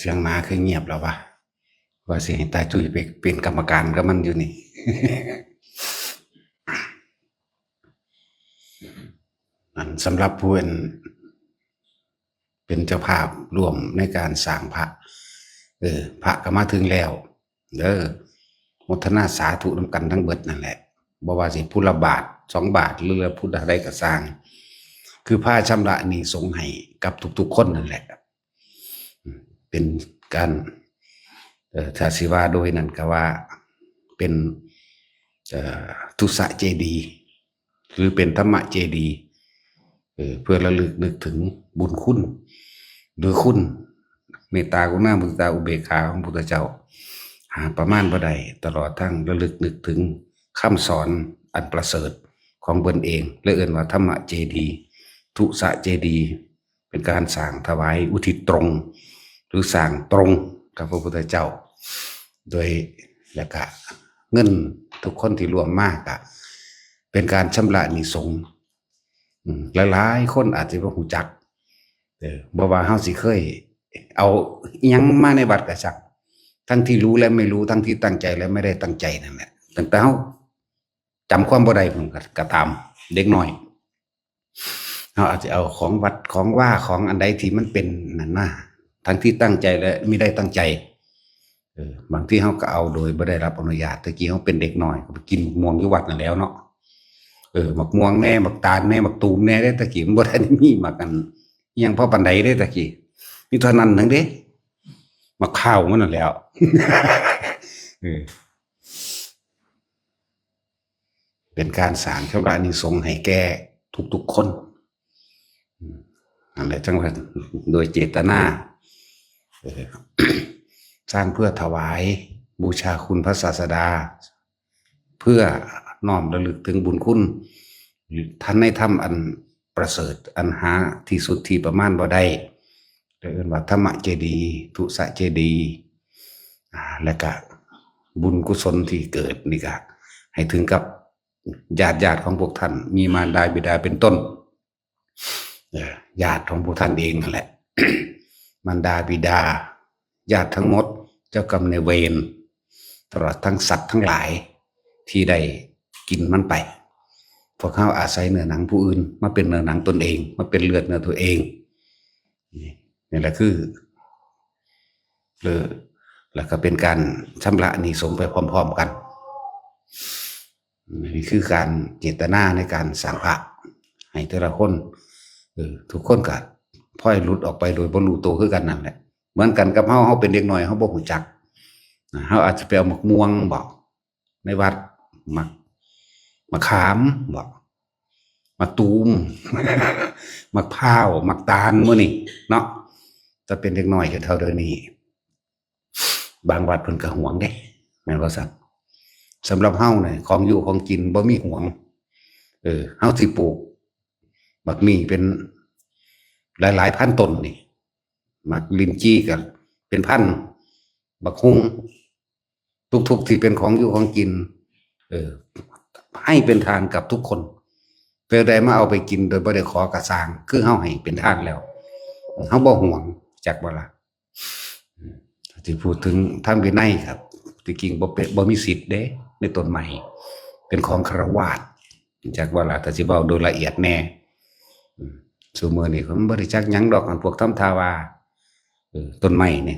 ສຽງໝາຄືງຽບແລ້ວວະ ວ່າຊິໃຫ້ຕາຈຸ້ຍໄປເປັນກຳມະການກັບມັນຢູ່ນີ້. ອັນສຳລັບຜູ້ເປັນ ເປັນເຈົ້າພາບຮ່ວມໃນການສ້າງພະ ເອີ ພະກໍມາເຖິງແລ້ວເດີ ໂມທະນາສາທຸນຳກັນທັງເບິດນັ້ນແຫຼະ ບໍ່ວ່າຊິຜູ້ລະບາດສອງບາດ ຫຼືວ່າຜູ້ໃດກໍຊ່າງ ຄືພາຊຳລະໜີ້ສົງໃຫ້ກັບທຸກໆຄົນນັ້ນແຫຼະ. ເປັນການ ເອີ ຖ້າຊິວ່າໂດຍນັ້ນກໍວ່າເປັນ ເອີ ທຸສະເຈດີ ຫຼືເປັນທຳມະເຈດີ ເອີ ເພື່ອລະລຶກນຶກເຖິງບຸນຄຸນ ຫຼືຄຸນເມດຕາ ກະລຸນາ ມຸທິຕາ ອຸເບກຂາຂອງພະພຸດທະເຈົ້າ ຫາປະມານບໍ່ໄດ້ ຕະຫຼອດທັງລະລຶກນຶກເຖິງຄຳສອນອັນປະເສີດຂອງເພິ່ນເອງ ແລະເອີ້ນວ່າທຳມະເຈດີ ທຸສະເຈດີ ເປັນການສ້າງຖວາຍອຸທິດຕົງ ຫຼືສ້າງຕົງກັບພະພຸດທະເຈົ້າ ໂດຍ ແລະກະເງິນທຸກຄົນທີ່ລວມມາກະເປັນການຊຳລະໜີ້ສົງ. ອາ ຫຼາຍໆຄົນອາດຈະບໍ່ຮູ້ຈັກ ເອີ ບໍ່ວ່າເຮົາຊິເຄີຍເອົາອີ່ຫຍັງມາໃນວັດກະຊ່າງ ທັງທີ່ຮູ້ແລະໄມ່ຮູ້ ທັງທີ່ຕັ້ງໃຈແລະໄມ່ໄດ້ຕັ້ງໃຈນັ້ນແຫຼະ ຕັ້ງແຕ່ເຮົາ ຈຳຄວາມບໍ່ໄດ້ພຸ້ນກໍ ກໍຕາມ ເດັກນ້ອຍ ເຮົາອາດຈະເອົາຂອງວັດຂອງວາຂອງອັນໃດທີ່ມັນເປັນນັ້ນມາ ທັງທີ່ຕັ້ງໃຈ ແລະ ມີໄດ້ຕັ້ງໃຈ ເອີ ບາງທີເຮົາກໍເອົາໂດຍບໍ່ໄດ້ຮັບອະນຸຍາດ ແຕ່ກີ້ເຮົາເປັນເດັກນ້ອຍກໍໄປກິນໝາກມ່ວງຢູ່ວັດນັ້ນແຫຼ້ວເນາະ ເອີ ໝາກມ່ວງແດ່ ໝາກຕານແດ່ ໝາກຕູມແດ່ເດ້ ແຕ່ກີ້ມັນບໍ່ທັນໄດ້ມີໝາກອັນ ອີ່ຫຍັງພໍປານໃດເດ້ ແຕ່ກີ້ມີເທົ່ານັ້ນໜຶ່ງເດ້ ໝາກພ້າວມັນນັ້ນແຫຼ້ວ ເອີ ເປັນການສ້າງຊຳລະອານິສົງໃຫ້ແກ່ທຸກໆຄົນ ອືມ ນັ້ນແຫຼະ ຈັ່ງວ່າໂດຍເຈດຕະນາ ເອີ ສ້າງເພື່ອຖວາຍບູຊາຄຸນພະສາສະດາ ເພື່ອນ້ອມລະລຶກເຖິງບຸນຄຸນ ທ່ານໃນທຳອັນປະເສີດ ອັນຫາທີ່ສຸດທີ່ປະມານບໍ່ໄດ້ ເອີ້ນວ່າທຳມະເຈດີ ທຸສະເຈດີ ອາ ແລະກະບຸນກຸສົນທີ່ເກີດນີ້ກະໃຫ້ເຖິງກັບຍາດໆຂອງພວກທ່ານ ມີມານດາບິດາເປັນຕົ້ນ ເອີ ຍາດຂອງພວກທ່ານເອງຫັ້ນແຫຼະ ມານດາບິດາ ຍາດທັງໝົດ ເຈົ້າກຳນາຍເວນ ຕະຫຼອດທັງສັດທັງຫຼາຍທີ່ໄດ້ກິນມັນໄປ ພວກເຮົາອາໄສເນື້ອໜັງຜູ້ອື່ນ ມາເປັນເນື້ອໜັງຕົນເອງ ມາເປັນເລືອດເນື້ອຕົວເອງ ນີ້ ນີ້ແຫຼະຄື ແລ້ວກໍເປັນການຊຳລະໜີ້ສົງໄປພ້ອມໆກັນ ນີ້ຄືການເຈດຕະນາໃນການສ້າງພະໃຫ້ແຕ່ລະຄົນ ເອີ ທຸກຄົນກໍພອຍຫຼຸດອອກໄປໂດຍບໍ່ຮູ້ໂຕຄືກັນນັ້ນແຫຼະ ເໝືອນກັນກັບເຮົາ ເຮົາເປັນເດັກນ້ອຍ ເຮົາບໍ່ຮູ້ຈັກ ເຮົາອາດຈະໄປເອົາໝາກມ່ວງບໍ ໃນວັດ ໝາກ ໝາກຂາມບໍ ໝາກຕູມ ໝາກພ້າວ ໝາກຕານ ມື້ນີ້ເນາະ ແຕ່ເປັນເດັກນ້ອຍຈົນເທົ່າດຽວນີ້ ບາງວັດເພິ່ນກໍຫວງເດ້ ແມ່ນບໍ່ຊັ້ນ? ສຳລັບເຮົານີ້ ຂອງຢູ່ຂອງກິນບໍ່ມີຫວງ ເອີ ເຮົາຊິປູກໝາກໝີ່ເປັນຫຼາຍໆພັນຕົ້ນນີ້ ໝາກລິນຈີ່ກໍເປັນພັນ ບັກຫຸ່ງ ທຸກໆທີ່ເປັນຂອງຢູ່ຂອງກິນ ເອີ ໃຫ້ເປັນທານກັບທຸກຄົນ ແຕ່ໃດມາເອົາໄປກິນໂດຍບໍ່ໄດ້ຂໍກະຊ່າງ ຄືເຮົາໃຫ້ເປັນທານແລ້ວ ເຮົາບໍ່ຫວງ ຈັກບໍ່ລະ? ອືມ ທີ່ເວົ້າເຖິງທາງວິໄນຄັບ ທີ່ຈິງບໍ່ເປັນ ບໍ່ມີສິດເດ້ ໃນຕົ້ນໄມ້ ເປັນຂອງຄະລະວາດ ຈັກວ່າລະ ຖ້າຊິເວົ້າໂດຍລະອຽດແດ່ ອືມ ຊຸມື້ນີ້ເພິ່ນບໍ່ໄດ້ຈັກຫຍັງດອກ ອັນພວກທຳທ່າວ່າ ເອີ ຕົ້ນໄມ້ນີ້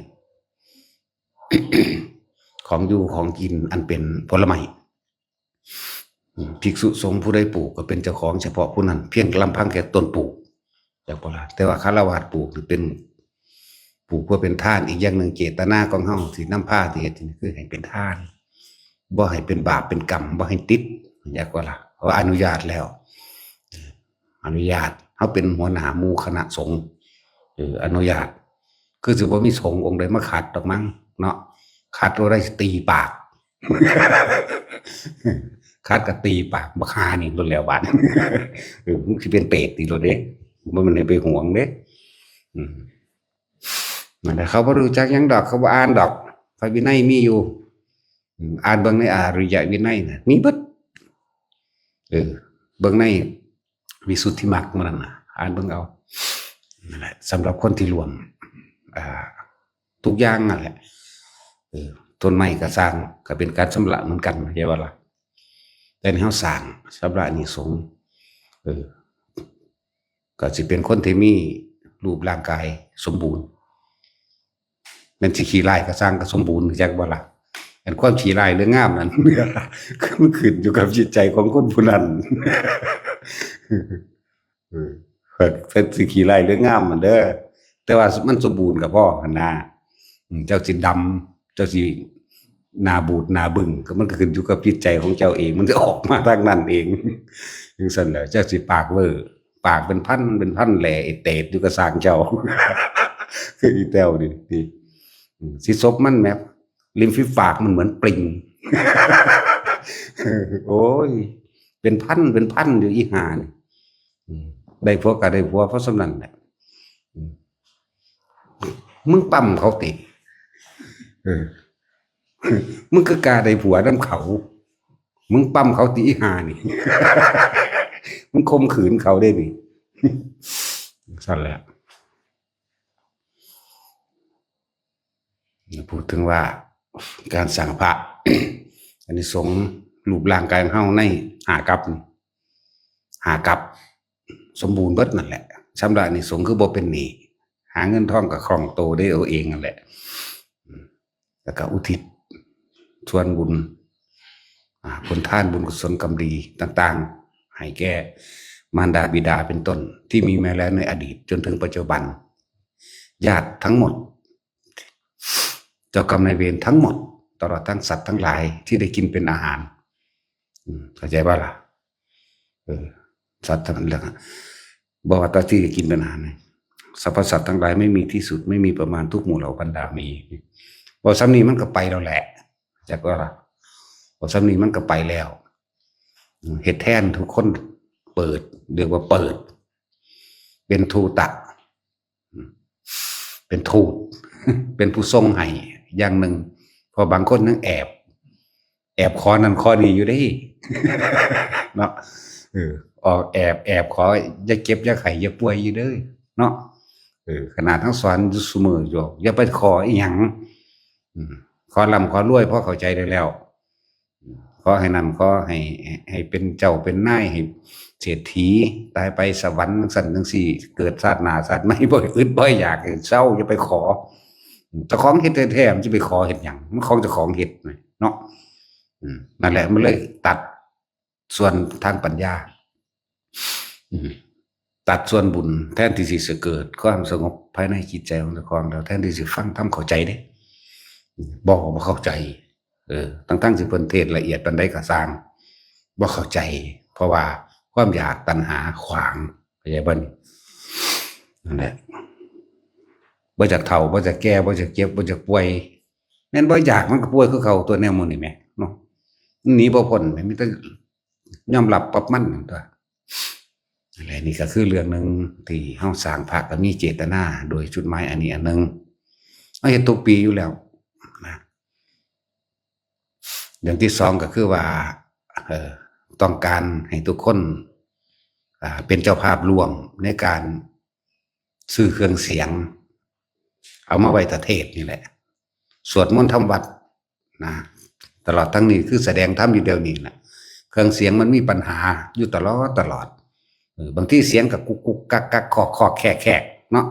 ຂອງຢູ່ຂອງກິນອັນເປັນຜົນລະໄມ້ ອືມ ພິກສຸສົງຜູ້ໃດປູກກໍເປັນເຈົ້າຂອງສະເພາະຜູ້ນັ້ນ ພຽງລຳພັງແຕ່ຕົ້ນປູກ ຈັກບໍ່ລະ? ແຕ່ວ່າຄະລາວາດປູກນີ້ເປັນ ປູກເພື່ອເປັນທານ ອີກຢ່າງໜຶ່ງເຈດຕະນາຂອງເຮົາທີ່ນຳພາທີ່ເຮັດນີ້ຄືໃຫ້ເປັນທານ ບໍ່ໃຫ້ເປັນບາບເປັນກຳ ບໍ່ໃຫ້ຕິດ ຈັກບໍ່ລະ? ເພາະວ່າອະນຸຍາດແລ້ວ ອະນຸຍາດ ເຮົາເປັນຫົວໜ້າໝູ່ຄະນະສົງ ເອີ ອະນຸຍາດ ຄືຊິບໍ່ມີສົງອົງໃດມາຂັດດອກມັ້ງເນາະ ຂັດບໍ່ໄດ້ຊິຕີປາກ ຂັດກໍຕີປາກບັກຫ່ານີ້ໂລດແລ້ວບາດ ເອີ ມຶງຊິເປັນເປດນີ້ໂລດເດ້ ບໍ່ແມ່ນໃຫ້ໄປຫວງເດ້ ອືມ ນັ້ນແຫຼະ ເຂົາບໍ່ຮູ້ຈັກຫຍັງດອກ ເຂົາບໍ່ອ່ານດອກ ພະວິໄນມີຢູ່ ອືມ ອ່ານເບິ່ງໃນອາລິຍະວິໄນນະ ມີເບິດ ເອີ ເບິ່ງໃນວິສຸດທິມັກໝູ່ນັ້ນນະ ອ່ານເບິ່ງເອົາ ນັ້ນແຫຼະ ສຳລັບຄົນທີ່ລວມ ອ່າ ທຸກຢ່າງນັ້ນແຫຼະ. ເອີ ຕົ້ນໄມ້ກໍຊ່າງ ກໍເປັນການຊຳລະເໝືອນກັນ ເຫັນບໍ່ລະ? ແຕ່ນີ້ເຮົາສ້າງ ຊຳລະອານິສົງ ເອີ ກໍຊິເປັນຄົນທີ່ມີຮູບຮ່າງກາຍສົມບູນ. ແມ່ນຊິຂີ້ຮ້າຍກໍຊ່າງ ກໍສົມບູນ ຮູ້ຈັກບໍ່ລະ? ອັນຄວາມຂີ້ຮ້າຍຫຼືງາມນັ້ນ ມັນຂຶ້ນຢູ່ກັບຈິດໃຈຂອງຄົນຜູ້ນັ້ນ. ເອີ ເພິ່ນຊິຂີ້ຮ້າຍຫຼືງາມຫັ້ນເດີ ແຕ່ວ່າມັນສົມບູນກໍພໍຫັ້ນນາ. ເຈົ້າຊິດຳ ເຈົ້າຊິໜ້າບູດໜ້າບຶ້ງ ກໍມັນກໍຂຶ້ນຢູ່ກັບຈິດໃຈຂອງເຈົ້າເອງ ມັນຈະອອກມາທາງນັ້ນເອງ. ຈັ່ງຊັ້ນແຫຼະ ເຈົ້າຊິປາກເວີ ປາກເປັນພັນເປັນພັນແຫຼເອເຕດຢູ່ກັບຊ່າງເຈົ້າ. ຄືອີແຕ້ວນີ້ ນີ້ ອືມ ຊິສົບມັນແໝ ລິມຝີປາກມັນເໝືອນປລິງ. ໂອ້ຍ ເປັນພັນເປັນພັນຢູ່ອີຫ່ານີ້. ອືມ ໄດ້ຜົວກໍໄດ້ຜົວພໍສ່ຳນັ້ນແຫຼະ. ອືມ ມຶງປ້ຳເຂົາຕິ? ເອີ ມຶງຄືກ້າໄດ້ຜົວນຳເຂົາ? ມຶງປ້ຳເຂົາຕິອີຫ່ານີ້? ມຶງຂົ່ມຂືນເຂົາເດ້ນີ້. ຊັ້ນແຫຼະ ເຮົາເວົ້າເຖິງວ່າການສ້າງພະ ອານິສົງຮູບຮ່າງກາຍຂອງເຮົາໃນຫ້າກັບນີ້ ຫ້າກັບ ສົມບູນເບິດນັ້ນແຫຼະ. ຊຳລະອານິສົງຄືບໍ່ເປັນໜີ້ ຫາເງິນທອງກໍຄ່ອງໂຕໄດ້ເອົາເອງນັ້ນແຫຼະ. ແລ້ວກໍອຸທິດສ່ວນບຸນ ອາ ຜົນທານບຸນກຸສົນກຳດີຕ່າງໆ ໃຫ້ແກ່ມານດາບິດາເປັນຕົ້ນ ທີ່ມີມາແລ້ວໃນອະດີດຈົນເຖິງປັດຈຸບັນ ຍາດທັງໝົດ ເຈົ້າກຳນາຍເວນທັງໝົດ ຕະຫຼອດທັງສັດທັງຫຼາຍທີ່ໄດ້ກິນເປັນອາຫານ. ອືມ ເຂົ້າໃຈບໍ່ລະ? ເອີ ສັດທັງ ແລ້ວກໍບໍ່ວ່າຕາທີ່ໄດ້ກິນເປັນອາຫານ ສັບພະສັດທັງຫຼາຍ ໄມ່ມີທີ່ສຸດ ໄມ່ມີປະມານ ທຸກໝູ່ເຫຼົ່າບັນດາໝີ. ເວົ້າສ່ຳນີ້ມັນກໍໄປແລ້ວແຫຼະ ຈັກວ່າລະ ເວົ້າສ່ຳນີ້ມັນກໍໄປແລ້ວ. ເຮັດແທນທຸກຄົນເປີດ ເອີ້ນວ່າເປີດ ເປັນທູຕະ ເປັນທູດ ເປັນຜູ້ສົ່ງໃຫ້ຢ່າງໜຶ່ງ ເພາະບາງຄົນຍັງແອບ ແອບຂໍນັ້ນຂໍນີ້ຢູ່ເດ້ ເນາະ. ເອີ ອອກແອບ ແອບຂໍ ຢ່າເຈັບ ຢ່າໄຂ້ ຢ່າປ່ວຍຢູ່ເດີເນາະ. ເອີ ຂະໜາດທັງສອນຢູ່ຊຸມື້ຢູ່ ຢ່າໄປຂໍອີ່ຫຍັງ ອືມ ຂໍລ່ຳຂໍລວຍ ພໍເຂົ້າໃຈໄດ້ແລ້ວ. ຂໍໃຫ້ນັ້ນ ຂໍໃຫ້ ໃຫ້ເປັນເຈົ້າເປັນນາຍ ໃຫ້ເສດຖີ ຕາຍໄປສະຫວັນ ຈັ່ງຊັ້ນຈັ່ງຊີ້ ເກີດຊາດໜ້າຊາດໃໝ່ ບໍ່ອຶດບໍ່ຢາກ ໃຫ້ເຊົາ ຢ່າໄປຂໍ. ເຈົ້າຂອງເຮັດແທ້ໆ ມັນຈະໄປຂໍເຮັດຫຍັງ? ມັນຂອງເຈົ້າຂອງເຮັດເນາະ. ອືມ ນັ້ນແຫຼະ ມັນເລີຍຕັດ ສ່ວນທາງປັນຍາ ອືມ ຕັດສ່ວນບຸນ ແທນທີ່ຊິເກີດຄວາມສະຫງົບພາຍໃນຈິດໃຈຂອງເຈົ້າຂອງ ແລ້ວແທນທີ່ຊິຟັງທຳເຂົ້າໃຈເດ້ ບໍ່ ບໍ່ເຂົ້າໃຈ. ເອີ ທັງໆທີ່ເພິ່ນເທດລະອຽດປານໃດກໍຊ່າງ ບໍ່ເຂົ້າໃຈ ເພາະວ່າຄວາມຢາກຕັນຫາຂວາງ ເຂົ້າໃຈບໍ່? ນັ້ນແຫຼະ ບໍ່ຢາກເຖົ້າ ບໍ່ຢາກແກ່ ບໍ່ຢາກເຈັບ ບໍ່ຢາກປ່ວຍ ແມ່ນບໍ່ຢາກມັນກໍປ່ວຍຄືເກົ່າຕົວະ ແນວໝູ່ນີ້ແໝ ເນາະ. ມັນໜີບໍ່ພົ້ນແໝ ມີແຕ່ ຍອມຮັບກັບມັນຕົວະ. ແລະ ນີ້ກໍຄືເລື່ອງໜຶ່ງທີ່ເຮົາສ້າງພະກໍມີເຈດຕະນາໂດຍຈຸດໝາຍອັນນີ້ອັນໜຶ່ງ ເຮົາເຮັດທຸກປີຢູ່ແລ້ວນະ. ເລື່ອງທີສອງກໍຄືວ່າ ເອີ ຕ້ອງການໃຫ້ທຸກຄົນ ອ່າ ເປັນເຈົ້າພາບຮ່ວມໃນການ ຊື້ເຄື່ອງສຽງ ເອົາມາໄວ້ຕາເທດນີ້ແຫຼະ ສວດມົນທຳວັດນະ ຕະຫຼອດທັງນີ້ຄືສະແດງທຳຢູ່ດຽວນີ້ນະ ເຄື່ອງສຽງມັນມີບັນຫາຢູ່ຕະຫຼອດ ຕະຫຼອດ. ເອີ ບາງທີສຽງກໍກຸກໆກັກໆ ຄອກໆແຄກໆເນາະ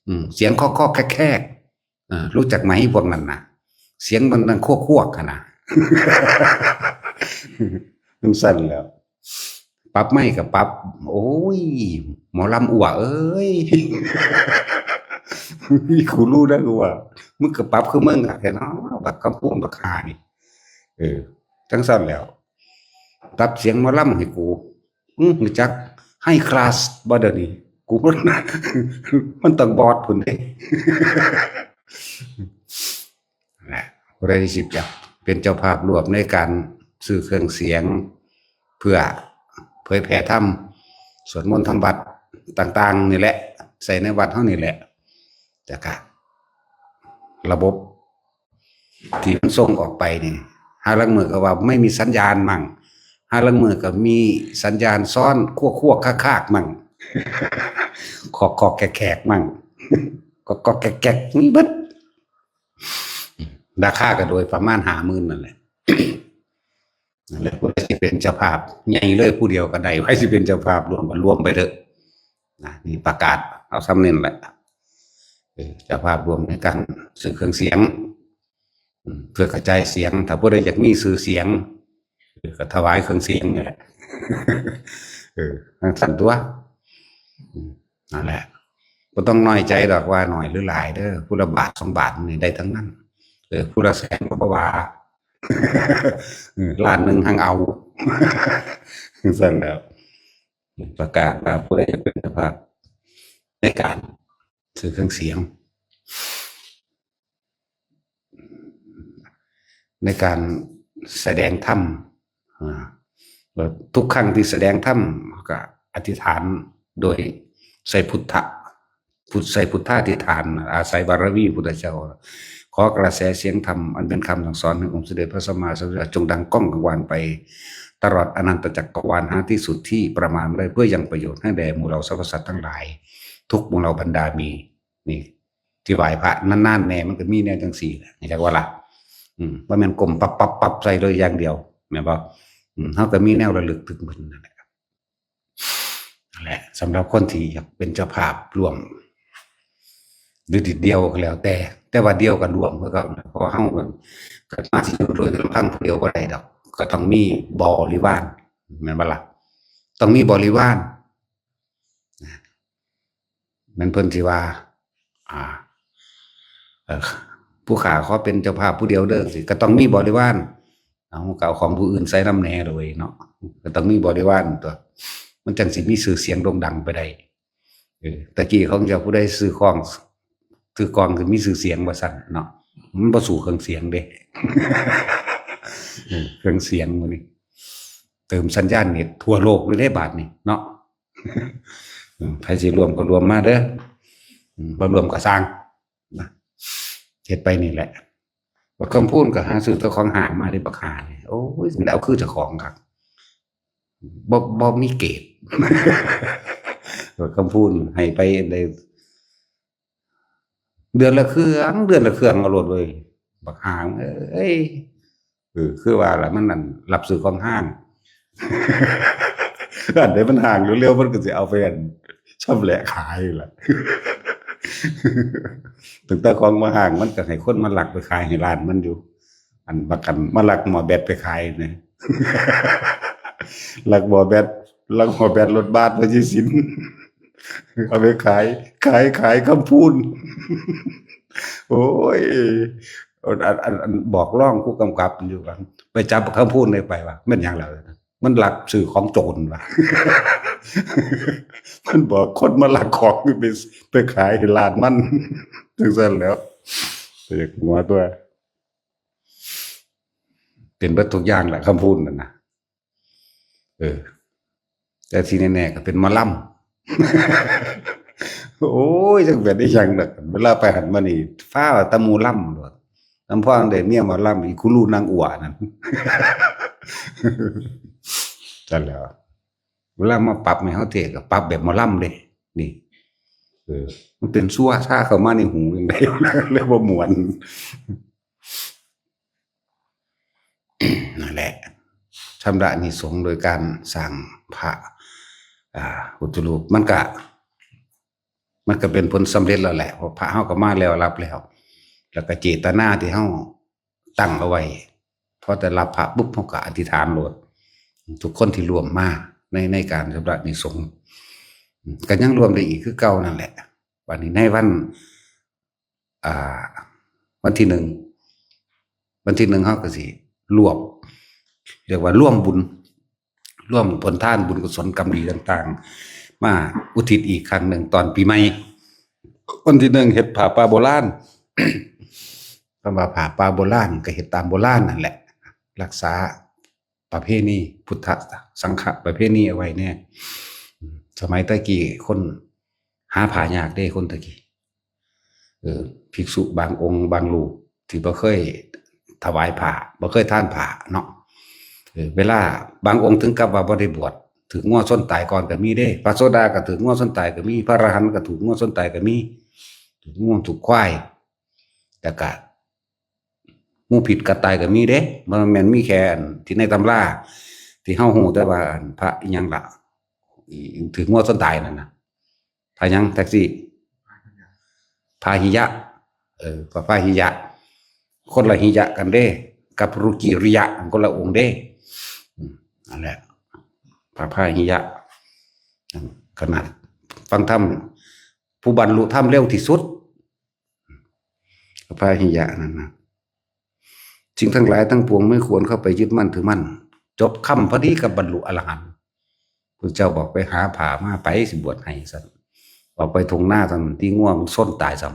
ອືມ ສຽງຄອກໆແຄກໆ ເອີ ຮູ້ຈັກໄໝພວກນັ້ນນະ ສຽງມັນດັງຄວກໆຫັ້ນນະ ຈັ່ງຊັ້ນແຫຼ້ວ. ປັບໄມກໍປັບ ໂອ້ຍ ໝໍລຳອົວເອີຍ ມີຄູຮູ້ໄດ້ວ່າ ມຶງກໍປັບຄືມຶງຄັກແທ້ເນາະ ບັກຄຳພວງບັກຫານີ້. ເອີ ຈັ່ງຊັ້ນແຫຼ້ວ ຕັດສຽງໝໍລຳໃຫ້ກູ ຫຶ ຮູ້ຈັກໄຮຄລາສບໍ່ດຽວນີ້? ກູ ມັນຕ້ອງບອດພຸ້ນເດ້ ນະ ຜູ້ໃດຊິເປັນເຈົ້າພາບຮ່ວມໃນການຊື້ເຄື່ອງສຽງ ເພື່ອເຜີຍແຜ່ທຳ ສວດມົນທຳວັດຕ່າງໆນີ້ແຫຼະ ໃສ່ໃນວັດເຮົານີ້ແຫຼະ ແລ້ວກະລະບົບທີ່ມັນສົ່ງອອກໄປນີ້ ຫາລາງມື້ກໍວ່າໄມ່ມີສັນຍານມັ້ງ ຫາລາງມື້ກໍມີສັນຍານຊ້ອນຄວກໆຄາກໆມັ້ງ ຄອກໆແຄກໆມັ້ງ ກອກໆແກກໆ ມີເບິດ. ລາຄາກໍໂດຍປະມານຫ້າໝື່ນນັ້ນແຫຼະ. ນັ້ນແຫຼະ ຜູ້ໃດຊິເປັນເຈົ້າພາບໃຫຍ່ເລີຍຜູ້ດຽວກໍໄດ້ ໃຜຊິເປັນເຈົ້າພາບລວມກໍລວມໄປເຖາະນະ. ນີ້ປະກາດເອົາສ່ຳນີ້ແຫຼະ ເອີ ເຈົ້າພາບລວມໃນການຊື້ເຄື່ອງສຽງ ອືມ ເພື່ອກະຈາຍສຽງ. ຖ້າຜູ້ໃດຢາກມີຊື່ສຽງ ເອີ ກໍຖວາຍເຄື່ອງສຽງນີ້ແຫຼະ ເອີ ຈັ່ງຊັ້ນຕົວະ. ອືມ ນັ້ນແຫຼະ ບໍ່ຕ້ອງນ້ອຍໃຈດອກວ່າໜ້ອຍຫຼືຫຼາຍເດີ ຜູ້ລະບາດສອງບາດນີ້ໄດ້ທັງນັ້ນ. ເອີ ຜູ້ລະແສນກໍບໍ່ວ່າ ເອີ ລ້ານໜຶ່ງຫັ້ນເອົາ. ຊັ້ນແລ້ວ ປະກາດວ່າຜູ້ໃດຢາກເປັນເຈົ້າພາບໃນການຊື້ເຄື່ອງສຽງ ໃນການສະແດງທຳ ອາ ແລ້ວທຸກຄັ້ງທີ່ສະແດງທຳ ກໍອະທິຖານໂດຍໃສ່ພຸດທະ ພຸດ ໃສ່ພຸດທາທິຖານ ອາໄສບາລະມີພຸດທະເຈົ້າ ຂໍກະແສສຽງທຳ ອັນເປັນຄຳສັ່ງສອນແຫ່ງອົງສະເດັດພະສຳມາສຳພຸດທະເຈົ້າ ຈົ່ງດັງກ້ອງກັງວານໄປຕະຫຼອດອະນັນຕະຈັກກະວານ ຫາທີ່ສຸດທີ່ປະມານບໍ່ໄດ້ ເພື່ອຍັງປະໂຫຍດໃຫ້ແກ່ໝູ່ເຫຼົ່າສັບພະສັດທັງຫຼາຍ ທຸກໝູ່ເຫຼົ່າບັນດາມີ. ນີ້ ທີ່ໄຫວ້ພະນານໆແດ່ ມັນກໍມີແນວຈັ່ງຊີ້ແຫຼະ ຮູ້ຈັກບໍ່ລະ? ອືມ ບໍ່ແມ່ນກົ້ມປັບໆໆໃສ່ໂດຍຢ່າງດຽວ ແມ່ນບໍ່? ອືມ ເຮົາກໍມີແນວລະລຶກເຖິງເພິ່ນນັ້ນແຫຼະ. ນັ້ນແຫຼະ ສຳລັບຄົນທີ່ຢາກເປັນເຈົ້າພາບຮ່ວມ ຫຼືດຽວກໍແລ້ວແຕ່ ແຕ່ວ່າດຽວກໍລວມຄືເກົ່າ ເພາະວ່າເຮົາກໍ ກໍມາຊິຢູ່ໂດຍລຳພັງຜູ້ດຽວບໍ່ໄດ້ດອກ ກໍຕ້ອງມີບໍລິວານ ແມ່ນບໍ່ລະ? ຕ້ອງມີບໍລິວານ ແມ່ນເພິ່ນຊິວ່າ ອ່າ ເອີ ຜູ້ຂ້າຂໍເປັນເຈົ້າພາບຜູ້ດຽວເດີ ຈັ່ງຊີ້ ກໍຕ້ອງມີບໍລິວານ. ເອົາ ກໍເອົາຂອງຜູ້ອື່ນໃສ່ນຳແດ່ໂລຍເນາະ ກໍຕ້ອງມີບໍລິວານຕົວະ ມັນຈັ່ງຊິມີຊື່ສຽງໂດ່ງດັງໄປໄດ້. ເອີ ຕະກີ້ຂອງເຈົ້າຜູ້ໃດຊື້ຂອງ ຖືກອງຄືມີຊື່ສຽງວ່າຊັ້ນເນາະ ມັນບໍ່ສູ້ເຄື່ອງສຽງເດ້. ເອີ ເຄື່ອງສຽງມື້ນີ້ເຕີມສັນຍານເນັດທົ່ວໂລກເລີຍເດ້ບາດນີ້ເນາະ. ເອີ ໃຜຊິລວມກໍລວມມາເດີ ອືມ ບໍ່ລວມກໍຊ່າງນະ ເຮັດໄປນີ້ແຫຼະ. ບັກຄຳພູນກໍຫາຊື້ແຕ່ຂອງຫ້າງມາເດ້ ບັກຫ່ານີ້ ໂອ້ຍ ແລ້ວຄືເຈົ້າຂອງຄັກ ບໍ່ ບໍ່ມີເກດ. ບັກຄຳພູນໃຫ້ໄປໄດ້ ເດືອນລະເຄື່ອງ ເດືອນລະເຄື່ອງເອົາໂລດເວີຍ ບັກຫ່າເອີຍ. ເອີ ຄືວ່າລະ ມັນນັ້ນ ຮັບຊື້ຂອງຫ້າງ ອັນໃດມັນຫ້າງເລັວໆ ມັນກໍຊິເອົາໄປອັນ ຊຳແຫຼະຂາຍລະ. ຕັ້ງແຕ່ຂອງມາຫ້າງ ມັນກໍໃຫ້ຄົນມາລັກໄປຂາຍໃຫ້ຮ້ານມັນຢູ່. ອັນບັກອັນມາລັກໝໍ້ແບັດໄປຂາຍນະ ລັກໝໍ້ແບັດ ລັກໝໍ້ແບັດລົດບາດພະເຈົ້າສິນ ເອົາໄປຂາຍ ຂາຍ ຂາຍຄຳພູນ. ໂອ້ຍ ອັນ ອັນ ອັນ ອັນ ບອກລອງຜູ້ກຳກັບຢູ່ວ່າ ໄປຈັບຄຳພູນໄດ້ໄປວ່າ ແມ່ນຫຍັງລະ? ມັນລັກຊື້ຂອງໂຈນວ່າ ມັນບອກຄົນມາລັກຂອງໄປ ໄປຂາຍໃຫ້ຮ້ານມັນ ຈັ່ງຊັ້ນແຫຼ້ວ. ຢາກຫົວຕົວະ ເປັນເບິດທຸກຢ່າງແຫຼະ ຄຳພູນນັ້ນນະ. ເອີ ແຕ່ທີ່ແນ່ໆກໍເປັນໝໍລຳ. ໂອ້ຍ ຈັກແມ່ນອີ່ຫຍັງດອກ ເວລາໄປຫັ້ນມານີ້ ຟ້າວແຕ່ໝໍລຳໂລດ. ລຳພອງໄດ້ເມຍໝໍລຳ ອີ່ຄູລູນາງອົວນັ້ນ. ຊັ້ນແຫຼ້ວ ເວລາມາປັບໃຫ້ເຮົາເທດ ກໍປັບແບບໝໍລຳເດ້ ນີ້. ເອີ ມັນເປັນຊົ່ວຊາເຂົ້າມາໃນຫູຈັ່ງໃດ ເລີຍບໍ່ມ່ວນ. ນັ້ນແຫຼະ ຊຳລະອານິສົງໂດຍການສ້າງພະ ອ່າ ພຸດທະຮູບ ມັນກະ ມັນກະເປັນຜົນສຳເລັດແລ້ວແຫຼະ ເພາະພະເຮົາກໍມາແລ້ວ ຮັບແລ້ວ ແລ້ວກະເຈດຕະນາທີ່ເຮົາຕັ້ງເອົາໄວ້ ພໍໄດ້ຮັບພະປຸບ ເຮົາກະອະທິຖານໂລດ. ທຸກຄົນທີ່ຮ່ວມມາໃນ ໃນການຊຳລະອານິສົງ ກໍຍັງຮ່ວມໄດ້ອີກຄືເກົ່ານັ້ນແຫຼະ. ບັດນີ້ໃນວັນ ອ່າ ວັນທີໜຶ່ງ ວັນທີໜຶ່ງເຮົາກໍຊິລວມ ເອີ້ນວ່າລວມບຸນ ລວມຜົນທານບຸນກຸສົນກຳດີຕ່າງໆ ມາອຸທິດອີກຄັ້ງໜຶ່ງຕອນປີໃໝ່. ວັນທີໜຶ່ງເຮັດຜ້າປ່າໂບລານ ຄຳວ່າຜ້າປ່າໂບລານກໍເຮັດຕາມໂບລານນັ້ນແຫຼະ ຮັກສາ ປະເພນີ ພຸດທະສັງຄະປະເພນີເອົາໄວ້ແດ່. ສະໄໝແຕ່ກີ້ຄົນຫາຜ້າຍາກເດ້ ຄົນແຕ່ກີ້. ເອີ ພິກສຸບາງອົງບາງຮູບທີ່ບໍ່ເຄີຍຖວາຍຜ້າ ບໍ່ເຄີຍທານຜ້າເນາະ. ເອີ ເວລາບາງອົງເຖິງກັບວ່າບໍ່ໄດ້ບວດ ຖືກງົວຊົນຕາຍກ່ອນກໍມີເດ້. ພະໂສດາກໍຖືກງົວຊົນຕາຍກໍມີ ພະອະລະຫັນກໍຖືກງົວຊົນຕາຍກໍມີ ຖືກງົວຖືກຄວາຍ ແລ້ວກໍ ງູພິດກັດຕາຍກໍມີເດ້ ບໍ່ແມ່ນມີແຄ່ອັນທີ່ໃນຕຳລາທີ່ເຮົາຮູ້ ແຕ່ວ່າອັນພະອີ່ຫຍັງລະ ອີ ຖືກງົວຊົນຕາຍນັ້ນນະ ພະຫຍັງ ແທັກຊີ ພາຫິຍະ ເອີ ພະພາຫິຍະ ຄົນລະຫິຍະກັນເດ້ ກັບຣຸກິຣິຍະ ຄົນລະອົງເດ້ ອືມ ນັ້ນແຫຼະ ພະພາຫິຍະ ຂະໜາດຟັງທຳ ຜູ້ບັນລຸທຳເລັວທີ່ສຸດ ພະພາຫິຍະນັ້ນນະ ສິ່ງທັງຫຼາຍທັງປວງ ບໍ່ຄວນເຂົ້າໄປຍຶດໝັ້ນຖືໝັ້ນ ຈົບຄຳພໍດີກັບບັນລຸອະລະຫັນ ພຸດທະເຈົ້າບອກ ໄປຫາຜ້າມາ ໄປ ຊິບວດໃຫ້ ຊັ້ນ ອອກໄປທົ່ງນາ ຊັ້ນ ຕີງົວມັນຊົນຕາຍຊ້ຳ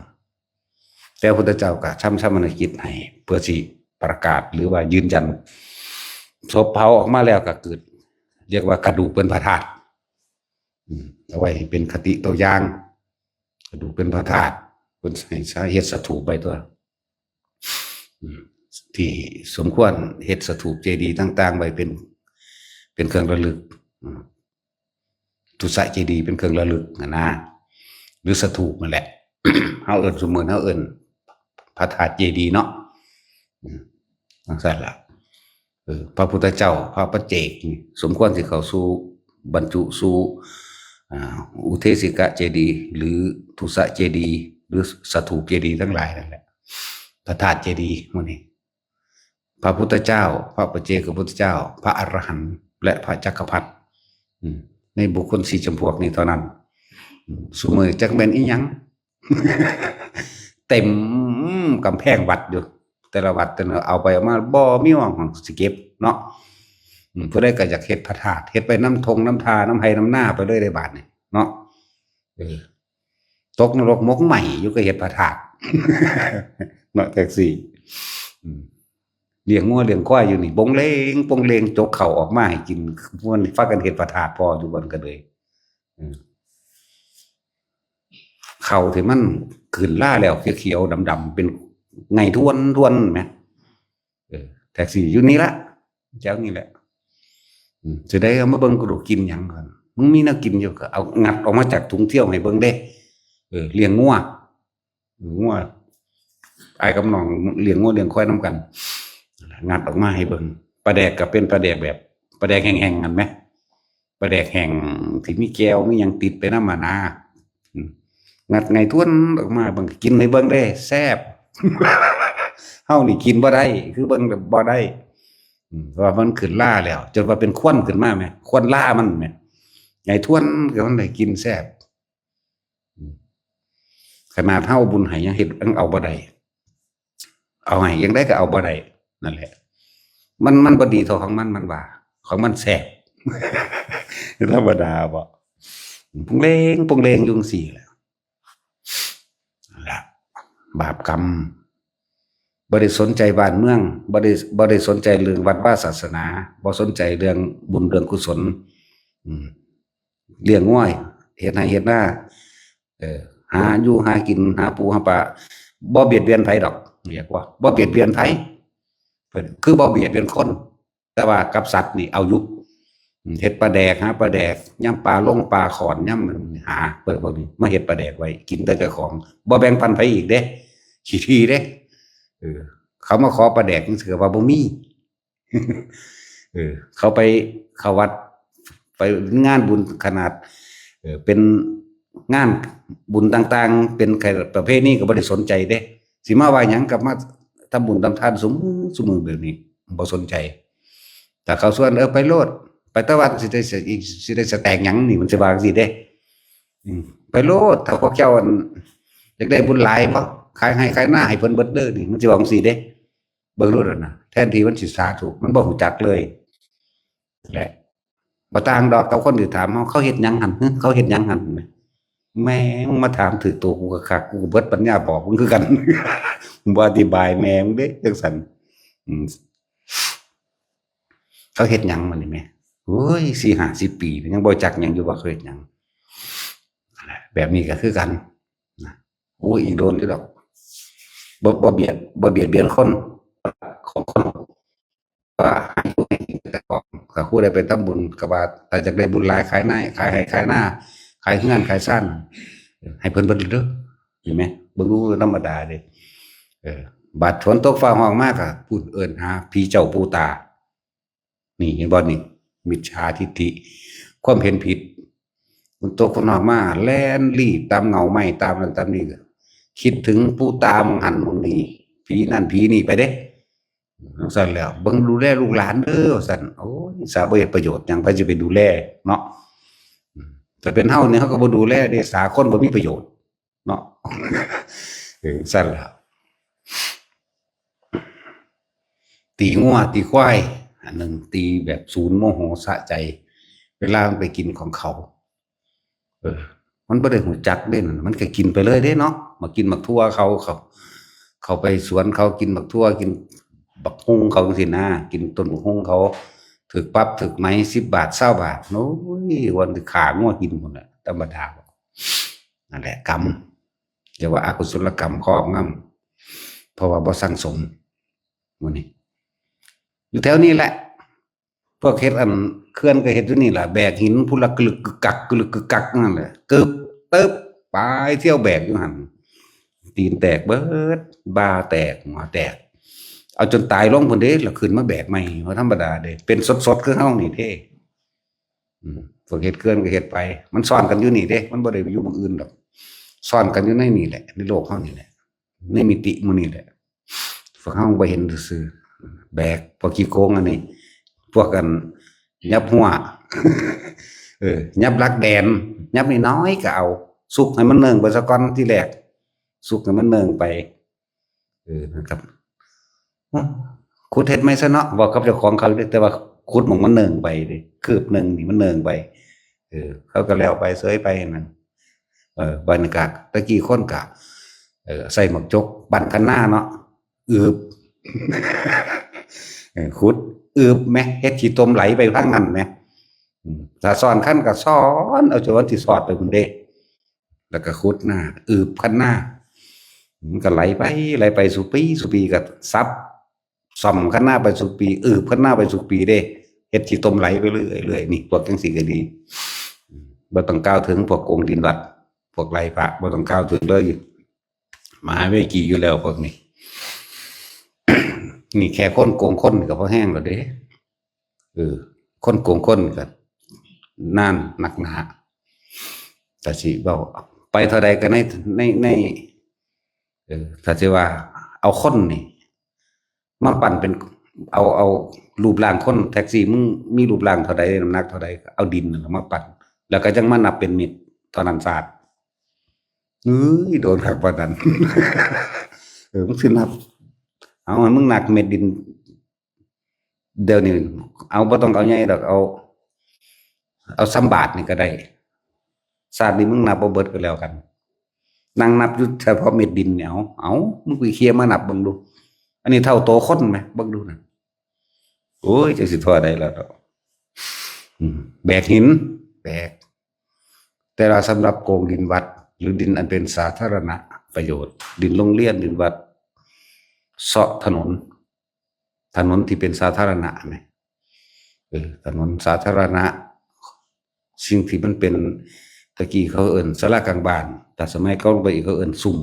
ແຕ່ພຸດທະເຈົ້າກໍຊຳຊາປະນະກິດໃຫ້ ເພື່ອຊິປະກາດ ຫຼືວ່າຢືນຢັນ ສົບເຜົາອອກມາແລ້ວກໍເກີດ ຮຽກວ່າກະດູກເປັນພະທາດ ອືມ ເອົາໄວ້ໃຫ້ເປັນຄະຕິຕົວຢ່າງ ກະດູກເປັນພະທາດ ເພິ່ນໃຫ້ເຮັດສະຖູບໄວ້ຕົວະ ອືມ ທີ່ສົມຄວນເຮັດສະຖູບເຈດີຕ່າງໆໄວ້ເປັນ ເປັນເຄື່ອງລະລຶກ ອືມ ທຸສະເຈດີເປັນເຄື່ອງລະລຶກຫັ້ນນະ ຫຼືສະຖູບນັ້ນແຫຼະ ເຮົາເອີ້ນ ຊຸມມື້ເຮົາເອີ້ນພະທາດເຈດີເນາະ ອືມ ຈັ່ງຊັ້ນລະ ເອີ ພະພຸດທະເຈົ້າ ພະປັດເຈກນີ້ ສົມຄວນຊິເຂົ້າສູ່ ບັນຈຸສູ່ ອ່າ ອຸເທສິກະເຈດີ ຫຼື ທຸສະເຈດີ ຫຼື ສະຖູບເຈດີທັງຫຼາຍນັ້ນແຫຼະ ພະທາດເຈດີໝູ່ນີ້ ພະພຸດທະເຈົ້າ ພະປັດເຈກະພຸດທະເຈົ້າ ພະອະລະຫັນ ແລະ ພະຈັກກະພັດ ອືມ ໃນບຸກຄົນສີ່ຈຳພວກນີ້ເທົ່ານັ້ນ ອືມ ຊຸມື້ຈັກແມ່ນອີ່ຫຍັງ ເຕັມກຳແພງວັດຢູ່ ແຕ່ລະວັດແຕ່ລະ ເອົາໄປເອົາມາບໍ່ມີໝ່ອງຊິເກັບເນາະ ອືມ ຜູ້ໃດກໍຢາກເຮັດພະທາດ ເຮັດໄປນຳທົ່ງນຳທ່າ ນຳໄຮ່ນຳນາໄປເລີຍເດ້ບາດນີ້ເນາະ ເອີ ຕົກນະລົກໝົກໄໝ້ຢູ່ ກໍເຮັດພະທາດເນາະ ແທັກຊີ ອືມ ລ້ຽງງົວລ້ຽງຄວາຍຢູ່ນີ້ ບົງເລງປົງເລງ ຈົກເຂົ້າອອກມາໃຫ້ກິນ ມ່ວນ ພາກັນເຮັດພະທາດພໍຢູ່ບ່ອນກັນເລີຍ ເອີ ເຂົ້າທີ່ມັນຂຶ້ນລາແລ້ວ ຂຽວໆດຳໆ ເປັນໄງ່ທວນໆ ແມ ເອີ ແທັກຊີຢູ່ນີ້ລະ ແຖວນີ້ແຫຼະ ອືມ ຊິໄດ້ເອົາມາເບິ່ງ ກະດູກກິນຫຍັງ ມັນມີແນວກິນຢູ່ ກໍເອົາ ງັດອອກມາຈາກຖົງທຽວໃຫ້ເບິ່ງເດ້ ເອີ ລ້ຽງງົວ ງົວ ອ້າຍກັບນ້ອງລ້ຽງງົວລ້ຽງຄວາຍນຳກັນ ງັດອອກມາໃຫ້ເບິ່ງ ປາແດກກໍເປັນປາແດກແບບ ປາແດກແຫ້ງໆ ຫັ້ນແມ ປາແດກແຫ້ງທີ່ມີແຈ່ວມີຫຍັງຕິດໄປນຳຫັ້ນນາ ອືມ ງັດໄງ່ທວນອອກມາເບິ່ງ ກິນໃຫ້ເບິ່ງເດ້ ແຊບ ເຮົານີ້ກິນບໍ່ໄດ້ ຄືເບິ່ງແລ້ວບໍ່ໄດ້ ອືມ ເພາະວ່າມັນຂຶ້ນລາແລ້ວ ຈົນວ່າເປັນຄວັນຂຶ້ນມາແມ ຄວັນລາມັນແມ ໄງ່ທວນກໍມັນໄດ້ກິນແຊບ ອືມ ຂະໜາດເຮົາບຸນໃຫ້ຍັງເຮັດ ຍັງເອົາບໍ່ໄດ້ ເອົາໃຫ້ຈັ່ງໃດກໍເອົາບໍ່ໄດ້ ນັ້ນແຫຼະ ມັນ ມັນບໍ່ດີເທົ່າຂອງມັນ ມັນວ່າ ຂອງມັນແຊບ ທຳມະດາບໍ ປົງເລງປົງເລງຢູ່ຈັ່ງຊີ້ແຫຼະ ລະ ບາບກຳ ບໍ່ໄດ້ສົນໃຈບ້ານເມືອງ ບໍ່ໄດ້ ບໍ່ໄດ້ສົນໃຈເລື່ອງວັດວາສາສະໜາ ບໍ່ສົນໃຈເລື່ອງບຸນເລື່ອງກຸສົນ ອືມ ລ້ຽງງົວ ເຮັດໄຮ່ເຮັດນາ ເອີ ຫາຢູ່ຫາກິນ ຫາປູຫາປາ ບໍ່ບຽດບຽນໃຜດອກ ຮຽກວ່າບໍ່ບຽດບຽນໃຜ ຄືບໍ່ບຽດບຽນຄົນ ແຕ່ວ່າກັບສັດນີ້ເອົາຢູ່ ເຮັດປາແດກ ຫາປາແດກ ຍາມປາລົງປາຂອນ ຍາມຫາ ພວກນີ້ມາເຮັດປາແດກໄວ້ ກິນແຕ່ເຈົ້າຂອງ ບໍ່ແບ່ງປັນໃຜອີກເດ້ ຂີ້ຖີ່ເດ້ ເອີ ເຂົາມາຂໍປາແດກຈັ່ງຊີ້ກໍວ່າບໍ່ມີ ເອີ ເຂົາໄປເຂົ້າວັດ ໄປງານບຸນຂະໜາດ ເອີ ເປັນງານບຸນຕ່າງໆ ເປັນປະເພນີກໍບໍ່ໄດ້ສົນໃຈເດ້ ຊິມາວ່າຫຍັງ ກໍມາທຳບຸນທຳທານຊຸມື້ ຊຸມື້ແບບນີ້ ບໍ່ສົນໃຈ ຖ້າເຂົາຊວນ ເອີ ໄປໂລດ ໄປຕະວັດ ຊິໄດ້ ຊິໄດ້ສະແຕກຫຍັງນີ້ ມັນຊິວ່າຈັ່ງຊີ້ເດ້ ອືມ ໄປໂລດ ຖ້າພວກເຈົ້າ ອັນ ຢາກໄດ້ບຸນຫຼາຍບໍ່ ຂາຍໄຮ່ຂາຍນາໃຫ້ເພິ່ນເບິດເດີນີ້ ມັນຊິວ່າຈັ່ງຊີ້ເດ້ ເບິ່ງໂລດຫັ້ນນະ ແທນທີ່ມັນຊິສາທຸ ມັນບໍ່ຮູ້ຈັກເລີຍ ແລະ ບໍ່ຕ່າງດອກກັບຄົນທີ່ຖາມເຮົາ ເຂົາເຮັດຫຍັງຫັ້ນ ເຂົາເຮັດຫຍັງຫັ້ນ ແມ່ ມຶງມາຖາມຖືກໂຕກູຄັກໆ ກູກໍເບິດປັນຍາບອກມຶງຄືກັນ ມຶງບໍ່ອະທິບາຍແມ່ມຶງເດ້ ຈັ່ງຊັ້ນ ອືມ ເຂົາເຮັດຫຍັງບັດນີ້ແມ່ ໂອ້ຍ ສີ່ຫ້າສິບປີ ຍັງບໍ່ຈັກຫຍັງຢູ່ວ່າເຂົາເຮັດຫຍັງ ແບບນີ້ກໍຄືກັນນະ ໂອ້ຍ ອີກດົນຢູ່ດອກ ບໍ່ ບໍ່ບຽດ ບໍ່ບຽດບຽນຄົນ ຂອງຄົນ ວ່າໃຫ້ຜູ້ໃດກິນແຕ່ຂອງ ຖ້າຜູ້ໃດໄປທຳບຸນກໍວ່າ ຖ້າຢາກໄດ້ບຸນຫຼາຍ ຂາຍນາ ຂາຍໄຮ່ຂາຍນາ ຂາຍເຮືອນຂາຍຊານ ໃຫ້ເພິ່ນເບິດເດີ ເຫັນໄໝ ເບິ່ງດູ ທຳມະດາເດ້ ເອີ ບາດຝົນຕົກຟ້າຮ້ອງມາກໍພຸ້ນ ເອີ້ນຫາຜີເຈົ້າປູຕາ. ນີ້ເຫັນບໍ່ນີ້? ມິດສາທິດຖິ ຄວາມເຫັນຜິດ. ຝົນຕົກຝົນຮ້ອງມາ ແລ່ນລີ້ຕາມເຫງົ້າໄມ້ ຕາມນັ້ນຕາມນີ້ ຄິດເຖິງປູຕາໝ່ອງຫັ້ນໝ່ອງນີ້ ຜີນັ້ນຜີນີ້ໄປເດ້. ຈັ່ງຊັ້ນແລ້ວ ເບິ່ງດູແລລູກຫຼານເດີ ວ່າຊັ້ນ. ໂອ້ຍ ສາບໍ່ເຮັດປະໂຫຍດຫຍັງ ໃຜຊິໄປດູແລເນາະ? ຖ້າເປັນເຮົານີ້ ເຮົາກໍບໍ່ດູແລເດ້ ສາຄົນບໍ່ມີປະໂຫຍດເນາະ. ເອີ ຊັ້ນລະ ຕີງົວຕີຄວາຍ ອັນໜຶ່ງຕີແບບສູນໂມໂຫສະໃຈ ເວລາມັນໄປກິນຂອງເຂົາ. ເອີ ມັນບໍ່ໄດ້ຮູ້ຈັກເດ້ ມັນກໍກິນໄປເລີຍເດ້ເນາະ. ມາກິນໝາກຖົ່ວເຂົາ ເຂົາ ເຂົາໄປສວນເຂົາ ກິນໝາກຖົ່ວ ກິນບັກຮຸ່ງເຂົາຈັ່ງຊີ້ນະ ກິນຕົ້ນບັກຮຸ່ງເຂົາ ຖືກປັບຖືກໄໝສິບບາດ ຊາວບາດ. ໂອ້ຍ ວັນທີ່ຂ້າງົວກິນພຸ້ນແຫຼະ ທຳມະດາ. ນັ້ນແຫຼະກຳ ເອີ້ນວ່າອະກຸສົລະກຳຄອບງຳ ເພາະວ່າບໍ່ສັງສົມ. ມື້ນີ້ຢູ່ແຖວນີ້ແຫຼະ ພວກເຮັດອັນເຂື່ອນກໍເຮັດຢູ່ນີ້ລະ ແບກຫີນພຸ້ນລະ ກຶກກຶກກັກ ກຶກກຶກກັກນັ້ນແຫຼະ ກຶບຕຶບ ໄປທ່ຽວແບກຢູ່ຫັ້ນ ຕີນແຕກເບິດ ບ່າແຕກ ຫົວແຕກ ເອົາຈົນຕາຍລົງພຸ້ນເດ້ ລະຂຶ້ນມາແບກໃໝ່ ບໍ່ທຳມະດາເດ້ ເປັນສົດໆຄືເຮົານີ້ເດ້. ອືມ ພວກເຮັດເຂື່ອນກໍເຮັດໄປ ມັນຊ້ອນກັນຢູ່ນີ້ເດ້ ມັນບໍ່ໄດ້ຢູ່ໝ່ອງອື່ນດອກ ຊ້ອນກັນຢູ່ໃນນີ້ແຫຼະ ໃນໂລກເຮົານີ້ແຫຼະ ໃນມິຕິໝູ່ນີ້ແຫຼະ. ພວກເຮົາບໍ່ເຫັນຊື່ໆ ແບກ ພວກຂີ້ໂກງອັນນີ້ ພວກອັນຫຍັບຮົ້ວ ເອີ ຫຍັບຫຼັກແດນ ຫຍັບນ້ອຍໆກໍເອົາ ສຸກໃຫ້ມັນເໜິ່ງໄປຊະກ່ອນທີແລກ ສຸກໃຫ້ມັນເໜິ່ງໄປ. ເອີ ນັ້ນຄັບ ຂຸດເຮັດໃໝ່ຊະເນາະ ເວົ້າກັບເຈົ້າຂອງເຂົາຢູ່ເດ້ ແຕ່ວ່າຂຸດໝ່ອງມັນເໜິ່ງໄປເດ້ ຄືບໜຶ່ງນີ້ມັນເໜິ່ງໄປ ເອີ ເຂົາກໍແລ້ວໄປເສີຍໄປນັ້ນ. ເອີ ບັນຍາກາດ ແຕ່ກີ້ຄົນກະ ເອີ ໃສ່ໝາກຈົກ ປັ້ນຄັນນາເນາະ ອືບ ເອີ ຂຸດ ອືບແມະ ເຮັດຂີ້ຕົມໄຫຼໄປທາງນັ້ນແມະ. ອືມ ຖ້າຊ້ອນຄັນກໍຊ້ອນເອົາ ຈົນວ່າຊິຊອດໄປພຸ້ນເດ້ ແລ້ວກໍຂຸດນາ ອືບຄັນນາ ມັນກໍໄຫຼໄປ ໄຫຼໄປ ສູ່ປີ ສູ່ປີກໍສັບ ສ້ອມຄັນນາໄປສູ່ປີ ອືບຄັນນາໄປສູ່ປີເດ້ ເຮັດຂີ້ຕົມໄຫຼໄປເລື້ອຍໆ. ນີ້ພວກຈັ່ງຊີ້ກໍດີ ບໍ່ຕ້ອງກ່າວເຖິງພວກໂກງດິນວັດ ພວກໄລ່ພະ ບໍ່ຕ້ອງກ່າວເຖິງເລີຍ ມະຫາເວກີຢູ່ແລ້ວພວກນີ້. ນີ້ແຄ່ຄົນໂກງຄົນກໍພໍແຮງແລ້ວເດ້. ເອີ ຄົນໂກງຄົນກໍນານນັກໜາ ຖ້າຊິເວົ້າໄປເທົ່າໃດກໍໃນ ໃນ ໃນ ເອີ ຖ້າຊິວ່າເອົາຄົນນີ້ມາປັ້ນເປັນ ເອົາ ເອົາຮູບຮ່າງຄົນ ແທັກຊີມຶງມີຮູບຮ່າງເທົ່າໃດ ນ້ຳໜັກເທົ່າໃດ ເອົາດິນນັ້ນມາປັ້ນ ແລ້ວກໍຍັງມານັບເປັນເມັດເທົ່ານັ້ນຊາດ. ເອີຍ ໂດນຄັກປານນັ້ນ ເອີ ມຶງຊິນັບ ເອົາໃຫ້ມຶງນັບເມັດດິນ ດຽວນີ້ເອົາ ບໍ່ຕ້ອງເອົາໃຫຍ່ດອກ ເອົາ ເອົາສ່ຳບາດນີ້ກໍໄດ້. ຊາດນີ້ມຶງນັບບໍ່ເບິດກໍແລ້ວກັນ ນັ່ງນັບຢູ່ສະເພາະເມັດດິນນີ້. ເອົາ ເອົາ ມຶງໄປເຄຍມານັບເບິ່ງດູ ອັນນີ້ເທົ່າໂຕຄົນແມະ ເບິ່ງດູນະ. ໂອ້ຍ ຈັກຊິທໍ່ໃດແລ້ວເນາະ ອືມ ແບກຫີນ ແບກ ແຕ່ວ່າສຳລັບໂກງດິນວັດ ຫຼື ດິນອັນເປັນສາທາລະນະປະໂຫຍດ ດິນໂຮງຮຽນ ດິນວັດ ເຊາະຖະໜົນ ຖະໜົນທີ່ເປັນສາທາລະນະແມະ ເອີ ຖະໜົນສາທາລະນະ ສິ່ງທີ່ມັນເປັນ ແຕ່ກີ້ເຂົາເອີ້ນສາລາກາງບ້ານ ແຕ່ສະໄໝກ່ອນໄປອີກເຂົາເອີ້ນຊຸມ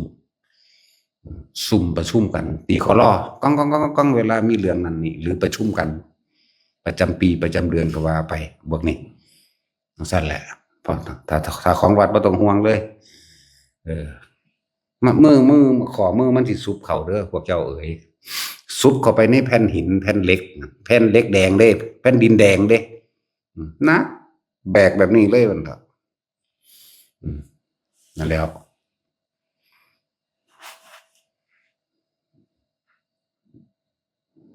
ຊຸມປະຊຸມກັນ ຕີຄໍລໍ ກ້ອງໆໆໆ ເວລາມີເລື່ອງນັ້ນນີ້ ຫຼື ປະຊຸມກັນປະຈຳປີປະຈຳເດືອນກໍວ່າໄປ ພວກນີ້. ຈັ່ງຊັ້ນແຫຼະ ເພາະ ຖ້າ ຖ້າ ຖ້າຂອງວັດບໍ່ຕ້ອງຫ່ວງເລີຍ ເອີ ມະ ມື ມື ຂໍ້ມືມັນຊິສຸບເຂົ້າເດີພວກເຈົ້າເອີຍ ສຸບເຂົ້າໄປໃນແຜ່ນຫີນ ແຜ່ນເຫຼັກ ແຜ່ນເຫຼັກແດງເດ້ ແຜ່ນດິນແດງເດ້ ອືມ ໜັກ ແບກແບບນີ້ເລີຍ ວ່າຊັ້ນເຖາະ. ອືມ ນັ້ນແຫຼ້ວ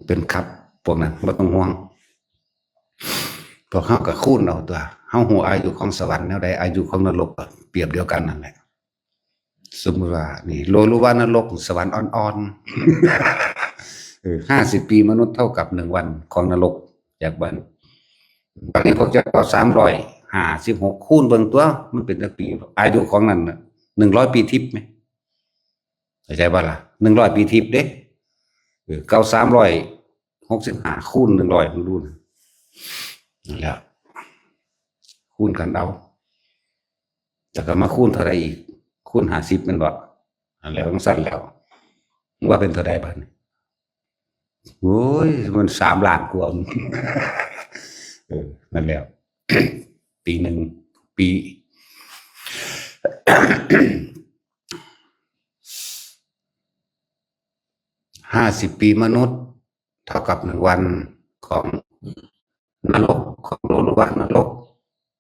ເປັນຄັບພວກນັ້ນ ບໍ່ຕ້ອງຫ່ວງ ພວກເຮົາກໍຄູນເອົາຕົວະ ເຮົາຮູ້ອາຍຸຂອງສະຫວັນແນວໃດ ອາຍຸຂອງນະລົກກໍປຽບດຽວກັນນັ້ນແຫຼະ. ສົມມຸດວ່ານີ້ ໂລ ຫຼືວ່ານະລົກ ສະຫວັນອ່ອນໆ ເອີ ຫ້າສິບປີມະນຸດເທົ່າກັບໜຶ່ງວັນຂອງນະລົກ ຈາກບັດ ບັດນີ້ພວກເຈົ້າເອົາສາມຮ້ອຍຫ້າສິບຫົກ ຄູນເບິ່ງຕົວະ ມັນເປັນຈັກປີ ອາຍຸຂອງນັ້ນໜຶ່ງຮ້ອຍປີທິບແມະ ເຂົ້າໃຈບໍ່ລະ ໜຶ່ງຮ້ອຍປີທິບເດ້ ເອີ ເອົາສາມຮ້ອຍຫົກສິບຫ້າ ຄູນໜຶ່ງຮ້ອຍ ເບິ່ງດູນະ ນັ້ນແຫຼະ ຄູນກັນເອົາ ແລ້ວກໍມາຄູນເທົ່າໃດອີກ ຄູນຫ້າສິບແມ່ນບໍ່ ອັນແລ້ວຈັ່ງຊັ້ນແລ້ວ ວ່າເປັນເທົ່າໃດບາດນີ້? ໂອ້ຍ ມັນສາມລ້ານກວ່າ. ເອີ ນັ້ນແຫຼະ ປີໜຶ່ງ ປີ ຫ້າສິບປີມະນຸດ ເທົ່າກັບໜຶ່ງວັນຂອງນະລົກ ຂອງໂລກ ຫຼືວ່ານະລົກ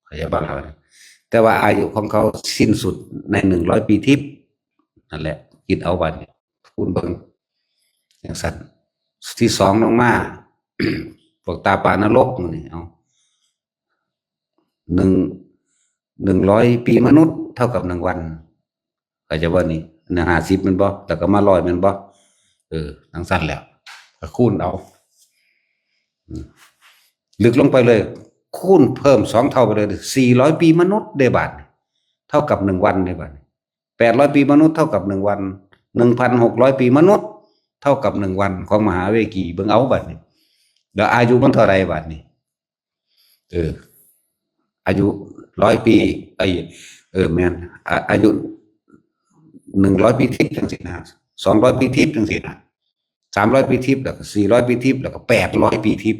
ເຂົ້າໃຈບໍ່ລະ? ແຕ່ວ່າອາຍຸຂອງເຂົາສິ້ນສຸດໃນໜຶ່ງຮ້ອຍປີທິບ ນັ້ນແຫຼະ ຄິດເອົາບາດນີ້ ຄູນເບິ່ງຈັ່ງຊັ້ນ. ທີສອງລົງມາ ພວກຕາປານະລົກນີ້ ເອົາ ໜຶ່ງ ໜຶ່ງຮ້ອຍປີມະນຸດເທົ່າກັບໜຶ່ງວັນ ເຂົ້າໃຈບໍ່ນີ້? ອັນນັ້ນຫ້າສິບແມ່ນບໍ່? ແລ້ວກໍມາຮ້ອຍແມ່ນບໍ່? ເອີ ຈັ່ງຊັ້ນແຫຼະ ກໍຄູນເອົາ ອືມ ເລິກລົງໄປເລີຍ ຄູນເພີ່ມສອງເທົ່າໄປເລີຍ ສີ່ຮ້ອຍປີມະນຸດເດ້ບາດນີ້ ເທົ່າກັບໜຶ່ງວັນເດ້ບາດນີ້ ແປດຮ້ອຍປີມະນຸດເທົ່າກັບໜຶ່ງວັນ ໜຶ່ງພັນຫົກຮ້ອຍປີມະນຸດເທົ່າກັບໜຶ່ງວັນຂອງມະຫາເວກີ ເບິ່ງເອົາບາດນີ້ ແລ້ວອາຍຸມັນເທົ່າໃດບາດນີ້? ເອີ ອາຍຸຮ້ອຍປີ ເອີຍ ເອີ ແມ່ນ ອາ ອາຍຸໜຶ່ງຮ້ອຍປີທິບຈັ່ງຊີ້ນະ ສອງຮ້ອຍປີທິບຈັ່ງຊີ້ນະ ສາມຮ້ອຍປີທິບ ແລ້ວກໍສີ່ຮ້ອຍປີທິບ ແລ້ວກໍແປດຮ້ອຍປີທິບ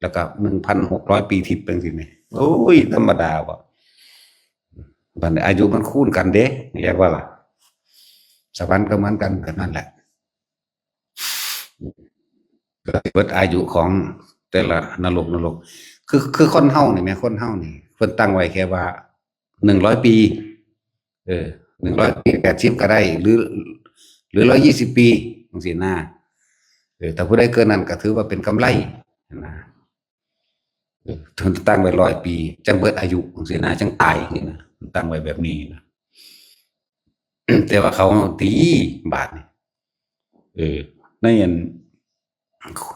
ແລ້ວກໍໜຶ່ງພັນຫົກຮ້ອຍປີທິບຈັ່ງຊີ້ແມ່ ໂອ້ຍ ທຳມະດາບໍ່? ບັດນີ້ອາຍຸມັນຄູນກັນເດ້ ແມ່ນບໍ່ລະ? ສະຫວັນກໍເໝືອນກັນ ກໍນັ້ນແຫຼະ ກໍເບິດອາຍຸຂອງແຕ່ລະນະລົກ ນະລົກ ຄື ຄືຄົນເຮົານີ້ແໝ່ ຄົນເຮົານີ້ເພິ່ນຕັ້ງໄວ້ແຄ່ວ່າໜຶ່ງຮ້ອຍປີ ເອີ ໜຶ່ງຮ້ອຍປີ ແປດສິບກໍໄດ້ ຫຼື ຫຼື ຮ້ອຍຊາວປີຈັ່ງຊີ້ນະ ເອີ ຖ້າຜູ້ໃດເກີນນັ້ນກໍຖືວ່າເປັນກຳໄລນະ ເອີ ເພິ່ນຕັ້ງໄວ້ຮ້ອຍປີ ຈັ່ງເບິດອາຍຸຈັ່ງຊີ້ນະ ຈັ່ງຕາຍຈັ່ງຊີ້ນະ ຕັ້ງໄວ້ແບບນີ້ນະ ແຕ່ວ່າເຂົາຕີບາດນີ້ ເອີ ໃນອັນ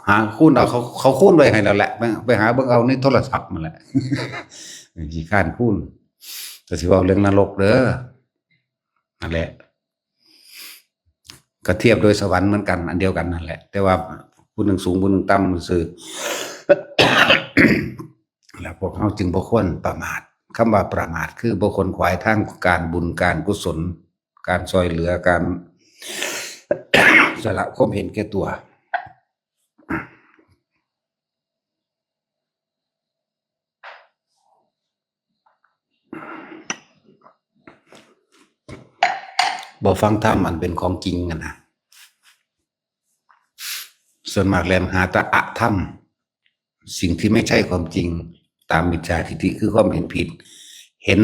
ຫາຄູນເອົາ ເຂົາ ເຂົາຄູນໄວ້ໃຫ້ແລ້ວແຫຼະ ໄປ ໄປຫາເບິ່ງເອົາໃນໂທລະສັບນັ້ນແຫຼະ ຂີ້ຄ້ານຄູນ ແຕ່ຊິເວົ້າເລື່ອງນະລົກເດີ ນັ້ນແຫຼະ ກໍທຽບໂດຍສະຫວັນເໝືອນກັນ ອັນດຽວກັນນັ້ນແຫຼະ ແຕ່ວ່າຜູ້ໜຶ່ງສູງ ຜູ້ໜຶ່ງຕ່ຳຊື່ ແລະ ພວກເຮົາຈຶ່ງບໍ່ຄວນປະໝາດ ຄຳວ່າປະໝາດ ຄືບໍ່ຂວນຂວາຍທາງການບຸນ ການກຸສົນ ການຊ່ອຍເຫຼືອ ການສະຫຼະຄວາມເຫັນແກ່ຕົວ ບໍ່ຟັງທຳອັນເປັນຂອງຈິງຫັ້ນນະ ສ່ວນມາກແລ່ນຫາແຕ່ອະທຳ ສິ່ງທີ່ໄມ່ໃຊ່ຄວາມຈິງ ຕາມມິດສາທິດຖິ ຄືຄວາມເຫັນຜິດ ເຫັນ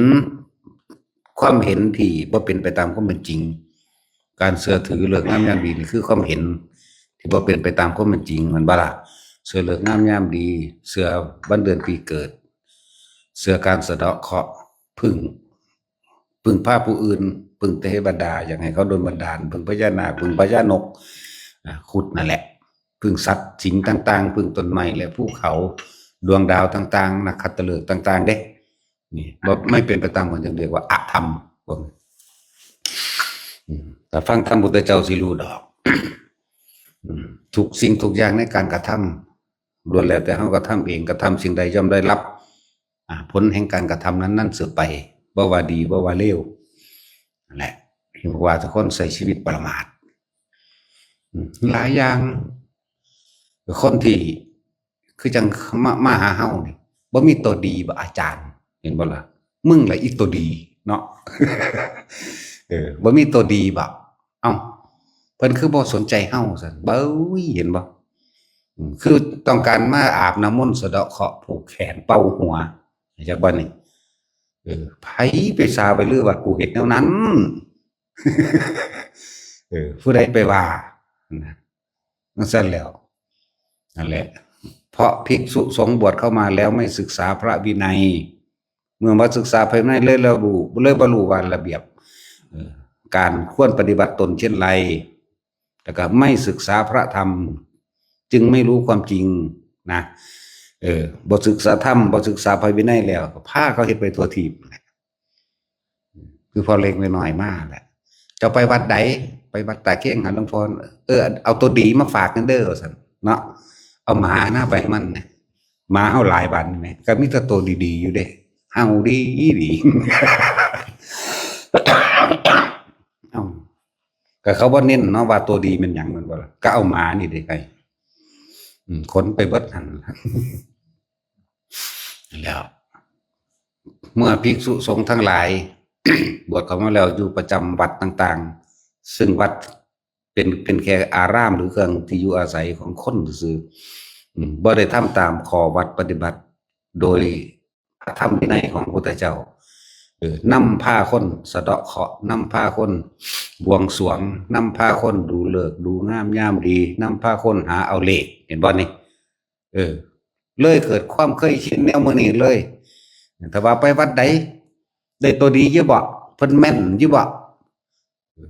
ຄວາມເຫັນທີ່ບໍ່ເປັນໄປຕາມຄວາມເປັນຈິງ ການເຊື່ອຖືເລີກງາມຍາມດີນີ້ ຄືຄວາມເຫັນທີ່ບໍ່ເປັນໄປຕາມຄວາມເປັນຈິງ ແມ່ນບໍ່ລະ? ເຊື່ອເລີກງາມຍາມດີ ເຊື່ອວັນເດືອນປີເກີດ ເຊື່ອການສະເດາະເຄາະ ເພິ່ງ ເພິ່ງພາຜູ້ອື່ນ ເພິ່ງເທວະດາ ຢາກໃຫ້ເຂົາດົນບັນດານ ເພິ່ງພະຍານາກ ເພິ່ງພະຍານົກ ອາ ຄຸດນັ້ນແຫຼະ ເພິ່ງສັດສິງຕ່າງໆ ເພິ່ງຕົ້ນໄມ້ ແລະ ພູເຂົາ ດວງດາວຕ່າງໆ ນັກຂັດຕະເລີກຕ່າງໆເດ້ ນີ້ບໍ່ ໄມ່ເປັນໄປຕາມ ເພິ່ນຈຶ່ງຮຽກວ່າອະທຳ ພວກນີ້ ອືມ ຖ້າຟັງທຳພຸດທະເຈົ້າຊິຮູ້ດອກ ອືມ ທຸກສິ່ງທຸກຢ່າງໃນການກະທຳ ລ້ວນແລ້ວແຕ່ເຮົາກະທຳເອງ ກະທຳສິ່ງໃດຍ່ອມໄດ້ຮັບ ອາ ຜົນແຫ່ງການກະທຳນັ້ນໆສືບໄປ ບໍ່ວ່າດີບໍ່ວ່າເລວ ນັ້ນແຫຼະ ເຫັນບອກວ່າທຸກຄົນໃຊ້ຊີວິດປະໝາດ ອືມ ຫຼາຍຢ່າງ ຄົນທີ່ ຄືຈັ່ງມາ ມາຫາເຮົານີ້ ບໍ່ມີຕົວດີບໍອາຈານ ເຫັນບໍ່ລະ? ມຶງລະອີຕົວດີເນາະ ເອີ ບໍ່ມີຕົວດີບໍ? ເອົ້າ ເພິ່ນຄືບໍ່ສົນໃຈເຮົາຊັ້ນ ເບິ່ງ ເຫັນບໍ່? ອືມ ຄືຕ້ອງການມາອາບນ້ຳມົນ ສະເດາະເຄາະ ຜູກແຂນ ເປົ່າຫົວ ຈັກບາດນີ້ ເອີ ໃຜໄປຊາໄປລືວ່າກູເຮັດແນວນັ້ນ ເອີ ຜູ້ໃດໄປວ່ານະ? ຈັ່ງຊັ້ນແລ້ວ ນັ້ນແຫຼະ ເພາະພິກສຸສົງບວດເຂົ້າມາແລ້ວໄມ່ສຶກສາພະວິໄນ ເມື່ອບໍ່ສຶກສາພະວິໄນເລີຍລະບຸ ເລີຍບໍ່ຮູ້ວ່າລະບຽບ ເອີ ການຄວນປະຕິບັດຕົນເຊັ່ນໃດ ແລ້ວກໍໄມ່ສຶກສາພະທຳ ຈຶ່ງໄມ່ຮູ້ຄວາມຈິງນະ ເອີ ບໍ່ສຶກສາທຳ ບໍ່ສຶກສາພະວິໄນແລ້ວ ກໍພາເຂົາເຮັດໄປທົ່ວທີບ ຄືພໍ່ເລັກແມ່ນ້ອຍມາແຫຼະ ເຈົ້າໄປວັດໃດ? ໄປວັດຕາເກງຫາຫຼວງພໍ່ ເອີ ເອົາໂຕດີມາຝາກແດ່ເດີ ວ່າຊັ້ນເນາະ ເອົາໝານະໄປໃຫ້ມັນ ໝາເຮົາຫຼາຍບາດນີ້ແໝ່ ກໍມີແຕ່ໂຕດີໆຢູ່ເດ້ ເຫົ່າດີດີ ເອົ້າ ກໍເຂົາບໍ່ເນັ້ນເນາະວ່າຕົວດີແມ່ນຫຍັງ ແມ່ນບໍ່ລະ? ກໍເອົາໝານີ້ເດ້ໄປ ອືມ ຂົນໄປເບິດຫັ້ນ ແລ້ວ ເມື່ອພິກສຸສົງທັງຫຼາຍ ບວດເຂົ້າມາແລ້ວ ຢູ່ປະຈຳວັດຕ່າງໆ ຊຶ່ງວັດເປັນ ເປັນແຄ່ອາຣາມ ຫຼື ເຄື່ອງທີ່ຢູ່ອາໄສຂອງຄົນຊື່ໆ ອືມ ບໍ່ໄດ້ທຳຕາມຂໍ້ວັດປະຕິບັດໂດຍ ພະທຳວິໄນຂອງພະພຸດທະເຈົ້າ ເອີ ນຳພາຄົນສະເດາະເຄາະ, ນຳພາຄົນບວງສວງ, ນຳພາຄົນດູເລີກດູງາມຍາມດີ, ນຳພາຄົນຫາເອົາເລກ, ເຫັນບໍ່ນີ້? ເອີ ເລີຍເກີດຄວາມເຄີຍຊິນແນວມື້ນີ້ເລີຍ. ຖ້າວ່າໄປວັດໃດ ໄດ້ຕົວດີຢູ່ບໍ່? ເພິ່ນແມ່ນຢູ່ບໍ່?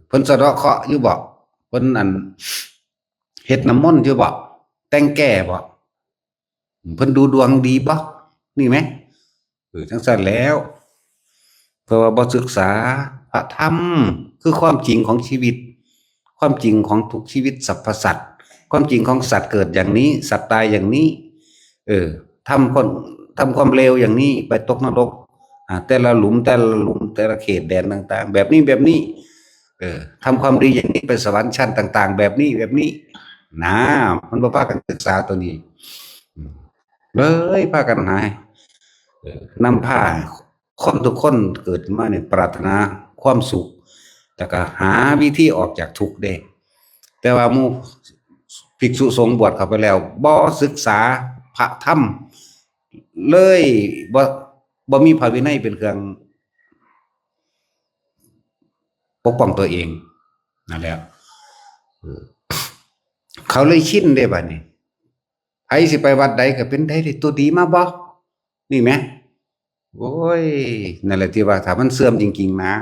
ເພິ່ນສະເດາະເຄາະຢູ່ບໍ່? ເພິ່ນ ອັນ ເຮັດນ້ຳມົນຢູ່ບໍ່? ແຕ່ງແກ້ບໍ່? ເພິ່ນດູດວງດີບໍ່? ນີ້ແໝ ເອີ ຈັ່ງຊັ້ນແລ້ວ ເພາະວ່າບໍ່ສຶກສາພະທຳ ຄືຄວາມຈິງຂອງຊີວິດ, ຄວາມຈິງຂອງທຸກຊີວິດສັບພະສັດ, ຄວາມຈິງຂອງສັດເກີດຢ່າງນີ້, ສັດຕາຍຢ່າງນີ້, ເອີ ທຳຄວາມ ທຳຄວາມເລວຢ່າງນີ້ ໄປຕົກນະລົກ ອາ ແຕ່ລະຫຼຸມ ແຕ່ລະຫຼຸມ ແຕ່ລະເຂດແດນຕ່າງໆ ແບບນີ້ ແບບນີ້ ເອີ ທຳຄວາມດີຢ່າງນີ້ ໄປສະຫວັນຊັ້ນຕ່າງໆ ແບບນີ້ ແບບນີ້ ນາ ມັນບໍ່ພາກັນສຶກສາຕົວນີ້ ເລີຍພາກັນຫາ ເອີ ນຳພາຄົນທຸກຄົນເກີດມານີ້ປາດຖະໜາຄວາມສຸກ ແລ້ວກໍຫາວິທີອອກຈາກທຸກເດ້. ແຕ່ວ່າໝູ່ພິກສຸສົງບວດເຂົ້າໄປແລ້ວ ບໍ່ສຶກສາພະທຳເລີຍ ບໍ່ ບໍ່ມີພະວິໄນເປັນເຄື່ອງປົກປ້ອງຕົວເອງ ນັ້ນແຫຼະ ເອີ ເຂົາເລີຍຊິນເດ້ບາດນີ້ ໃຜຊິໄປວັດໃດກໍເປັນໄດ້ ໄດ້ຕົວດີມາບໍ່? ນີ້ແໝ ໂອ້ຍ ນັ້ນແຫຼະທີ່ວ່າຖ້າມັນເສື່ອມຈິງໆນະ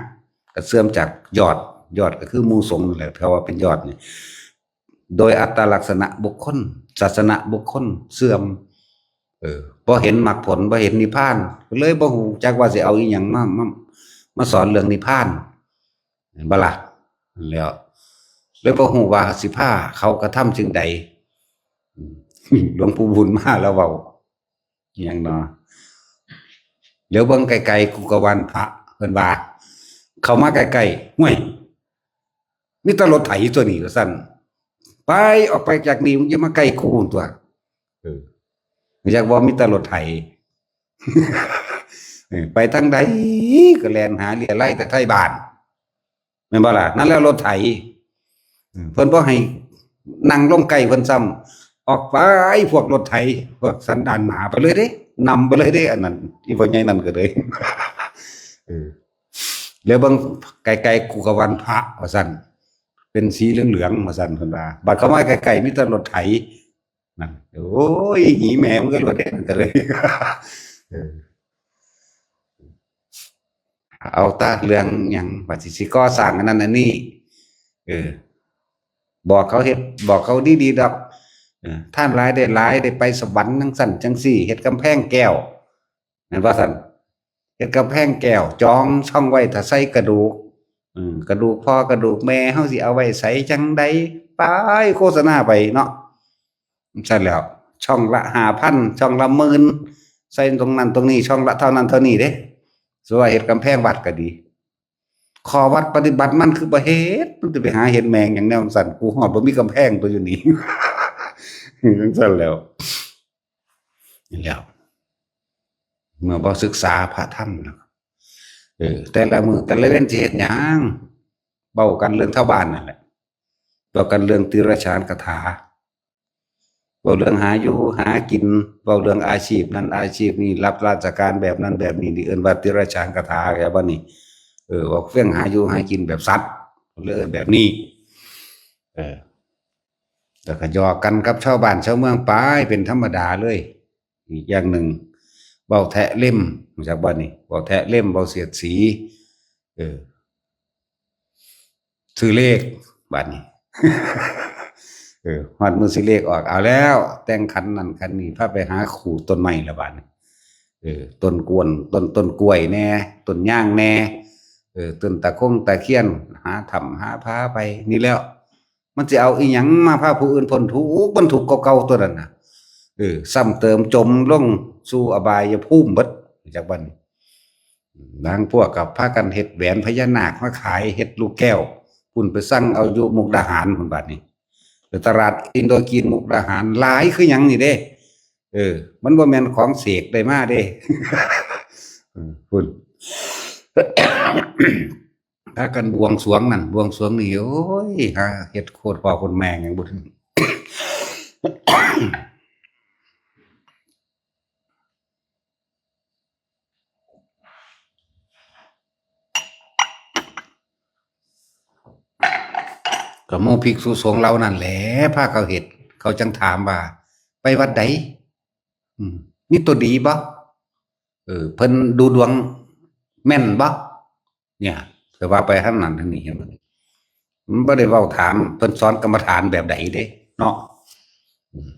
ກໍເສື່ອມຈາກຍອດ ຍອດກໍຄືໝູ່ສົງນັ້ນແຫຼະ ເພາະວ່າເປັນຍອດນີ້ ໂດຍອັດຕະລັກສະນະບຸກຄົນ ສາສະນະບຸກຄົນເສື່ອມ ເອີ ບໍ່ເຫັນມັກຜົນ ບໍ່ເຫັນນິບພານ ກໍເລີຍບໍ່ຮູ້ຈັກວ່າຊິເອົາອີ່ຫຍັງມາ ມາ ມາສອນເລື່ອງນິບພານ ແມ່ນບໍ່ລະ? ແລ້ວ ເລີຍບໍ່ຮູ້ວ່າຊິພາເຂົາກະທຳສິ່ງໃດ ອືມ ຫຼວງປູ່ບຸນມາລາວເວົ້າ ອີ່ຫຍັງເນາະ ຫຼຽວເບິ່ງໄກໆ ກູກະວານພະ ເພິ່ນວ່າ ເຂົ້າມາໃກ້ໆ ຫ້ວຍ ມີແຕ່ລົດໄຖຕົວນີ້ ວ່າຊັ້ນ ໄປ ອອກໄປຈາກນີ້ ມຶງຢ່າມາໃກ້ກູຕົວະ ເອີ ຢາກເວົ້າ ມີແຕ່ລົດໄຖ ເອີ ໄປທາງໃດກໍແລ່ນຫາເລຍໄລແຕ່ໄທບ້ານ ແມ່ນບໍ່ລະ? ນັ້ນແຫຼະລົດໄຖ ເພິ່ນບໍ່ໃຫ້ນັ່ງລົງໃກ້ເພິ່ນຊ້ຳ ອອກໄປພວກລົດໄຖ ພວກສັນດານໝາໄປເລີຍເດ້ ນຳໄປເລີຍເດ້ ອັນນັ້ນ ອີ່ພໍ່ໃຫຍ່ນັ້ນກໍເລີຍ ເອີ ແລ້ວເບິ່ງໄກໆ ກູກະວານພະ ວ່າຊັ້ນ ເປັນສີເຫຼືອງໆ ວ່າຊັ້ນ ເພິ່ນວ່າ ບັດເຂົ້າມາໃກ້ໆ ມີແຕ່ລົດໄຖ ນັ້ນ ໂອ້ຍ ຫີແມ່ມຶງກໍລົດແດງນັ້ນກໍເລີຍ ເອີ ເອົາແຕ່ເລື່ອງຫຍັງ ວ່າຊິ ຊິກໍ່ສ້າງອັນນັ້ນອັນນີ້ ເອີ ບອກເຂົາເຮັດ ບອກເຂົາດີໆດອກ ເອີ ທ່ານຫຼາຍໄດ້ຫຼາຍ ໄດ້ໄປສະຫວັນ ຈັ່ງຊັ້ນຈັ່ງຊີ້ ເຮັດກຳແພງແກ້ວ ແມ່ນບໍ່ຊັ້ນ? ເຮັດກຳແພງແກ້ວ ຈອງຊ່ອງໄວ້ຖ້າໃສ່ກະດູກ ເອີ ກະດູກພໍ່ກະດູກແມ່ ເຮົາຊິເອົາໄວ້ໃສຈັ່ງໃດ ໄປໂຄສະນາໄປເນາະ ຊັ້ນແລ້ວ ຊ່ອງລະຫ້າພັນ ຊ່ອງລະໝື່ນ ໃສ່ຕົງນັ້ນຕົງນີ້ ຊ່ອງລະເທົ່ານັ້ນເທົ່ານີ້ເດ້ ສະວ່າເຮັດກຳແພງວັດກໍດີ ຂໍ້ວັດປະຕິບັດມັນຄືບໍ່ເຮັດ ມັນຈະໄປຫາເຮັດແມ່ງຫຍັງແນວຊັ້ນ ກູຮອດບໍ່ມີກຳແພງຕົວຢູ່ນີ້ ຈັ່ງຊັ້ນແລ້ວ ນີ້ແຫຼະ ເມື່ອບໍ່ສຶກສາພະທຳນະ ເອີ ແຕ່ລະມື້ແຕ່ລະເວັນຊິເຮັດຫຍັງ ເວົ້າກັນເລື່ອງຊາວບ້ານນັ້ນແຫຼະ ເວົ້າກັນເລື່ອງຕິລະສານຄາຖາ ເວົ້າເລື່ອງຫາຢູ່ຫາກິນ ເວົ້າເລື່ອງອາຊີບນັ້ນອາຊີບນີ້ ຮັບລາຊະການແບບນັ້ນແບບນີ້ ນີ້ເອີ້ນວ່າຕິລະສານຄາຖາ ແລ້ວບັດນີ້ ເອີ ເວົ້າເລື່ອງຫາຢູ່ຫາກິນແບບສັດ ເອີ້ນແບບນີ້ ເອີ ແລ້ວກໍຫຍອກກັນກັບຊາວບ້ານຊາວເມືອງໄປເປັນທຳມະດາເລີຍ. ອີກຢ່າງໜຶ່ງ ເວົ້າແທະເລັມ ຮູ້ຈັກບໍ່ນີ້? ເວົ້າແທະເລັມ ເວົ້າສຽດສີ ເອີ ຊື້ເລກ ບາດນີ້ ເອີ ຮອດມື້ຊື້ເລກອອກ ເອົາແລ້ວ ແຕ່ງຂັນນັ້ນຂັນນີ້ ພາໄປຫາຄູ່ຕົ້ນໄມ້ລະບາດນີ້ ເອີ ຕົ້ນກວນ ຕົ້ນ ຕົ້ນກ້ວຍແດ່ ຕົ້ນຍາງແດ່ ເອີ ຕົ້ນຕາຄົງຕາຄຽນ ຫາຖ້ຳຫາຜາໄປ ນີ້ແລ້ວ ມັນຊິເອົາອີ່ຫຍັງມາພາຜູ້ອື່ນພົ້ນທຸກ ມັນທຸກກວ່າເກົ່າຕົວນັ້ນນະ ເອີ ຊ້ຳເຕີມຈົມລົງສູ່ອະບາຍຍະພູມເບິດ ຮູ້ຈັກບໍ່ນີ້? ບາງພວກກໍພາກັນເຮັດແຫວນພະຍານາກມາຂາຍ ເຮັດລູກແກ້ວ ພຸ້ນໄປສັ່ງເອົາຢູ່ມຸກດາຫານພຸ້ນ ບາດນີ້ ແລ້ວຕະຫຼາດອິນໂດຈີນມຸກດາຫານຫຼາຍຄືຫຍັງນີ້ເດ້. ເອີ ມັນບໍ່ແມ່ນຂອງເສກໄດ້ມາເດ້. ເອີ ພຸ້ນ ພາກັນບວງສວງນັ້ນບວງສວງນີ້ ໂອ້ຍ ຫາເຮັດໂຄດພໍ່ໂຄດແມ່ຫຍັງບໍ່ຖືກ. ກໍໝູ່ພິກສຸສົງເຫຼົ່ານັ້ນແຫຼະພາເຂົາເຮັດ. ເຂົາຈັ່ງຖາມວ່າ ໄປວັດໃດ? ອືມ ມີຕົວດີບໍ່? ເອີ ເພິ່ນດູດວງແມ່ນບໍ່? ເນຍ ແຕ່ວ່າໄປທາງນັ້ນທາງນີ້ ເຫັນບໍ່? ມັນບໍ່ໄດ້ເວົ້າຖາມເພິ່ນສອນກຳມະຖານແບບໃດເດ້ເນາະ. ອືມ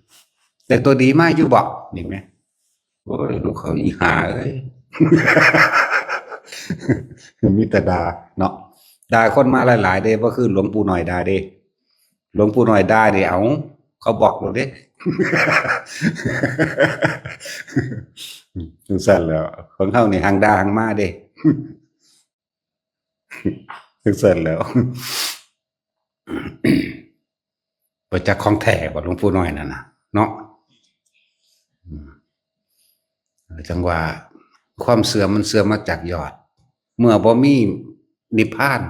ໄດ້ຕົວດີມາຢູ່ບໍ່? ນີ້ແໝ່. ໂອ້ຍ ລູກເຂົາອີຫ່າເອີຍ ມີແຕ່ດ່າເນາະ. ດ່າຄົນມາຫຼາຍໆເດ້ ບໍ່ຄືຫຼວງປູ່ນ້ອຍດ່າເດ້. ຫຼວງປູ່ນ້ອຍດ່ານີ້ ເອົາ ເຂົາບລັອກໂລດເດ້. ຈັ່ງຊັ້ນແຫຼ້ວ ຂອງເຮົານີ້ ຫາງດ່າຫາງມາເດ້. ຈັ່ງຊັ້ນແຫຼ້ວ ບໍ່ຈັກຂອງແທ້ບໍ່ ຫຼວງປູ່ນ້ອຍນັ້ນນະເນາະ. ອືມ ຈັ່ງວ່າ ຄວາມເຊື່ອມັນເຊື່ອມາຈາກຍອດ ເມື່ອບໍ່ມີນິບພານ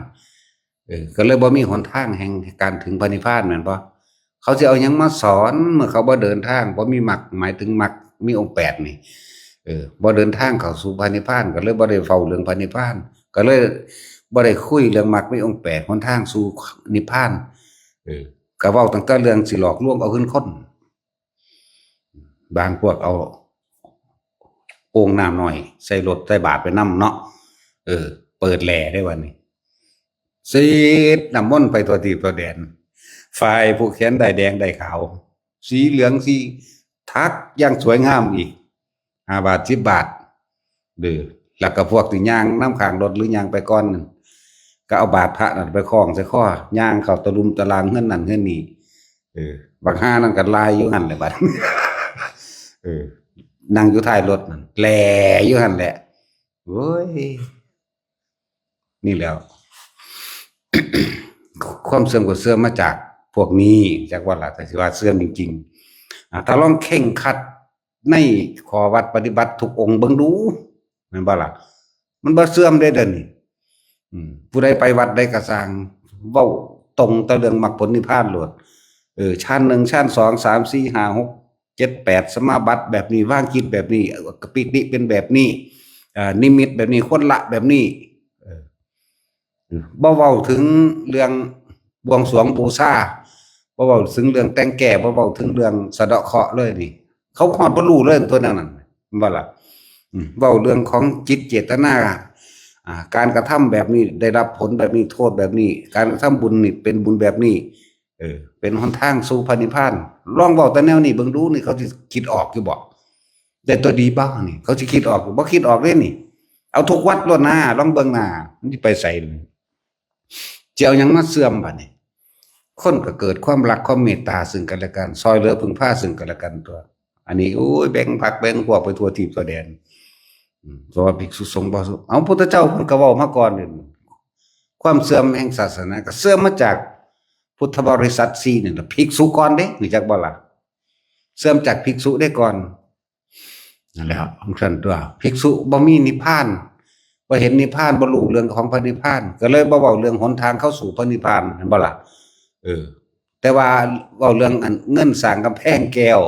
ເອີ ກໍເລີຍບໍ່ມີຫົນທາງແຫ່ງການເຖິງພະນິບພານ ແມ່ນບໍ່? ເຂົາຊິເອົາຫຍັງມາສອນ ເມື່ອເຂົາບໍ່ເດີນທາງ ບໍ່ມີມັກ ໝາຍເຖິງມັກມີອົງແປດນີ້ ເອີ ບໍ່ເດີນທາງເຂົ້າສູ່ພະນິບພານ ກໍເລີຍບໍ່ໄດ້ເວົ້າເລື່ອງພະນິບພານ ກໍເລີຍບໍ່ໄດ້ຄຸຍເລື່ອງມັກມີອົງແປດ ຫົນທາງສູ່ນິບພານ. ເອີ ກໍເວົ້າຕັ້ງແຕ່ເລື່ອງຊິຫຼອກລວງເອົາເງິນຄົນ. ບາງພວກເອົາໂອ່ງນ້ຳນ້ອຍໃສ່ລົດໃສ່ບາດໄປນຳເນາະ. ເອີ ເປີດແຫຼເດ້ບັດນີ້ ສີດນ້ຳມົນໄປທົ່ວທີບທົ່ວແດນ ຝ່າຍຜູກແຂນດ້າຍແດງດ້າຍຂາວ ສີເຫຼືອງສີ ຖັກຢ່າງສວຍງາມອີກ ຫ້າບາດ ສິບບາດເດີ. ແລ້ວກໍພວກທີ່ຍ່າງນຳຂ້າງລົດ ຫຼື ຍ່າງໄປກ່ອນນັ້ນ ກໍເອົາບາດພະນັ້ນໄປຄ້ອງໃສ່ຄໍ ຍ່າງເຂົ້າຕະລຸມຕະລາງເຮືອນນັ້ນເຮືອນນີ້. ເອີ ບັກຫ່ານັ້ນກໍລາຍຢູ່ຫັ້ນແຫຼະບັດ ເອີ ນັ່ງຢູ່ທ້າຍລົດນັ້ນ ແຫຼຢູ່ຫັ້ນແຫຼະ. ໂອ້ຍ ນີ້ແຫຼ້ວ ຄວາມເຊື່ອມກໍເຊື່ອມມາຈາກພວກນີ້ ຈັກວ່າລະ ແຕ່ຊິວ່າເຊື່ອມຈິງໆ ອາ ຖ້າລອງເຄັ່ງຄັດໃນຂໍ້ວັດປະຕິບັດທຸກອົງເບິ່ງດູ ແມ່ນບໍ່ລະ? ມັນບໍ່ເຊື່ອມເດ້ດຽວນີ້. ອືມ ຜູ້ໃດໄປວັດໃດກໍຊ່າງ ເວົ້າຕົງແຕ່ເລື່ອງມັກຜົນນິບພານໂລດ. ເອີ ຊັ້ນໜຶ່ງ ຊັ້ນສອງ ສາມ ສີ່ ຫ້າ ຫົກ ເຈັດ ແປດ ສະມາບັດແບບນີ້ ວາງຈິດແບບນີ້ ເອີ ກະປິຕິເປັນແບບນີ້ ເອີ ນິມິດແບບນີ້ ຄວນລະແບບນີ້. ເອີ ບໍ່ເວົ້າເຖິງເລື່ອງບວງສວງບູຊາ ບໍ່ເວົ້າເຖິງເລື່ອງແຕ່ງແກ້ ບໍ່ເວົ້າເຖິງເລື່ອງສະເດາະເຄາະເລີຍນີ້ ເຂົາຮອດບໍ່ຮູ້ເລີຍຕົວແນວນັ້ນ ແມ່ນບໍ່ລະ? ອືມ ເວົ້າເລື່ອງຂອງຈິດເຈດຕະນາ ອາ ການກະທຳແບບນີ້ໄດ້ຮັບຜົນແບບນີ້ ໂທດແບບນີ້ ການກະທຳບຸນນີ້ເປັນບຸນແບບນີ້ ເອີ ເປັນຫົນທາງສູ່ພະນິບພານ. ລອງເວົ້າແຕ່ແນວນີ້ເບິ່ງດູນີ້ ເຂົາຊິຄິດອອກຢູ່ບໍ່? ໄດ້ຕົວດີບໍ່ນີ້ ເຂົາຊິຄິດອອກຢູ່? ບໍ່ຄິດອອກເດ້ນີ້. ເອົາທຸກວັດໂລດນາ ລອງເບິ່ງນາ ມັນຊິໄປໃສ? ຊິເອົາຫຍັງມາເຊື່ອມບາດນີ້? ຄົນກໍເກີດຄວາມຮັກຄວາມເມດຕາເຊິ່ງກັນແລະກັນ ຊ່ອຍເຫຼືອເພິ່ງພາເຊິ່ງກັນແລະກັນຕົວະ. ອັນນີ້ ໂອ້ຍ ແບ່ງພັກແບ່ງພວກໄປທົ່ວທີບທົ່ວແດນ. ອືມ ເພາະວ່າພິກສຸສົງບໍ່ ເອົາ ພຸດທະເຈົ້າເພິ່ນກໍເວົ້າມາກ່ອນ ຄວາມເຊື່ອມແຫ່ງສາສະໜາກໍເຊື່ອມມາຈາກພຸດທະບໍລິສັດສີ່ນີ້ລະ ພິກສຸກ່ອນເດ້ ຮູ້ຈັກບໍ່ລະ? ເຊື່ອມຈາກພິກສຸເດ້ກ່ອນ. ນັ້ນແຫຼະ ຂອງຊັ້ນຕົວະ ພິກສຸບໍ່ມີນິບພານ ບໍ່ເຫັນນິບພານ ບໍ່ຮູ້ເລື່ອງຂອງພະນິບພານ ກໍເລີຍບໍ່ເວົ້າເລື່ອງຫົນທາງເຂົ້າສູ່ພະນິບພານ ແມ່ນບໍ່ລະ? ເອີ ແຕ່ວ່າເວົ້າເລື່ອງອັນເງິນສ້າງກຳແພງແກ້ວ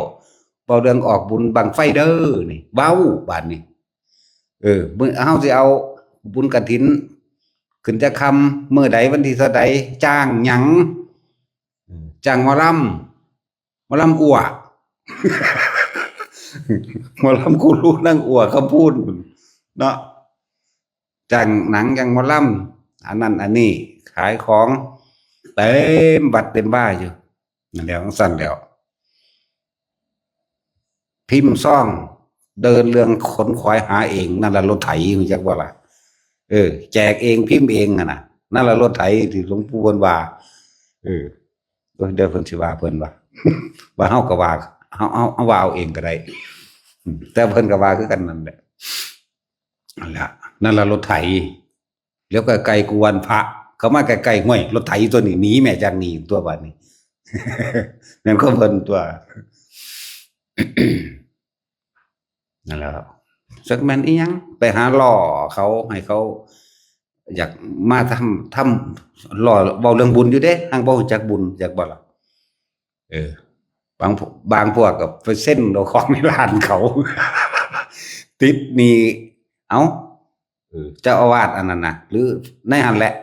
ເວົ້າເລື່ອງອອກບຸນບັ້ງໄຟເດີນີ້ ເວົ້າບາດນີ້. ເອີ ມື້ເຮົາຊິເອົາບຸນກະຖິນຂຶ້ນຈັກຄ່ຳ ມື້ໃດ ວັນທີເທົ່າໃດ ຈ້າງຫຍັງ? ເອີ ຈ້າງໝໍລຳ ໝໍລຳອົວ ໝໍລຳຄູລູນາງອົວຄຳພູນເນາະ ຈ້າງໜັງ ຈ້າງໝໍລຳ ອັນນັ້ນອັນນີ້ ຂາຍຂອງເຕັມວັດເຕັມວາຢູ່. ນັ້ນແຫຼະ ຈັ່ງຊັ້ນແຫຼ້ວ ພິມຊອງ ເດີນເລື່ອງຂົນຂວາຍຫາເອງ ນັ້ນລະລົດໄຖ ຮູ້ຈັກບໍ່ລະ? ເອີ ແຈກເອງພິມເອງຫັ້ນນະ ນັ້ນລະລົດໄຖທີ່ຫຼວງປູ່ເພິ່ນວ່າ. ເອີ ໂອ້ຍ ດຽວເພິ່ນຊິວ່າເພິ່ນວ່າ ວ່າເຮົາກໍວ່າ ເຮົາ ເຮົາ ເຮົາວ່າເອົາເອງກໍໄດ້ ອືມ ແຕ່ເພິ່ນກໍວ່າຄືກັນນັ້ນແຫຼະ. ນັ້ນລະ ນັ້ນລະລົດໄຖ ແລ້ວກໍໄກ່ກວນພະ ເຂົ້າມາໃກ້ໆ ຫ້ວຍ ລົດໄຖຕົວນີ້ໜີແມ້ ຈັກໜີຕົວບາດນີ້ ແມ່ນຄວາມເພິ່ນຕົວ. ນັ້ນແຫຼະ ຈັກແມ່ນອີ່ຫຍັງ ໄປຫາລໍ້ເຂົາ ໃຫ້ເຂົາຢາກມາທຳ ທຳ ລໍ້ເວົ້າເລື່ອງບຸນຢູ່ເດ້ ຫາກບໍ່ຮູ້ຈັກບຸນ ຈັກບໍ່ລະ? ເອີ ບາງ ບາງພວກກໍໄປເຊັນເອົາຂອງໃນຮ້ານເຂົາ ຕິດໜີ້ ເອົ້າ ເຈົ້າອາວາດອັນນັ້ນນະ ຫຼືໃນຫັ້ນແຫຼະ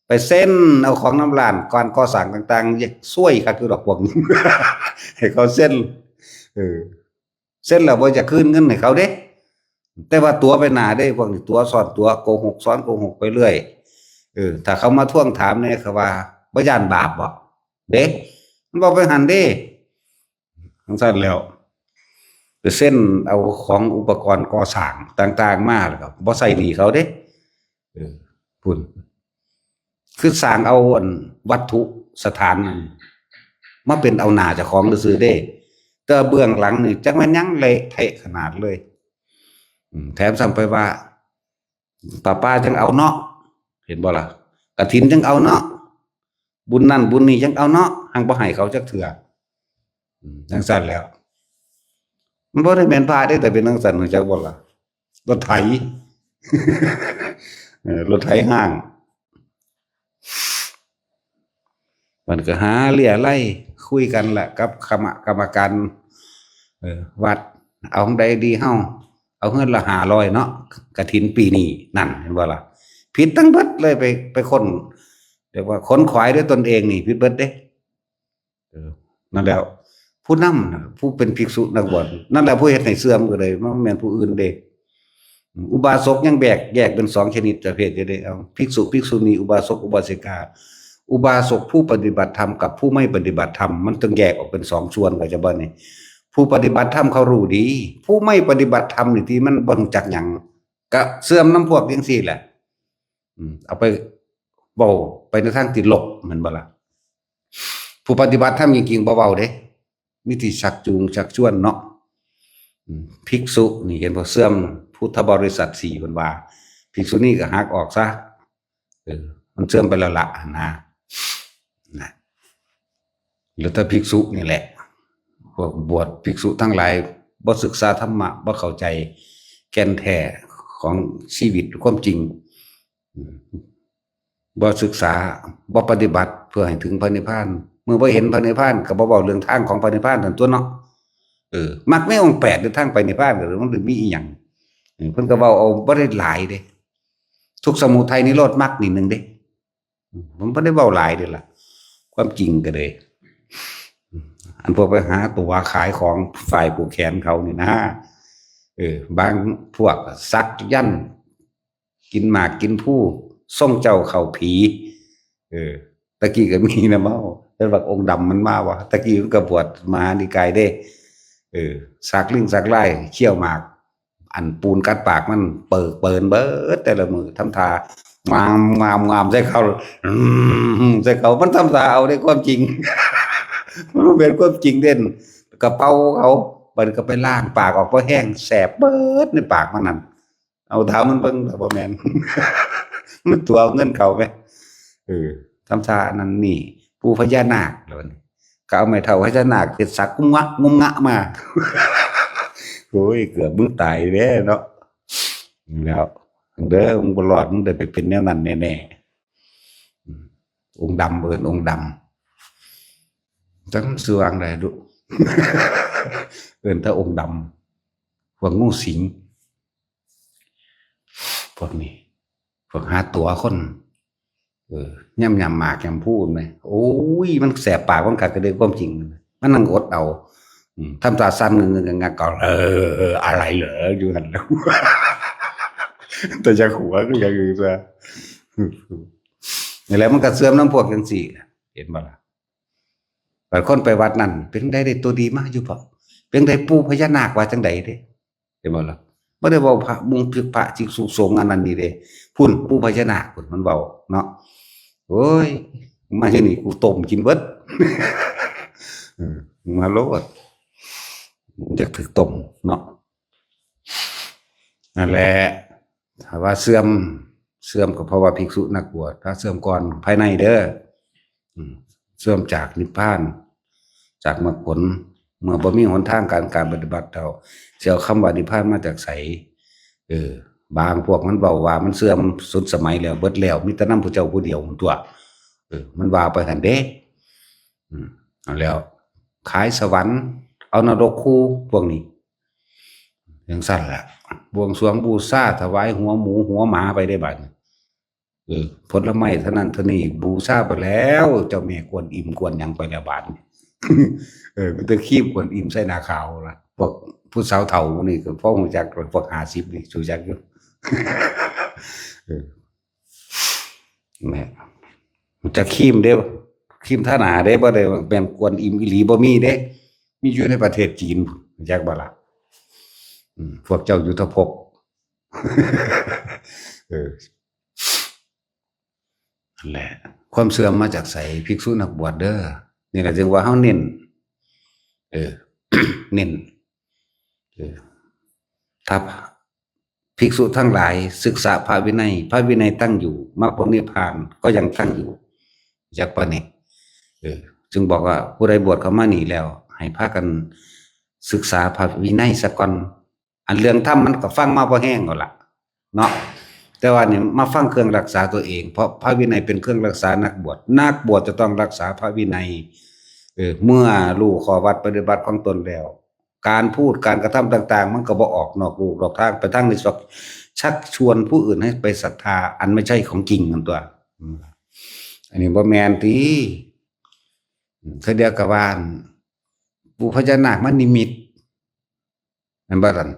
ໄປເຊັນເອົາຂອງນຳຮ້ານການກໍ່ສ້າງຕ່າງໆ ຢາກຊວຍຄັກຢູ່ດອກພວກນີ້ ໃຫ້ເຂົາເຊັນ ເອີ ເຊັນແລ້ວບໍ່ຢາກຄືນເງິນໃຫ້ເຂົາເດ້ ແຕ່ວ່າຕົວະໄປໜ້າເດ້ ພວກນີ້ຕົວະຊ້ອນຕົວະ ໂກຫົກຊ້ອນໂກຫົກໄປເລື້ອຍ. ເອີ ຖ້າເຂົາມາທວງຖາມແດ່ ເຂົາວ່າບໍ່ຢ້ານບາບບໍ? ເດ້ ມັນເວົ້າໄປຫັ້ນເດ້ ຈັ່ງຊັ້ນແລ້ວ ໄປເຊັນເອົາຂອງອຸປະກອນກໍ່ສ້າງຕ່າງໆມາ ແລ້ວກໍບໍ່ໃຊ້ໜີ້ເຂົາເດ້. ເອີ ພຸ້ນ ຄືສ້າງເອົາອັນວັດຖຸສະຖານນັ້ນມາເປັນເອົາໜ້າເຈົ້າຂອງຊື່ໆເດ້ ແຕ່ເບື້ອງຫຼັງນີ້ຈັກແມ່ນຫຍັງ ເລະເທະຂະໜາດເລີຍ. ອືມ ແຖມຊ້ຳໄປວ່າ ປະປາຈັ່ງເອົາເນາະ ເຫັນບໍ່ລະ? ກະຖິນຈັ່ງເອົາເນາະ ບຸນນັ້ນບຸນນີ້ຈັ່ງເອົາເນາະ ຫາກບໍ່ໃຫ້ເຂົາຈັກເທື່ອ. ອືມ ຈັ່ງຊັ້ນແລ້ວ ມັນບໍ່ໄດ້ແມ່ນພະເດ້ ແຕ່ເປັນຈັ່ງຊັ້ນ ຮູ້ຈັກບໍ່ລະ? ລົດໄຖ ເອີ ລົດໄຖຮ້າງ ມັນກໍຫາເລຍໄລຄຸຍກັນລະກັບຄະນະກຳມະການ ເອີ ວັດ ເອົາຈັ່ງໃດດີເຮົາ ເອົາເຮືອນລະຫ້າຮ້ອຍເນາະ ກະຖິນປີນີ້ ນັ້ນ ເຫັນບໍ່ລະ? ຜິດທັງເບິດເລີຍ ໄປ ໄປຄົ້ນ ເອີ້ນວ່າ ຂົນຂວາຍດ້ວຍຕົນເອງນີ້ ຜິດເບິດເດ້. ເອີ ນັ້ນແຫຼະ ຜູ້ນຳນະ ຜູ້ເປັນພິກສຸນັກບວດ ນັ້ນແຫຼະຜູ້ເຮັດໃຫ້ເສື່ອມກໍໄດ້ ມັນບໍ່ແມ່ນຜູ້ອື່ນເດ້. ອຸບາສົກຍັງແບກແຍກເປັນສອງຊະນິດປະເພດຢູ່ເດ້ ເອົາ ພິກສຸ ພິກສຸນີ ອຸບາສົກ ອຸບາສິກາ ອຸບາສົກຜູ້ປະຕິບັດທຳກັບຜູ້ໄມ່ປະຕິບັດທຳ ມັນຕ້ອງແຍກອອກເປັນສອງສ່ວນ ເຂົ້າໃຈບໍ່ນີ້? ຜູ້ປະຕິບັດທຳເຂົາຮູ້ດີ ຜູ້ໄມ່ປະຕິບັດທຳນີ້ທີ່ມັນບໍ່ຮູ້ຈັກຫຍັງ ກະເສື່ອມນຳພວກຈັ່ງຊີ້ແຫຼະ. ອືມ ເອົາໄປເວົ້າໄປໃນທາງທີ່ລົບ ແມ່ນບໍ່ລະ? ຜູ້ປະຕິບັດທຳຈິງໆບໍ່ເວົ້າເດ້ ມີແຕ່ຊັກຈູງຊັກຊວນເນາະ. ອືມ ພິກສຸນີ້ເຫັນບໍ່ ເສື່ອມພຸດທະບໍລິສັດສີ່ ເພິ່ນວ່າ ພິກສຸນີກໍຫັກອອກຊະ ເອີ ມັນເສື່ອມໄປແລ້ວລະຫັ້ນນະ ນະ. ຫຼືຖ້າພິກສຸນີ້ແຫຼະ ພວກບວດພິກສຸທັງຫຼາຍບໍ່ສຶກສາທຳມະ ບໍ່ເຂົ້າໃຈແກ່ນແທ້ຂອງຊີວິດຄວາມຈິງ ອືມ ບໍ່ສຶກສາ ບໍ່ປະຕິບັດເພື່ອໃຫ້ເຖິງພະນິບພານ ເມື່ອບໍ່ເຫັນພະນິບພານກໍບໍ່ເວົ້າເລື່ອງທາງຂອງພະນິບພານນັ້ນຕົວະເນາະ. ເອີ ມັກມີອົງແປດ ຫຼືທາງໄປນິບພານກໍມັນມີອີ່ຫຍັງ ເພິ່ນກໍເວົ້າເອົາບໍ່ໄດ້ຫຼາຍເດ້ ທຸກສະມຸໄທນິໂຣດມັກນີ້ໜຶ່ງເດ້. ອືມ ມັນບໍ່ໄດ້ເວົ້າຫຼາຍເດ້ລະ ຄວາມຈິງກໍເລີຍ ອັນພວກໄປຫາຕົວະຂາຍຂອງຝ່າຍຜູກແຂນເຂົານີ້ນະ ເອີ ບາງພວກສັກຍັນ ກິນໝາກກິນພູ ຊົງເຈົ້າເຂົ້າຜີ ເອີ ຕະກີ້ກໍມີນະ ເວົ້າ ແຕ່ວ່າອົງດຳມັນມາວ່າ ຕະກີ້ມັນກໍບວດມະຫານິກາຍເດ້ ເອີ ສັກລິງສັກລາຍ ຄ້ຽວໝາກ ອັນປູນກັດປາກມັນເປີກເປີນເບີດແຕ່ລະມື້ ທຳທ່າງາມງາມງາມໃສ່ເຂົາ ອືມ ໃສ່ເຂົາ ມັນທຳທ່າເອົາໃນຄວາມຈິງ ມັນບໍ່ແມ່ນຄວາມຈິງເດ້ ກະເປົ່າເຂົາ ບັດນີ້ກໍໄປລ້າງປາກອອກ ພໍແຮງແສບເບີດໃນປາກມັນນັ້ນ ເອົາຖາມມັນເບິ່ງລະ ບໍ່ແມ່ນ ມັນຕົວະເອົາເງິນເຂົາແມ ເອີ ທຳທ່າອັນນັ້ນນີ້ ປູພະຍານາກລະ ກໍເອົາໄມ້ເຖົ້າພະຍານາກເຮັດສັກງຸ້ມງະງຸ້ມງະມາ ໂອ້ຍ ເກືອບມຶງຕາຍແລ້ວເນາະ ແລ້ວເດີ ມຶງບໍ່ລອດ ມຶງໄດ້ໄປເປັນແນວນັ້ນແນ່ໆ ອືມ ອົງດຳ ເອີ້ນອົງດຳ ຈັກມັນຊື່ວ່າຈັ່ງໃດດຸ ເອີ້ນແຕ່ອົງດຳ ພວກງູສິງ ພວກນີ້ ພວກຫາຕົວະຄົນ ເອີ ຍຳຫຍ້ຳໝາກຫຍ້ຳພູນແມ ໂອ້ຍ ມັນແສບປາກ ມັນຄັກກະເດີ ຄວາມຈິງ ມັນນັ່ງອົດເອົາ ອືມ ທຳຕາສັ່ນງຶກໆ ເອີ ອາໄລເຫຼື ຢູ່ຫັ້ນແຫຼະ ແຕ່ຢາກຫົວຄືຢາກອື່ນຊະ ນີ້ແຫຼະ ມັນກະເສື່ອມນຳພວກຈັ່ງຊີ້ແຫຼະ ເຫັນບໍ່ລະ? ບາດຄົນໄປວັດນັ້ນ ເປັນໃດ ໄດ້ຕົວດີມາຢູ່ບໍ່? ເປັນໃດ ປູພະຍານາກວ່າຈັ່ງໃດເດ້? ເຫັນບໍ່ລະ? ບໍ່ໄດ້ເວົ້າພະມຸງພິກພະພິກສຸສົງອັນນັ້ນນີ້ເດ້ ພຸ້ນ ປູພະຍານາກພຸ້ນ ມັນເວົ້າເນາະ ໂອ້ຍ ມາຢູ່ນີ້ ກູຕົ້ມກິນເບິດ ເອີ ມາໂລດ ຢາກຖືກຕົ້ມເນາະ ນັ້ນແຫຼະ ຖ້າວ່າເສື່ອມ ເສື່ອມກໍເພາະວ່າພິກສຸນັກບວດ ພະເສື່ອມກ່ອນພາຍໃນເດີ ອືມ ເສື່ອມຈາກນິບພານ ຈາກມາກຜົນ ເມື່ອບໍ່ມີຫົນທາງການ ການປະຕິບັດແລ້ວ ຊິເອົາຄຳວ່ານິບພານມາຈາກໃສ? ເອີ ບາງພວກມັນເວົ້າວ່າມັນເສື່ອມສຸດສະໄໝແລ້ວ ເບິດແລ້ວ ມີແຕ່ນຳພະເຈົ້າຜູ້ດຽວຫັ້ນຕົວະ ເອີ ມັນວ່າໄປຫັ້ນເດ້ ອືມ ເອົາແລ້ວ ຂາຍສະຫວັນ ເອົານະລົກຄູ່ ພວກນີ້ ຈັ່ງຊັ້ນລະ ບວງສວງບູຊາ ຖວາຍຫົວໝູຫົວໝາໄປເດ້ບາດນີ້ ເອີ ຜົນລະໄມ້ເທົ່ານັ້ນເທົ່ານີ້ ບູຊາໄປແລ້ວ ເຈົ້າແມ່ກວນອິມກວນຫຍັງໄປແລ້ວບາດນີ້ ເອີ ມີແຕ່ຄຣີມກວນອິມໃສ່ໜ້າຂາວລະ ພວກຜູ້ສາວເຖົ້ານີ້ກໍພໍຮູ້ຈັກ ພວກຫ້າສິບນີ້ຮູ້ຈັກຢູ່ ເອີ ແມ່ນ ຮູ້ຈັກຄຣີມເດ້ ຄຣີມທາໜ້າເດ້ ບໍ່ໄດ້ແມ່ນກວນອິມອີ່ຫຼີ ບໍ່ມີເດ້ ມີຢູ່ໃນປະເທດຈີນ ຮູ້ຈັກບໍ່ລະ? ອືມ ພວກເຈົ້າຍຸດທະພົບ ເອີ ນັ້ນແຫຼະ ຄວາມເຊື່ອມມາຈາກໃສ? ພິກສຸນັກບວດເດີ ນີ້ລະຈຶ່ງວ່າເຮົາເນັ້ນ ເອີ ເນັ້ນ ເອີ ຖ້າ ພິກສຸທັງຫຼາຍສຶກສາພະວິໄນ ພະວິໄນຕັ້ງຢູ່ ມັກຜົນນິບພານກໍຍັງຕັ້ງຢູ່ ຈັກປານນີ້ ເອີ ຈຶ່ງບອກວ່າຜູ້ໃດບວດເຂົ້າມານີ້ແລ້ວ ໃຫ້ພາກັນສຶກສາພະວິໄນສາກ່ອນ ອັນເລື່ອງທຳມັນກໍຟັງມາພໍແຮງແລ້ວລະເນາະ ແຕ່ວ່ານີ້ມາຟັງເຄື່ອງລັກສາຕົວເອງ ເພາະພະວິໄນເປັນເຄື່ອງລັກສານັກບວດ ນັກບວດຈະຕ້ອງລັກສາພະວິໄນ ເອີ ເມື່ອຮູ້ຂໍ້ວັດປະຕິບັດຂອງຕົນແລ້ວ ການພູດການກະທຳຕ່າງໆ ມັນກໍບໍ່ອອກນອກລູກນອກທາງ ໄປທາງທີ່ຊັກ ຊັກຊວນຜູ້ອື່ນໃຫ້ໄປສັດທາອັນບໍ່ໃຊ່ຂອງຈິງນັ້ນຕົວະ ອືມ ອັນນີ້ບໍ່ແມ່ນຕິ ເທື່ອດຽວກໍວ່າ ປູພະຍານາກມານິມິດ ແມ່ນບໍ່ຊັ້ນ?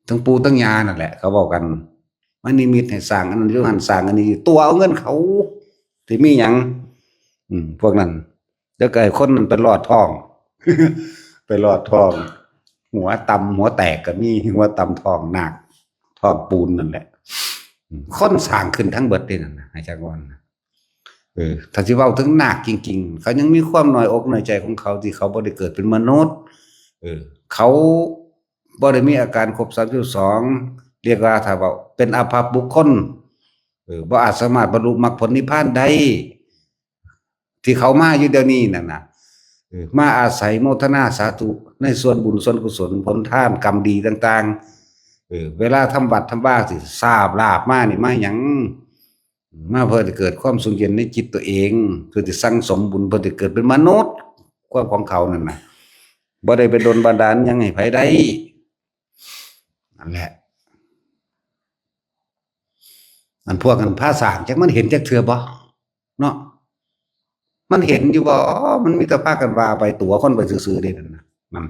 ທັງປູທັງຍ່ານັ້ນແຫຼະ ເຂົາເວົ້າກັນ ມານິມິດໃຫ້ສ້າງອັນນັ້ນຢູ່ຫັ້ນ ສ້າງອັນນີ້ ຕົວະເອົາເງິນເຂົາ ຊິມີຫຍັງ? ອືມ ພວກນັ້ນ ແລ້ວກໍໃຫ້ຄົນນັ້ນໄປລອດທ້ອງ ໄປລອດທ້ອງ ຫົວຕ່ຳຫົວແຕກກໍມີ ຫົວຕ່ຳທ້ອງນາກ ທ້ອງປູນນັ້ນແຫຼະ ອືມ ຄົນສ້າງຂຶ້ນທັງເບິດເດ້ນັ້ນນະ ໃຫ້ຈັກວ່ານະ ເອີ ຖ້າຊິເວົ້າເຖິງນາກຈິງໆ ເຂົາຍັງມີຄວາມນ້ອຍອົກນ້ອຍໃຈຂອງເຂົາ ທີ່ເຂົາບໍ່ໄດ້ເກີດເປັນມະນຸດ ເອີ ເຂົາບໍ່ໄດ້ມີອາການຄົບສາມສິບສອງ ຮຽກວ່າຖ້າເວົ້າເປັນອະພະບຸກຄົນ ເອີ ບໍ່ອາດສາມາດບັນລຸມັກຜົນນິບພານໄດ້ ທີ່ເຂົາມາຢູ່ດຽວນີ້ນັ້ນນະ ເອີ ມາອາໄສໂມທະນາສາທຸໃນສ່ວນບຸນສ່ວນກຸສົນ ຜົນທານກຳດີຕ່າງໆ ເອີ ເວລາທຳວັດທຳວາຊິ ຊາບລາບມານີ້ມາຫຍັງ? ມາເພື່ອໃຫ້ເກີດຄວາມສຸກເຢັນໃນຈິດຕົວເອງ ເພື່ອຈະສັ່ງສົມບຸນ ເພື່ອຈະເກີດເປັນມະນຸດ ຄວາມຂອງເຂົານັ້ນນະ ບໍ່ໄດ້ໄປດົນບັນດານຫຍັງໃຫ້ໃຜໄດ້ ນັ້ນແຫຼະ ອັນພວກອັນພາສ້າງ ຈັກມັນເຫັນຈັກເທື່ອບໍ່ເນາະ? ມັນເຫັນຢູ່ບໍ່? ມັນມີແຕ່ພາກັນວ່າໄປຕົວະຄົນໄປຊື່ໆເດ້ນັ້ນນະ ນັ້ນ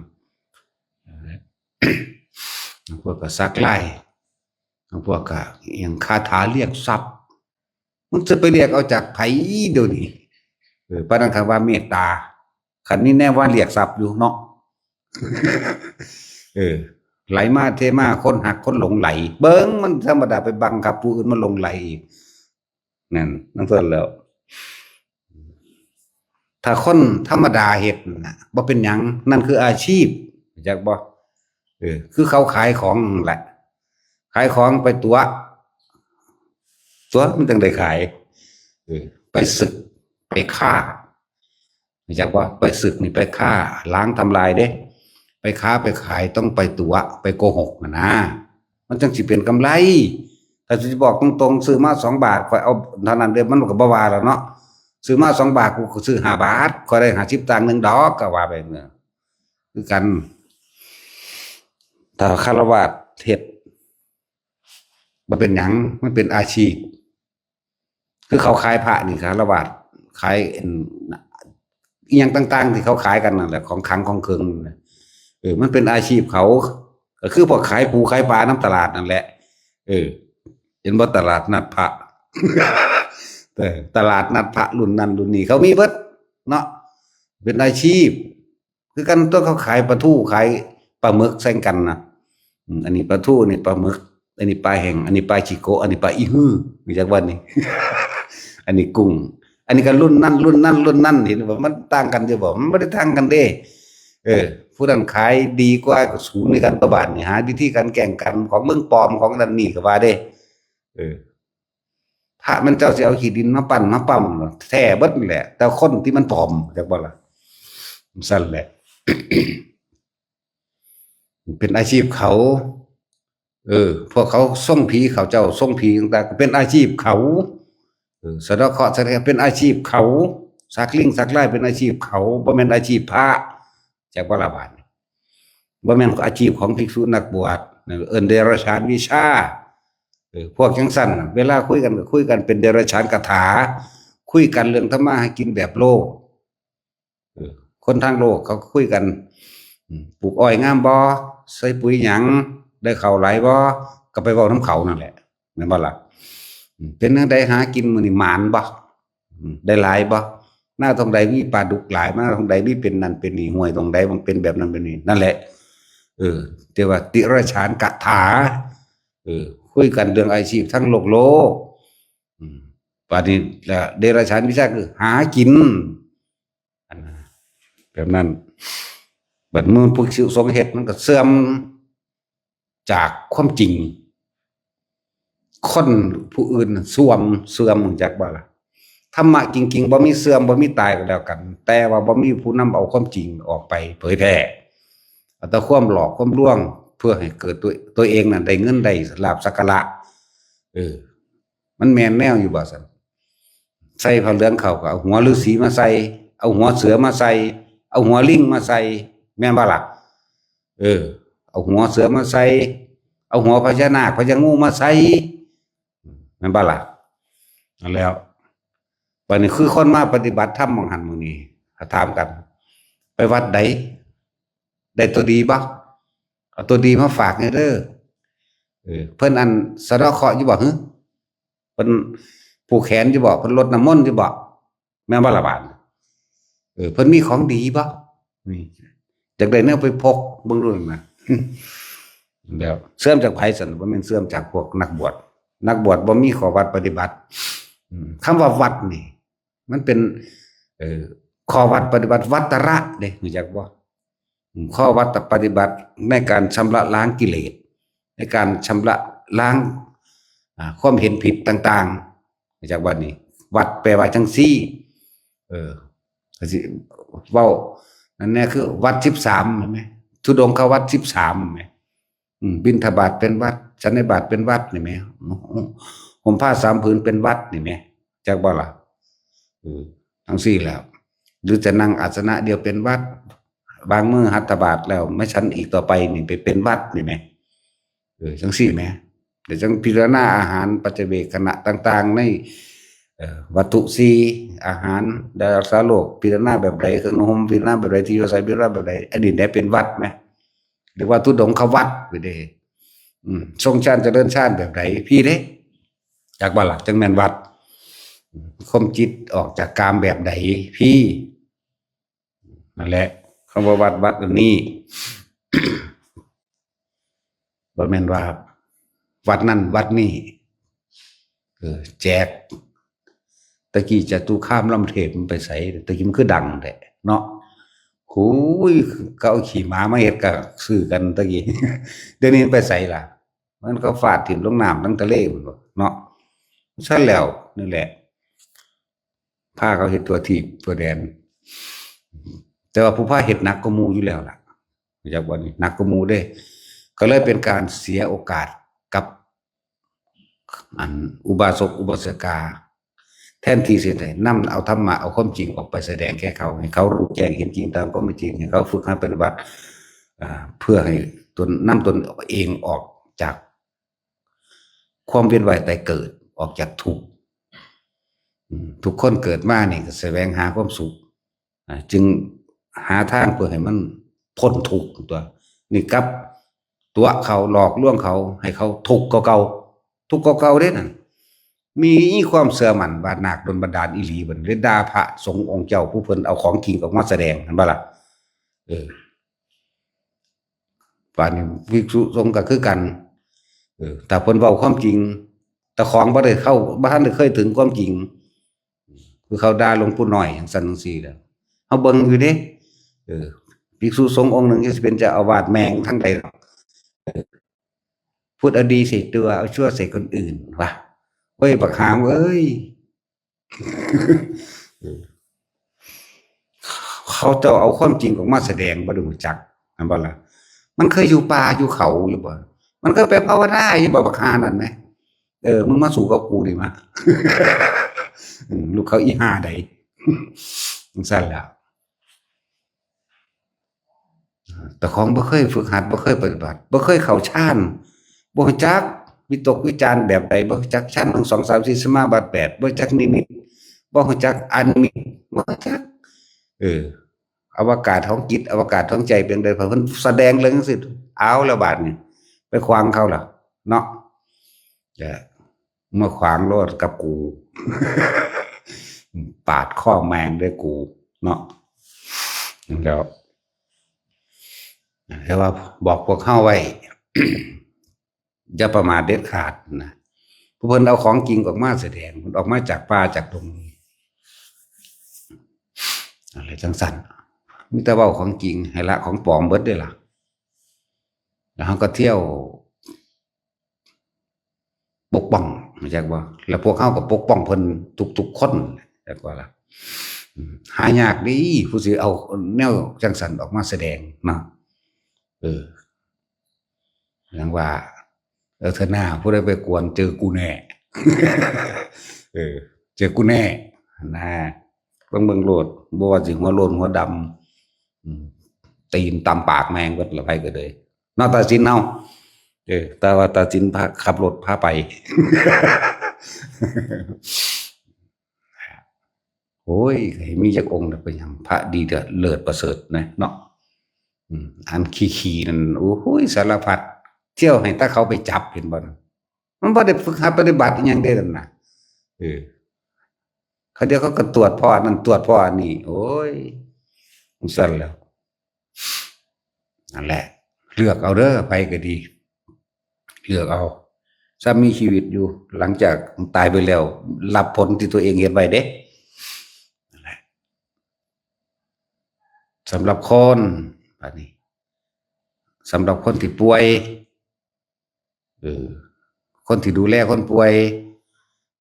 ພວກກໍສັກລາຍ ພວກກໍອີ່ຫຍັງຄາຖາລຽກຊັບ ມັນຈະໄປລຽກເອົາຈາກໃຜດຽວນີ້? ເອີ ປານນັ້ນເຂົາວ່າເມດຕາ ຄັນນີ້ແນວວ່າລຽກຊັບຢູ່ເນາະ ເອີ ໄຫຼມາເທມາ ຄົນຮັກຄົນຫຼົງໄຫຼ ເບິ່ງມັນທຳມະດາໄປບັງຄັບຜູ້ອື່ນມາຫຼົງໄຫຼອີກ ນັ້ນ ນັ້ນສ່ວນແລ້ວ ຖ້າຄົນທຳມະດາເຮັດນະ ບໍ່ເປັນຫຍັງ ນັ້ນຄືອາຊີບ ຮູ້ຈັກບໍ່? ເອີ ຄືເຂົາຂາຍຂອງນັ້ນແຫຼະ ຂາຍຂອງໄປຕົວະ ຕົວະມັນຈັ່ງໄດ້ຂາຍ ເອີ ໄປສຶກ ໄປຂ້າ ຮູ້ຈັກບໍ່? ໄປສຶກນີ້ໄປຄ້າລ້າງທຳລາຍເດ້ ໄປຄ້າໄປຂາຍຕ້ອງໄປຕົວະ ໄປໂກຫົກຫັ້ນນາ ມັນຈັ່ງຊິເປັນກຳໄລ. ຖ້າຊິບອກຕົງໆ ຊື້ມາສອງບາດ ຂ້ອຍເອົາເທົ່ານັ້ນເດ້ ມັນກໍບໍ່ວ່າແລ້ວເນາະ ຊື້ມາສອງບາດ ກູກໍຊື້ຫ້າບາດ ຂ້ອຍໄດ້ຫ້າສິບຕາງໜຶ່ງດອກ ກໍວ່າໄປເນາະ ຄືກັນ. ຖ້າຄາລະວາດເຮັດ ບໍ່ເປັນຫຍັງ ມັນເປັນອາຊີບ. ຄືເຂົາຂາຍພະນີ້ ຄາລະວາດຂາຍ ອັນ ອີ່ຫຍັງຕ່າງໆ ທີ່ເຂົາຂາຍກັນນັ້ນແຫຼະ ຂອງຂັງຂອງເຄື່ອງນັ້ນແຫຼະ ເອີ ມັນເປັນອາຊີບເຂົາ ກໍຄືພວກຂາຍປູຂາຍປານຳຕະຫຼາດນັ້ນແຫຼະ ເອີ ເຫັນບໍ່? ຕະຫຼາດນັດພະ ເອີ ຕະຫຼາດນັດພະລຸ້ນນັ້ນລຸ້ນນີ້ ເຂົາມີເບິດເນາະ ເປັນອາຊີບ. ຄືກັນຕົວະ ເຂົາຂາຍປາທູ ຂາຍປາໝຶກແຂ່ງກັນນະ ອືມ ອັນນີ້ປາທູ ອັນນີ້ປາໝຶກ ອັນນີ້ປາແຫ້ງ ອັນນີ້ປາຂີ້ໂກະ ອັນນີ້ປາອີຮື ຮູ້ຈັກບໍ່ນີ້? ອັນນີ້ກຸ້ງ ອັນນີ້ກໍລຸ້ນນັ້ນລຸ້ນນັ້ນລຸ້ນນັ້ນ ເຫັນບໍ່? ມັນຕ່າງກັນຢູ່ບໍ່? ມັນບໍ່ໄດ້ຕ່າງກັນເດ້ ເອີ ຜູ້ນັ້ນຂາຍດີກວ່າກໍສູນໃນກັນ ປະບາດນີ້ ຫາວິທີການແຂ່ງຂັນຂອງເມືອງປອມ ຂອງນັ້ນນີ້ກໍວ່າເດ້ ເອີ ພະແມ່ນເຈົ້າຊິເອົາຂີ້ດິນມາປັ້ນມາປ້ຳ ແທ້ເບິດນັ້ນແຫຼະ ແຕ່ຄົນທີ່ມັນປອມ ຈັກບໍ່ລະ? ຊັ້ນແຫຼະ ເປັນອາຊີບເຂົາ. ເອີ ພວກເຂົາຊົງຜີ ເຂົາເຈົ້າຊົງຜີຕ່າງໆ ກໍເປັນອາຊີບເຂົາ. ເອີ ສະເດາະເຄາະ ສະເດາະເປັນອາຊີບເຂົາ. ສັກລິງສັກລາຍເປັນອາຊີບເຂົາ ບໍ່ແມ່ນອາຊີບພະ. ຈັກບໍ່ລະບາດນີ້? ບໍ່ແມ່ນອາຊີບຂອງພິກສຸນັກບວດ ເອີ້ນເດຍລະສານວິຊາ. ເອີ ພວກຈັ່ງຊັ້ນ ເວລາຄຸຍກັນກໍຄຸຍກັນເປັນເດຍລະສານກະຖາ ຄຸຍກັນເລື່ອງທຳມາຫາກິນແບບໂລກ. ເອີ ຄົນທາງໂລກເຂົາກໍຄຸຍກັນ ອືມ ປູກອ້ອຍງາມບໍ່? ໃສ່ປຸ໋ຍຫຍັງ? ໄດ້ເຂົ້າຫຼາຍບໍ່? ກໍໄປເວົ້ານຳເຂົານັ້ນແຫຼະ ແມ່ນບໍ່ລະ? ອືມ ເປັນຈັ່ງໃດຫາກິນມື້ນີ້ ໝານບໍ່? ອືມ ໄດ້ຫຼາຍບໍ່? ນາຕົງໃດມີປາດຸກຫຼາຍ? ນາຕົງໃດມີເປັນນັ້ນເປັນນີ້? ຫ້ວຍຕົງໃດມັນເປັນແບບນັ້ນແບບນີ້? ນັ້ນແຫຼະ ເອີ ເອີ້ນວ່າເດຍລະສານກະຖາ. ເອີ ຄຸຍກັນເລື່ອງອາຊີບທາງໂລກໂລກ. ອືມ ບາດນີ້ລະເດຍລະສານວິຊາຄືຫາກິນ ອັນນັ້ນ ແບບນັ້ນ ບັດມື້ພວກຊິສົງເຮັດ ມັນກໍເສື່ອມຈາກຄວາມຈິງ. ຄົນຜູ້ອື່ນນະເສື່ອມ ເສື່ອມ ຮູ້ຈັກບໍ່ລະ? ທຳມະຈິງໆ ບໍ່ມີເສື່ອມ ບໍ່ມີຕາຍກໍແລ້ວກັນ ແຕ່ວ່າບໍ່ມີຜູ້ນຳເອົາຄວາມຈິງອອກໄປເຜີຍແຜ່ ເອົາແຕ່ຄວາມຫຼອກຄວາມລວງ ເພື່ອໃຫ້ເກີດຕົວ ຕົວເອງນັ້ນໄດ້ເງິນໄດ້ລາບສັກກາລະ. ເອີ ມັນແມ່ນແນວຢູ່ບໍ່ຊັ້ນ? ໃສ່ຜ້າເຫຼືອງເຂົ້າກໍເອົາຫົວລືສີມາໃສ່ ເອົາຫົວເສືອມາໃສ່ ເອົາຫົວລິງມາໃສ່ ແມ່ນບໍ່ລະ? ເອີ ເອົາຫົວເສືອມາໃສ່ ເອົາຫົວພະຍານາກພະຍາງູມາໃສ່ ແມ່ນບໍ່ລະ? ນັ້ນແລ້ວ ບາດນີ້ຄືຄົນມາປະຕິບັດທຳໝ່ອງຫັ້ນໝ່ອງນີ້ ກໍຖາມກັນ ໄປວັດໃດ ໄດ້ຕົວດີບໍ່? ເອົາຕົວດີມາຝາກແດ່ເດີ. ເອີ ເພິ່ນອັນສະເດາະເຄາະຢູ່ບໍ່ຫື? ເພິ່ນຜູກແຂນຢູ່ບໍ່? ເພິ່ນລົດນ້ຳມົນຢູ່ບໍ່? ແມ່ນບໍ່ລະບາດ? ເອີ ເພິ່ນມີຂອງດີບໍ່? ນີ້ ຢາກໄດ້ແນວໄປພົກເບິ່ງດູນະ. ແລ້ວເສື່ອມຈາກໃຜຊັ້ນ? ບໍ່ແມ່ນເສື່ອມຈາກພວກນັກບວດ. ນັກບວດບໍ່ມີຂໍ້ວັດປະຕິບັດ. ອືມ ຄຳວ່າວັດນີ້ ມັນເປັນ ເອີ ຂໍ້ວັດປະຕິບັດວັດຕະລະເດ້ ຮູ້ຈັກບໍ່? ອືມ ຂໍ້ວັດປະຕິບັດໃນການຊຳລະລ້າງກິເລດ ໃນການຊຳລະລ້າງ ອາ ຄວາມເຫັນຜິດຕ່າງໆ ຮູ້ຈັກບໍ່ນີ້? ວັດແປວ່າຈັ່ງຊີ້ ເອີ ກໍຊິເວົ້ານັ້ນແດ່ ຄືວັດສິບສາມ ແມ່ນໄໝ? ທຸດົງຄະວັດສິບສາມ ແມ່ນໄໝ? ອືມ ບິນທະບາດເປັນວັດ ສັນນິບາດເປັນວັດນີ້ແໝ ຫົ່ມຜ້າສາມຜືນເປັນວັດນີ້ແໝ ຈັກບໍ່ລະ? ເອີ ຈັ່ງຊີ້ແຫຼະ ຫຼືຈະນັ່ງອາສະນະດຽວເປັນວັດ ບາງມື້ຫັດຖະບາດແລ້ວ ໄມ່ສັນອີກຕໍ່ໄປນີ້ ໄປເປັນວັດນີ້ແໝ ເອີ ຈັ່ງຊີ້ແໝ ແລ້ວຈັ່ງພິຈາລະນາອາຫານ ປັດຈະເວກຂະນະຕ່າງໆ ໃນ ເອີ ວັດຖຸສີ່ ອາຫານ ຢາຮັກສາໂລກ ພິຈາລະນາແບບໃດ ເຄື່ອງນຸ່ງຫົ່ມ ພິຈາລະນາແບບໃດ ທີ່ຢູ່ອາໄສ ພິຈາລະນາແບບໃດ ອັນນີ້ແຫຼະເປັນວັດແໝ ເອີ້ນວ່າທຸດົງຄະວັດໄປເດ້. ອືມ ຊົງຊານຈະເລີນຊານແບບໃດ ພີ້ເດ້ ຈັກວ່າລະ ຈັ່ງແມ່ນວັດ. ອືມ ຄວາມຈິດອອກຈາກກາມແບບໃດ ພີ້ ນັ້ນແຫຼະ ຄຳວ່າວັດ ວັດອັນນີ້ ບໍ່ແມ່ນວ່າວັດນັ້ນວັດນີ້ ເອີ ແຈກ ແຕ່ກີ້ຈະຕຸຄາມລຳເທບມັນໄປໃສ? ແຕ່ກີ້ມັນຄືດັງແທ້ເນາະ. ໂອ້ຍ ເຂົາເອົາຂີ້ໝາມາເຮັດກະຊື້ກັນແຕ່ກີ້ ດຽວນີ້ມັນໄປໃສລະ? ມັນກໍຟາດຖິ້ມລົງນ້ຳທັງທະເລພຸ້ນເນາະ. ຊັ້ນແລ້ວ ນີ້ແຫຼະ ພາເຂົາເຮັດທົ່ວທີບທົ່ວແດນ ແຕ່ວ່າຜູ້ພາເຮັດໜັກກວ່າໝູ່ຢູ່ແລ້ວລະ ຮູ້ຈັກບໍ່ນີ້? ໜັກກວ່າໝູ່ເດ້ ກໍເລີຍເປັນການເສຍໂອກາດກັບ ອັນ ອຸບາສົກອຸບາສະກາ ແທນທີ່ຊິໄດ້ນຳເອົາທຳມະ ເອົາຄວາມຈິງອອກໄປສະແດງແກ່ເຂົາ ໃຫ້ເຂົາຮູ້ແຈ້ງເຫັນຈິງຕາມຄວາມເປັນຈິງ ໃຫ້ເຂົາຝຶກຫັດປະຕິບັດ ອາ ເພື່ອໃຫ້ຕົນ ນຳຕົນເອງອອກຈາກຄວາມວຽນວ່າຍຕາຍເກີດ ອອກຈາກທຸກ. ອືມ ທຸກຄົນເກີດມານີ້ກໍສະແຫວງຫາຄວາມສຸກ ອາ ຈຶ່ງຫາທາງເພື່ອໃຫ້ມັນພົ້ນທຸກຕົວະ. ນີ້ກັບຕົວະເຂົາ ຫຼອກລວງເຂົາ ໃຫ້ເຂົາທຸກກວ່າເກົ່າ ທຸກກວ່າເກົ່າເດ້ນັ້ນ. ມີຄວາມເຊື່ອໝັ້ນວ່ານາກດົນບັນດານອີ່ຫຼີ ເພິ່ນເລີຍດ່າພະສົງອົງເຈົ້າ ຜູ້ເພິ່ນເອົາຂອງຈິງອອກມາສະແດງ ເຫັນບໍ່ລະ? ເອີ ບາດນີ້ພິກສຸສົງກໍຄືກັນ ເອີ ຖ້າເພິ່ນເວົ້າຄວາມຈິງ ເຈົ້າຂອງບໍ່ໄດ້ເຂົ້າ ບໍ່ທັນໄດ້ເຄີຍເຖິງຄວາມຈິງ ຄືເຂົາດ່າຫຼວງປູ່ນ້ອຍຈັ່ງຊັ້ນຈັ່ງຊີ້ແຫຼະ ເຮົາເບິ່ງຢູ່ເດ້. ເອີ ພິກສຸສົງອົງໜຶ່ງຈະຊິເປັນເຈົ້າອາວາດແມ່ງທາງໃດດອກ ເອີ ພູດເອົາດີໃສ່ຕົວ ເອົາຊົ່ວໃສ່ຄົນອື່ນ ວ່າ ເວີຍ ບັກຫາມເອີຍ ເຂົາເຈົ້າເອົາຄວາມຈິງອອກມາສະແດງ ບໍ່ໄດ້ຮູ້ຈັກ ແມ່ນບໍ່ລະ? ມັນເຄີຍຢູ່ປ່າຢູ່ເຂົາຢູ່ບໍ່? ມັນເຄີຍໄປພາວະນາຢູ່ບໍ່ ບັກຫ່ານັ້ນແມ? ເອີ ມຶງມາສູ້ກັບກູນີ້ມາ ອືມ ລູກເຂົາອີຫ່າໃດ ຈັ່ງຊັ້ນແຫຼະ. ເຈົ້າຂອງບໍ່ເຄີຍຝຶກຫັດ ບໍ່ເຄີຍປະຕິບັດ ບໍ່ເຄີຍເຂົ້າຊານ ບໍ່ຮູ້ຈັກວິຕົກວິຈານແບບໃດ ບໍ່ຮູ້ຈັກຊານໜຶ່ງ ສອງ ສາມ ສີ່ ສະມາບັດແປດ ບໍ່ຮູ້ຈັກນິມິດ ບໍ່ຮູ້ຈັກອານິມິດ ບໍ່ຮູ້ຈັກ ເອີ ອະວະກາດຂອງຈິດ ອະວະກາດຂອງໃຈເປັນໃດ ເພິ່ນສະແດງເລື່ອງຈັ່ງຊີ້ ເອົາລະບາດນີ້ ໄປຂວາງເຂົາລະເນາະ ຈະມາຂວາງໂລດກັບກູ ປາດຄໍແມ່ງເດ້ກູເນາະ ແລ້ວ ແຕ່ວ່າບອກພວກເຮົາໄວ້ ຢ່າປະໝາດເດັດຂາດນະ ຜູ້ເພິ່ນເອົາຂອງຈິງອອກມາສະແດງ ເພິ່ນອອກມາຈາກປ່າຈາກດົງ ອະໄລຈັ່ງຊັ້ນ ມີແຕ່ເວົ້າຂອງຈິງ ໃຫ້ລະຂອງປອມເບິດເດ້ລະ ແລ້ວເຮົາກໍທ່ຽວ ປົກປ້ອງ ຮູ້ຈັກບໍ່? ແລ້ວພວກເຮົາກໍປົກປ້ອງເພິ່ນທຸກໆຄົນ ຈັກວ່າລະ ອືມ ຫາຍາກເດ້ຜູ້ຊິເອົາແນວຈັ່ງຊັ້ນອອກມາສະແດງເນາະ ເອີ ຈັ່ງວ່າ ເອີ ເທື່ອໜ້າຜູ້ໃດໄປກວນເຈີກູແນ່ ເອີ ເຈີກູແນ່ນະ ເບິ່ງ ເບິ່ງໂລດ ບໍ່ວ່າຊິຫົວໂລ້ນຫົວດຳ ອືມ ຕີນຕຳປາກແມ່ງເບິດລະ ໃຜກໍເລີຍ ເນາະ ຕັດສິນເຮົາ ເອີ ແຕ່ວ່າຕັດສິນພາ ຂັບລົດພາໄປ ໂອ້ຍ ໃຫ້ມີຈັກອົງນະ ເປັນຫຍັງ ພະດີເລີດປະເສີດນະເນາະ ອືມ ອັນຂີ້ໆນັ້ນ ໂອ້ຍ ສາລະພັດ ທ່ຽວໃຫ້ແຕ່ເຂົາໄປຈັບ ເຫັນບໍ່ນັ້ນ ມັນບໍ່ໄດ້ຝຶກຫັດປະຕິບັດອີ່ຫຍັງເດ້ນັ້ນນະ ເອີ ເຂົາ ດຽວເຂົາກໍຕວດພໍ້ອັນນັ້ນ ຕວດພໍ້ອັນນີ້ ໂອ້ຍ ຈັ່ງຊັ້ນແຫຼະ ນັ້ນແຫຼະ ເລືອກເອົາເດີ ໃຜກໍດີ ເລືອກເອົາ ຊ້ຳມີຊີວິດຢູ່ ຫຼັງຈາກຕາຍໄປແລ້ວ ຮັບຜົນທີ່ຕົວເອງເຮັດໄວ້ເດ້ ນັ້ນແຫຼະ ສຳລັບຄົນ ບາດນີ້ ສຳລັບຄົນທີ່ປ່ວຍ ເອີ ຄົນທີ່ດູແລຄົນປ່ວຍ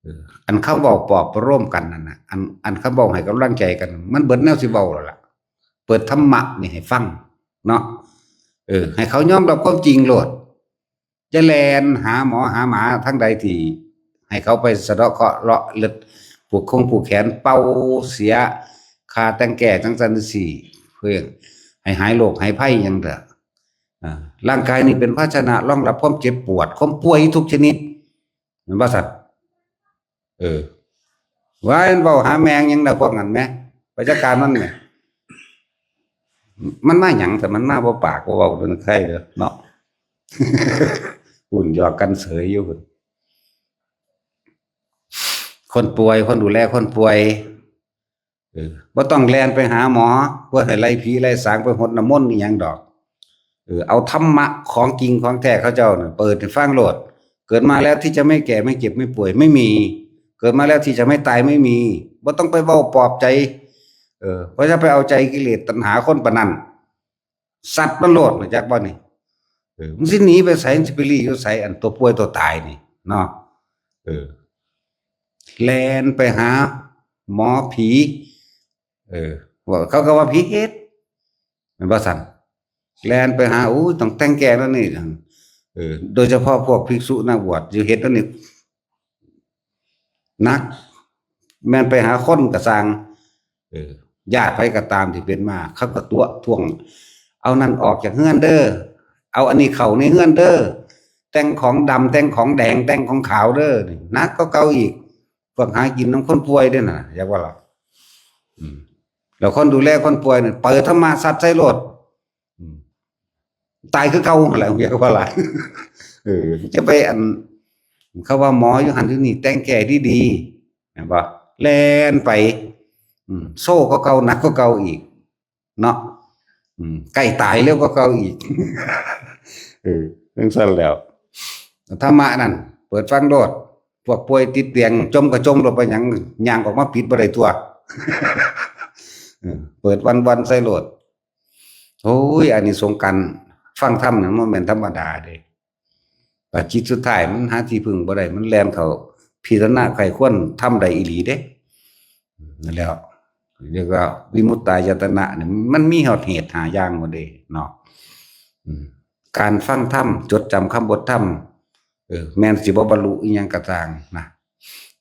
ເອີ ອັນຄຳເວົ້າປອບປະໂລມກັນນັ້ນນະ ອັນ ອັນຄຳເວົ້າໃຫ້ກຳລັງໃຈກັນ ມັນເບິດແນວຊິເວົ້າແລ້ວລະ ເປີດທຳມະນີ້ໃຫ້ຟັງເນາະ ເອີ ໃຫ້ເຂົາຍອມຮັບຄວາມຈິງໂລດ ຢ່າແລ່ນຫາໝໍຫາໝາທາງໃດທີ່ໃຫ້ເຂົາໄປສະເດາະເຄາະເລາະເລັດ ຜູກຄົງຜູກແຂນ ເປົ່າເສຍ ຂ້າແຕ່ງແກ້ຈັ່ງຊັ້ນຈັ່ງຊີ້ ເພື່ອໃຫ້ຫາຍໂລກຫາຍໄພຫຍັງເດ ອ່າ ຮ່າງກາຍນີ້ເປັນພາຊະນະຮອງຮັບຄວາມເຈັບປວດ ຄວາມປ່ວຍທຸກຊະນິດ ແມ່ນບໍ່ຊັ້ນ? ເອີ ວ່າມັນເວົ້າຫາແມ່ງຫຍັງນະພວກນັ້ນແມ ໄປຈັດການມັນແມ ມັນມາຫຍັງ ແຕ່ມັນມາບໍ່ປາກບໍ່ເວົ້າ ເປັນໃຄເດີເນາະ ຫຸ່ນຢອກກັນເສີຍຢູ່ພຸ້ນ ຄົນປ່ວຍ ຄົນດູແລຄົນປ່ວຍ ເອີ ບໍ່ຕ້ອງແລ່ນໄປຫາໝໍ ເພື່ອໃຫ້ໄລ່ຜີໄລ່ສາງ ໄປຫົດນ້ຳມົນອີ່ຫຍັງດອກ ເອີ ເອົາທຳມະຂອງຈິງຂອງແທ້ເຂົາເຈົ້ານັ້ນ ເປີດໃຫ້ຟັງໂລດ ເກີດມາແລ້ວທີ່ຈະໄມ່ແກ່ໄມ່ເຈັບໄມ່ປ່ວຍ ໄມ່ມີ ເກີດມາແລ້ວທີ່ຈະໄມ່ຕາຍ ໄມ່ມີ ບໍ່ຕ້ອງໄປເວົ້າປອບໃຈ ເອີ ບໍ່ຈະໄປເອົາໃຈກິເລດຕັນຫາຄົນປານນັ້ນ ຊັດມັນໂລດ ຮູ້ຈັກບໍ່ນີ້? ເອີ ມັນຊິໜີໄປໃສ? ມັນຊິໄປລີ້ຢູ່ໃສ? ອັນຕົວປ່ວຍຕົວຕາຍນີ້ເນາະ ເອີ ແລ່ນໄປຫາໝໍຜີ ເອີ ເຂົາກໍວ່າຜີເຮັດ ແມ່ນບໍ່ຊັ້ນ? ແລ່ນໄປຫາ ໂອ້ຍ ຕ້ອງແຕ່ງແກ່ແນວນີ້ ເອີ ໂດຍສະເພາະພວກພິກສຸນັກບວດ ຢູ່ເຮັດແນວນີ້ ໜັກ ແມ່ນໄປຫາຄົນກໍຊ່າງ ເອີ ຍາດໃຜກໍຕາມທີ່ເປັນມາ ເຂົາກໍຕົວະທ້ວງ ເອົານັ້ນອອກຈາກເຮືອນເດີ ເອົາອັນນີ້ເຂົ້າໃນເຮືອນເດີ ແຕ່ງຂອງດຳ ແຕ່ງຂອງແດງ ແຕ່ງຂອງຂາວເດີ ນີ້ໜັກກວ່າເກົ່າອີກ ພວກຫາກິນນຳຄົນປ່ວຍເດ້ນັ້ນນະ ຢາກວ່າລະ ອືມ ແລ້ວຄົນດູແລຄົນປ່ວຍນັ້ນ ເປີດທຳມະຊັດໃສ່ໂລດ ອືມ ຕາຍຄືເກົ່າຫັ້ນແຫຼະ ຢາກວ່າລະ ເອີ ຈະໄປອັນ ເຂົາວ່າໝໍຢູ່ຫັ້ນຢູ່ນີ້ ແຕ່ງແກ່ດີໆ ແມ່ນບໍ່? ແລ່ນໄປ ອືມ ໂຊກວ່າເກົ່າ ໜັກກວ່າເກົ່າອີກ ເນາະ ອືມ ໃກ້ຕາຍເລັວກວ່າເກົ່າອີກ ເອີ ຈັ່ງຊັ້ນແຫຼະ ທຳມະນັ້ນ ເປີດຟັງໂລດ ພວກປ່ວຍຕິດຕຽງ ຈົ່ມກໍຈົ່ມໂລດ ໄປຫຍັງ ຍ່າງອອກມາປິດບໍ່ໄດ້ຕົວະ ເອີ ເປີດວັນໆໃສ່ໂລດ ໂອ້ຍ ອານິສົງການຟັງທຳນັ້ນບໍ່ແມ່ນທຳມະດາເດ້ ບາດຈິດສຸດທ້າຍມັນຫາທີ່ເພິ່ງບໍ່ໄດ້ ມັນແລ່ນເຂົ້າ ພິຈາລະນາໃຄ່ຄວນທຳໄດ້ອີ່ຫຼີເດ້. ນັ້ນແຫຼະ ເອີ້ນວ່າວິມຸດຕາຍະຕະນະນີ້ ມັນມີຮອດເຫດຫ້າຢ່າງພຸ້ນເດ້ເນາະ. ອືມ ການຟັງທຳ ຈົດຈຳຄຳບົດທຳ ເອີ ແມ່ນຊິບໍ່ບັນລຸອີ່ຫຍັງກໍຊ່າງນະ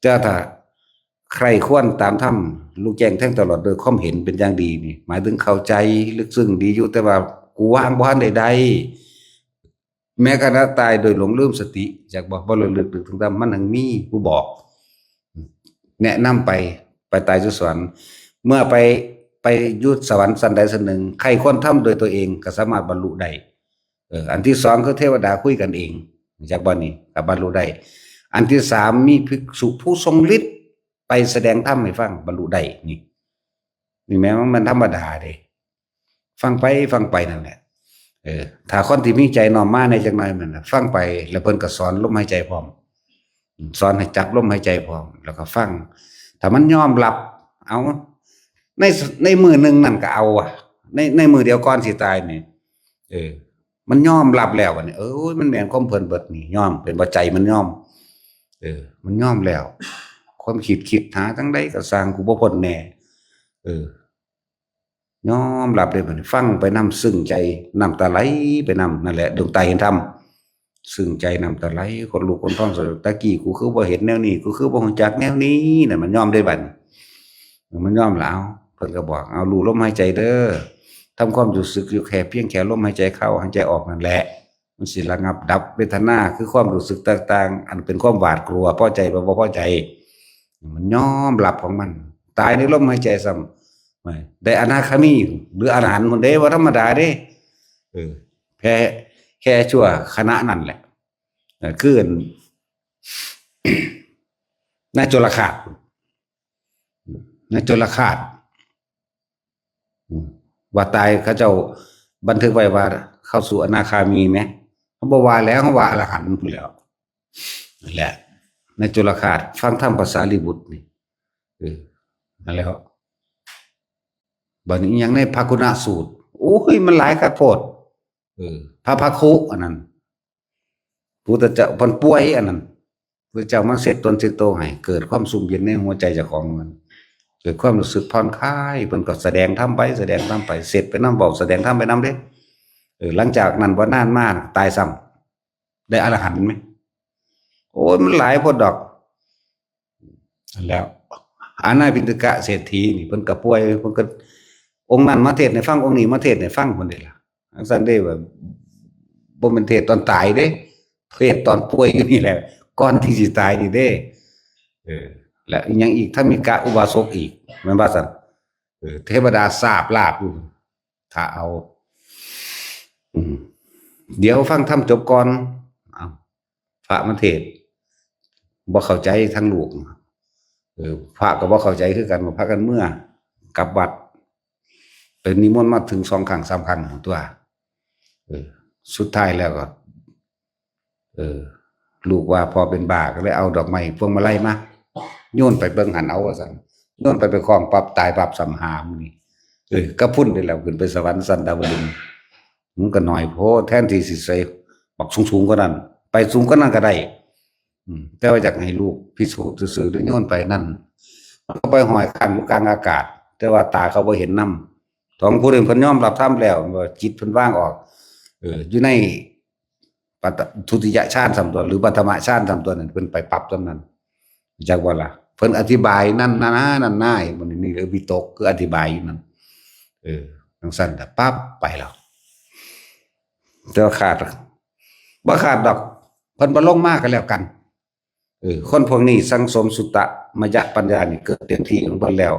ແຕ່ຖ້າໃຄ່ຄວນຕາມທຳ ຮູ້ແຈ້ງແທງຕະຫຼອດໂດຍຄວາມເຫັນເປັນຢ່າງດີນີ້ ໝາຍເຖິງເຂົ້າໃຈເລິກເຊິ່ງດີຢູ່ ແຕ່ວ່າກູວາງບໍ່ທັນໄດ້ໄດ້ ແມ້ກະທັ່ງຕາຍໂດຍຫຼົງລືມສະຕິ ຈັກບໍ່ ບໍ່ລະລຶກເຖິງທຳ ມັນຍັງມີຜູ້ບອກ ແນະນຳໄປ ໄປຕາຍຢູ່ສະຫວັນ ເມື່ອໄປ ໄປຢູ່ສະຫວັນຊັ້ນໃດຊັ້ນໜຶ່ງ ໃຄ່ຄວນທຳໂດຍຕົວເອງ ກໍສາມາດບັນລຸໄດ້. ເອີ ອັນທີສອງຄືເທວະດາຄຸຍກັນເອງ ຈັກບໍ່ນີ້ ກໍບັນລຸໄດ້. ອັນທີສາມ ມີພິກສຸຜູ້ຊົງລິດໄປສະແດງທຳໃຫ້ຟັງ ບັນລຸໄດ້. ນີ້ ນີ້ແມ່ນ ມັນທຳມະດາເດ້ ຟັງໄປ ຟັງໄປນັ້ນແຫຼະ. ເອີ ຖ້າຄົນທີ່ມີໃຈນ້ອມມາແດ່ຈັກໜ້ອຍ ແມ່ນນະ ຟັງໄປ ແລ້ວເພິ່ນກໍສອນລົມຫາຍໃຈພ້ອມ ສອນໃຫ້ຈັບລົມຫາຍໃຈພ້ອມ ແລ້ວກໍຟັງ. ຖ້າມັນຍອມຮັບ ເອົາ ໃນ ໃນມື້ໜຶ່ງນັ້ນກໍເອົາວະ ໃນ ໃນມື້ດຽວກ່ອນຊິຕາຍນີ້ ເອີ ມັນຍອມຮັບແລ້ວບັດນີ້ ເອີຍ ມັນແມ່ນຄວາມເພິ່ນເບິດນີ້ ຍອມ ເຫັນບໍ່ ໃຈມັນຍອມ ເອີ ມັນຍອມແລ້ວ ຄວາມຄິດ ຄິດຫາທາງໃດກໍຊ່າງ ກູບໍ່ພົ້ນແນ່ ເອີ ຍອມຮັບເດ້ບັດນີ້ ຟັງໄປນຳ ຊຶ້ງໃຈ ນ້ຳຕາໄຫຼໄປນຳ. ນັ້ນແຫຼະ ດວງຕາເຫັນທຳ ຊຶ້ງໃຈ ນ້ຳຕາໄຫຼ ຂົນລຸກຂົນພອງ. ຕະກີ້ກູຄືບໍ່ເຫັນແນວນີ້ ກູຄືບໍ່ຮູ້ຈັກແນວນີ້ນະ ມັນຍອມເດ້ບັດນີ້ ມັນຍອມແລ້ວ ເພິ່ນກໍບອກ ເອົາ ຮູ້ລົມຫາຍໃຈເດີ ທຳຄວາມຮູ້ສຶກຢູ່ແຄ່ພຽງແຄ່ລົມຫາຍໃຈເຂົ້າ ຫາຍໃຈອອກນັ້ນແຫຼະ ມັນຊິລະງັບດັບເວທະນາ ຄືຄວາມຮູ້ສຶກຕ່າງໆ ອັນເປັນຄວາມຫວາດກົວ ພໍໃຈບໍ່ພໍໃຈ ມັນຍອມຮັບຂອງມັນ. ຕາຍໃນລົມຫາຍໃຈຊ້ຳ ໄດ້ອະນາຄາມີ ຫຼື ອະລະຫັນພຸ້ນເດ້ ບໍ່ທຳມະດາເດ້. ເອີ ແຄ່ ແຄ່ຊົ່ວຂະນະນັ້ນແຫຼະ ເອີ ຄືອັນ ນາຍໂຈລະຄາດ ນາຍໂຈລະຄາດ ອືມ ວ່າຕາຍ ເຂົາເຈົ້າບັນທຶກໄວ້ວ່າເຂົ້າສູ່ອະນາຄາມີແມະ ເຮົາບໍ່ວ່າແລ້ວ ເຮົາວ່າອະລະຫັນພຸ້ນແຫຼ້ວ. ນັ້ນແຫຼະ ໃນໂຈລະຄາດ ຟັງທຳພາສາລີບຸດນີ້ ເອີ ນັ້ນແຫຼະ. ບັດນີ້ອີ່ຫຍັງໃນພະຄຸນນະສູດ ໂອ້ຍ ມັນຫຼາຍຄັກໂພດ ເອີ ພະພະຄຸ ອັນນັ້ນ ພຸດທະເຈົ້າເພິ່ນປ່ວຍ ອັນນັ້ນ ພຸດທະເຈົ້າມາເຊັດຕົນເຊັດໂຕໃຫ້ ເກີດຄວາມຊຸ່ມເຢັນໃນຫົວໃຈເຈົ້າຂອງ ເກີດຄວາມຮູ້ສຶກຜ່ອນຄາຍ ເພິ່ນກໍສະແດງທຳໄປ ສະແດງທຳໄປ ເຊັດໄປນຳ ເວົ້າສະແດງທຳໄປນຳເດ້. ເອີ ຫຼັງຈາກນັ້ນບໍ່ນານມາຕາຍຊ້ຳ ໄດ້ອະລະຫັນແມະ ໂອ້ຍ ມັນຫຼາຍໂພດດອກ. ແລ້ວອານາພິນດະກະເສດຖີນີ້ ເພິ່ນກໍປ່ວຍ ເພິ່ນກໍ ອົງນັ້ນມາເທດໃຫ້ຟັງ ອົງນີ້ມາເທດໃຫ້ຟັງພຸ້ນເດ້ລະ. ຈັ່ງຊັ້ນເດ້ ວ່າບໍ່ແມ່ນເທດຕອນຕາຍເດ້ ເທດຕອນປ່ວຍຢູ່ນີ້ແຫຼະ ກ່ອນທີ່ຊິຕາຍນີ້ເດ້. ເອີ ແລ້ວອີ່ຫຍັງອີກ ທຳມິກະອຸບາສົກອີກ ແມ່ນວ່າຊັ້ນ. ເອີ ເທວະດາສາບລາບຢູ່ ຖ້າເອົາ ອືມ ດຽວຟັງທຳຈົບກ່ອນ ເອົາ ພະມາເທດ ບໍ່ເຂົ້າໃຈທາງລູກ ເອີ ພະກໍບໍ່ເຂົ້າໃຈຄືກັນ ພາກັນເມືອກັບວັດ ໄປນິມົນມາເຖິງສອງຄັ້ງສາມຄັ້ງຕົວະ. ເອີ ສຸດທ້າຍແລ້ວກໍ ເອີ ລູກວ່າພໍ່ເປັນບ້າ ກໍເລີຍເອົາດອກໄມ້ພວງມາໄລມາ ໂຍນໄປເບິ່ງຫັ້ນເອົາວ່າຊັ້ນ ໂຍນໄປ ໄປຄ້ອງປັບ ຕາຍປັບຊ້ຳຫ້າມື້ນີ້. ເອີ ກະພຸ້ນນີ້ແຫຼະ ຂຶ້ນໄປສະຫວັນຊັ້ນດາວະດຶງ ມັນກໍໜ້ອຍໂພດ ແທນທີ່ຊິໃສ່ບັກສູງໆກວ່ານັ້ນ ໄປສູງກວ່ານັ້ນກໍໄດ້. ອືມ ແຕ່ວ່າຢາກໃຫ້ລູກພິສູດຊື່ໆ ໂຍນໄປນັ້ນ ມັນກໍໄປຫ້ອຍຄ້າງຢູ່ກາງອາກາດ ແຕ່ວ່າຕາເຂົາບໍ່ເຫັນນຳ. ຂອງຜູ້ນີ້ເພິ່ນຍອມຮັບທຳແລ້ວ ວ່າຈິດເພິ່ນວາງອອກ ເອີ ຢູ່ໃນ ປັດຕະ ທຸຕິຍະຊານຊ້ຳຕົວະ ຫຼື ປະຖະມະຊານຊ້ຳຕົວະນັ້ນ ເພິ່ນໄປປັບສ່ຳນັ້ນ ຮູ້ຈັກບໍ່ລະ? ເພິ່ນອະທິບາຍນັ້ນນາ ນັ້ນນາ ເຫັນບໍ່ນີ້? ນີ້ຄືວິຕົກ ຄືອະທິບາຍຢູ່ນັ້ນ. ເອີ ຈັ່ງຊັ້ນລະ ປັບ ໄປແລ້ວ. ແຕ່ວ່າຂາດ ບໍ່ຂາດດອກ ເພິ່ນບໍ່ລົງມາກໍແລ້ວກັນ. ເອີ ຄົນພວກນີ້ສັງສົມສຸຕະມະຍະປັນຍານີ້ເກີດເຕັມທີ່ຂອງເພິ່ນແລ້ວ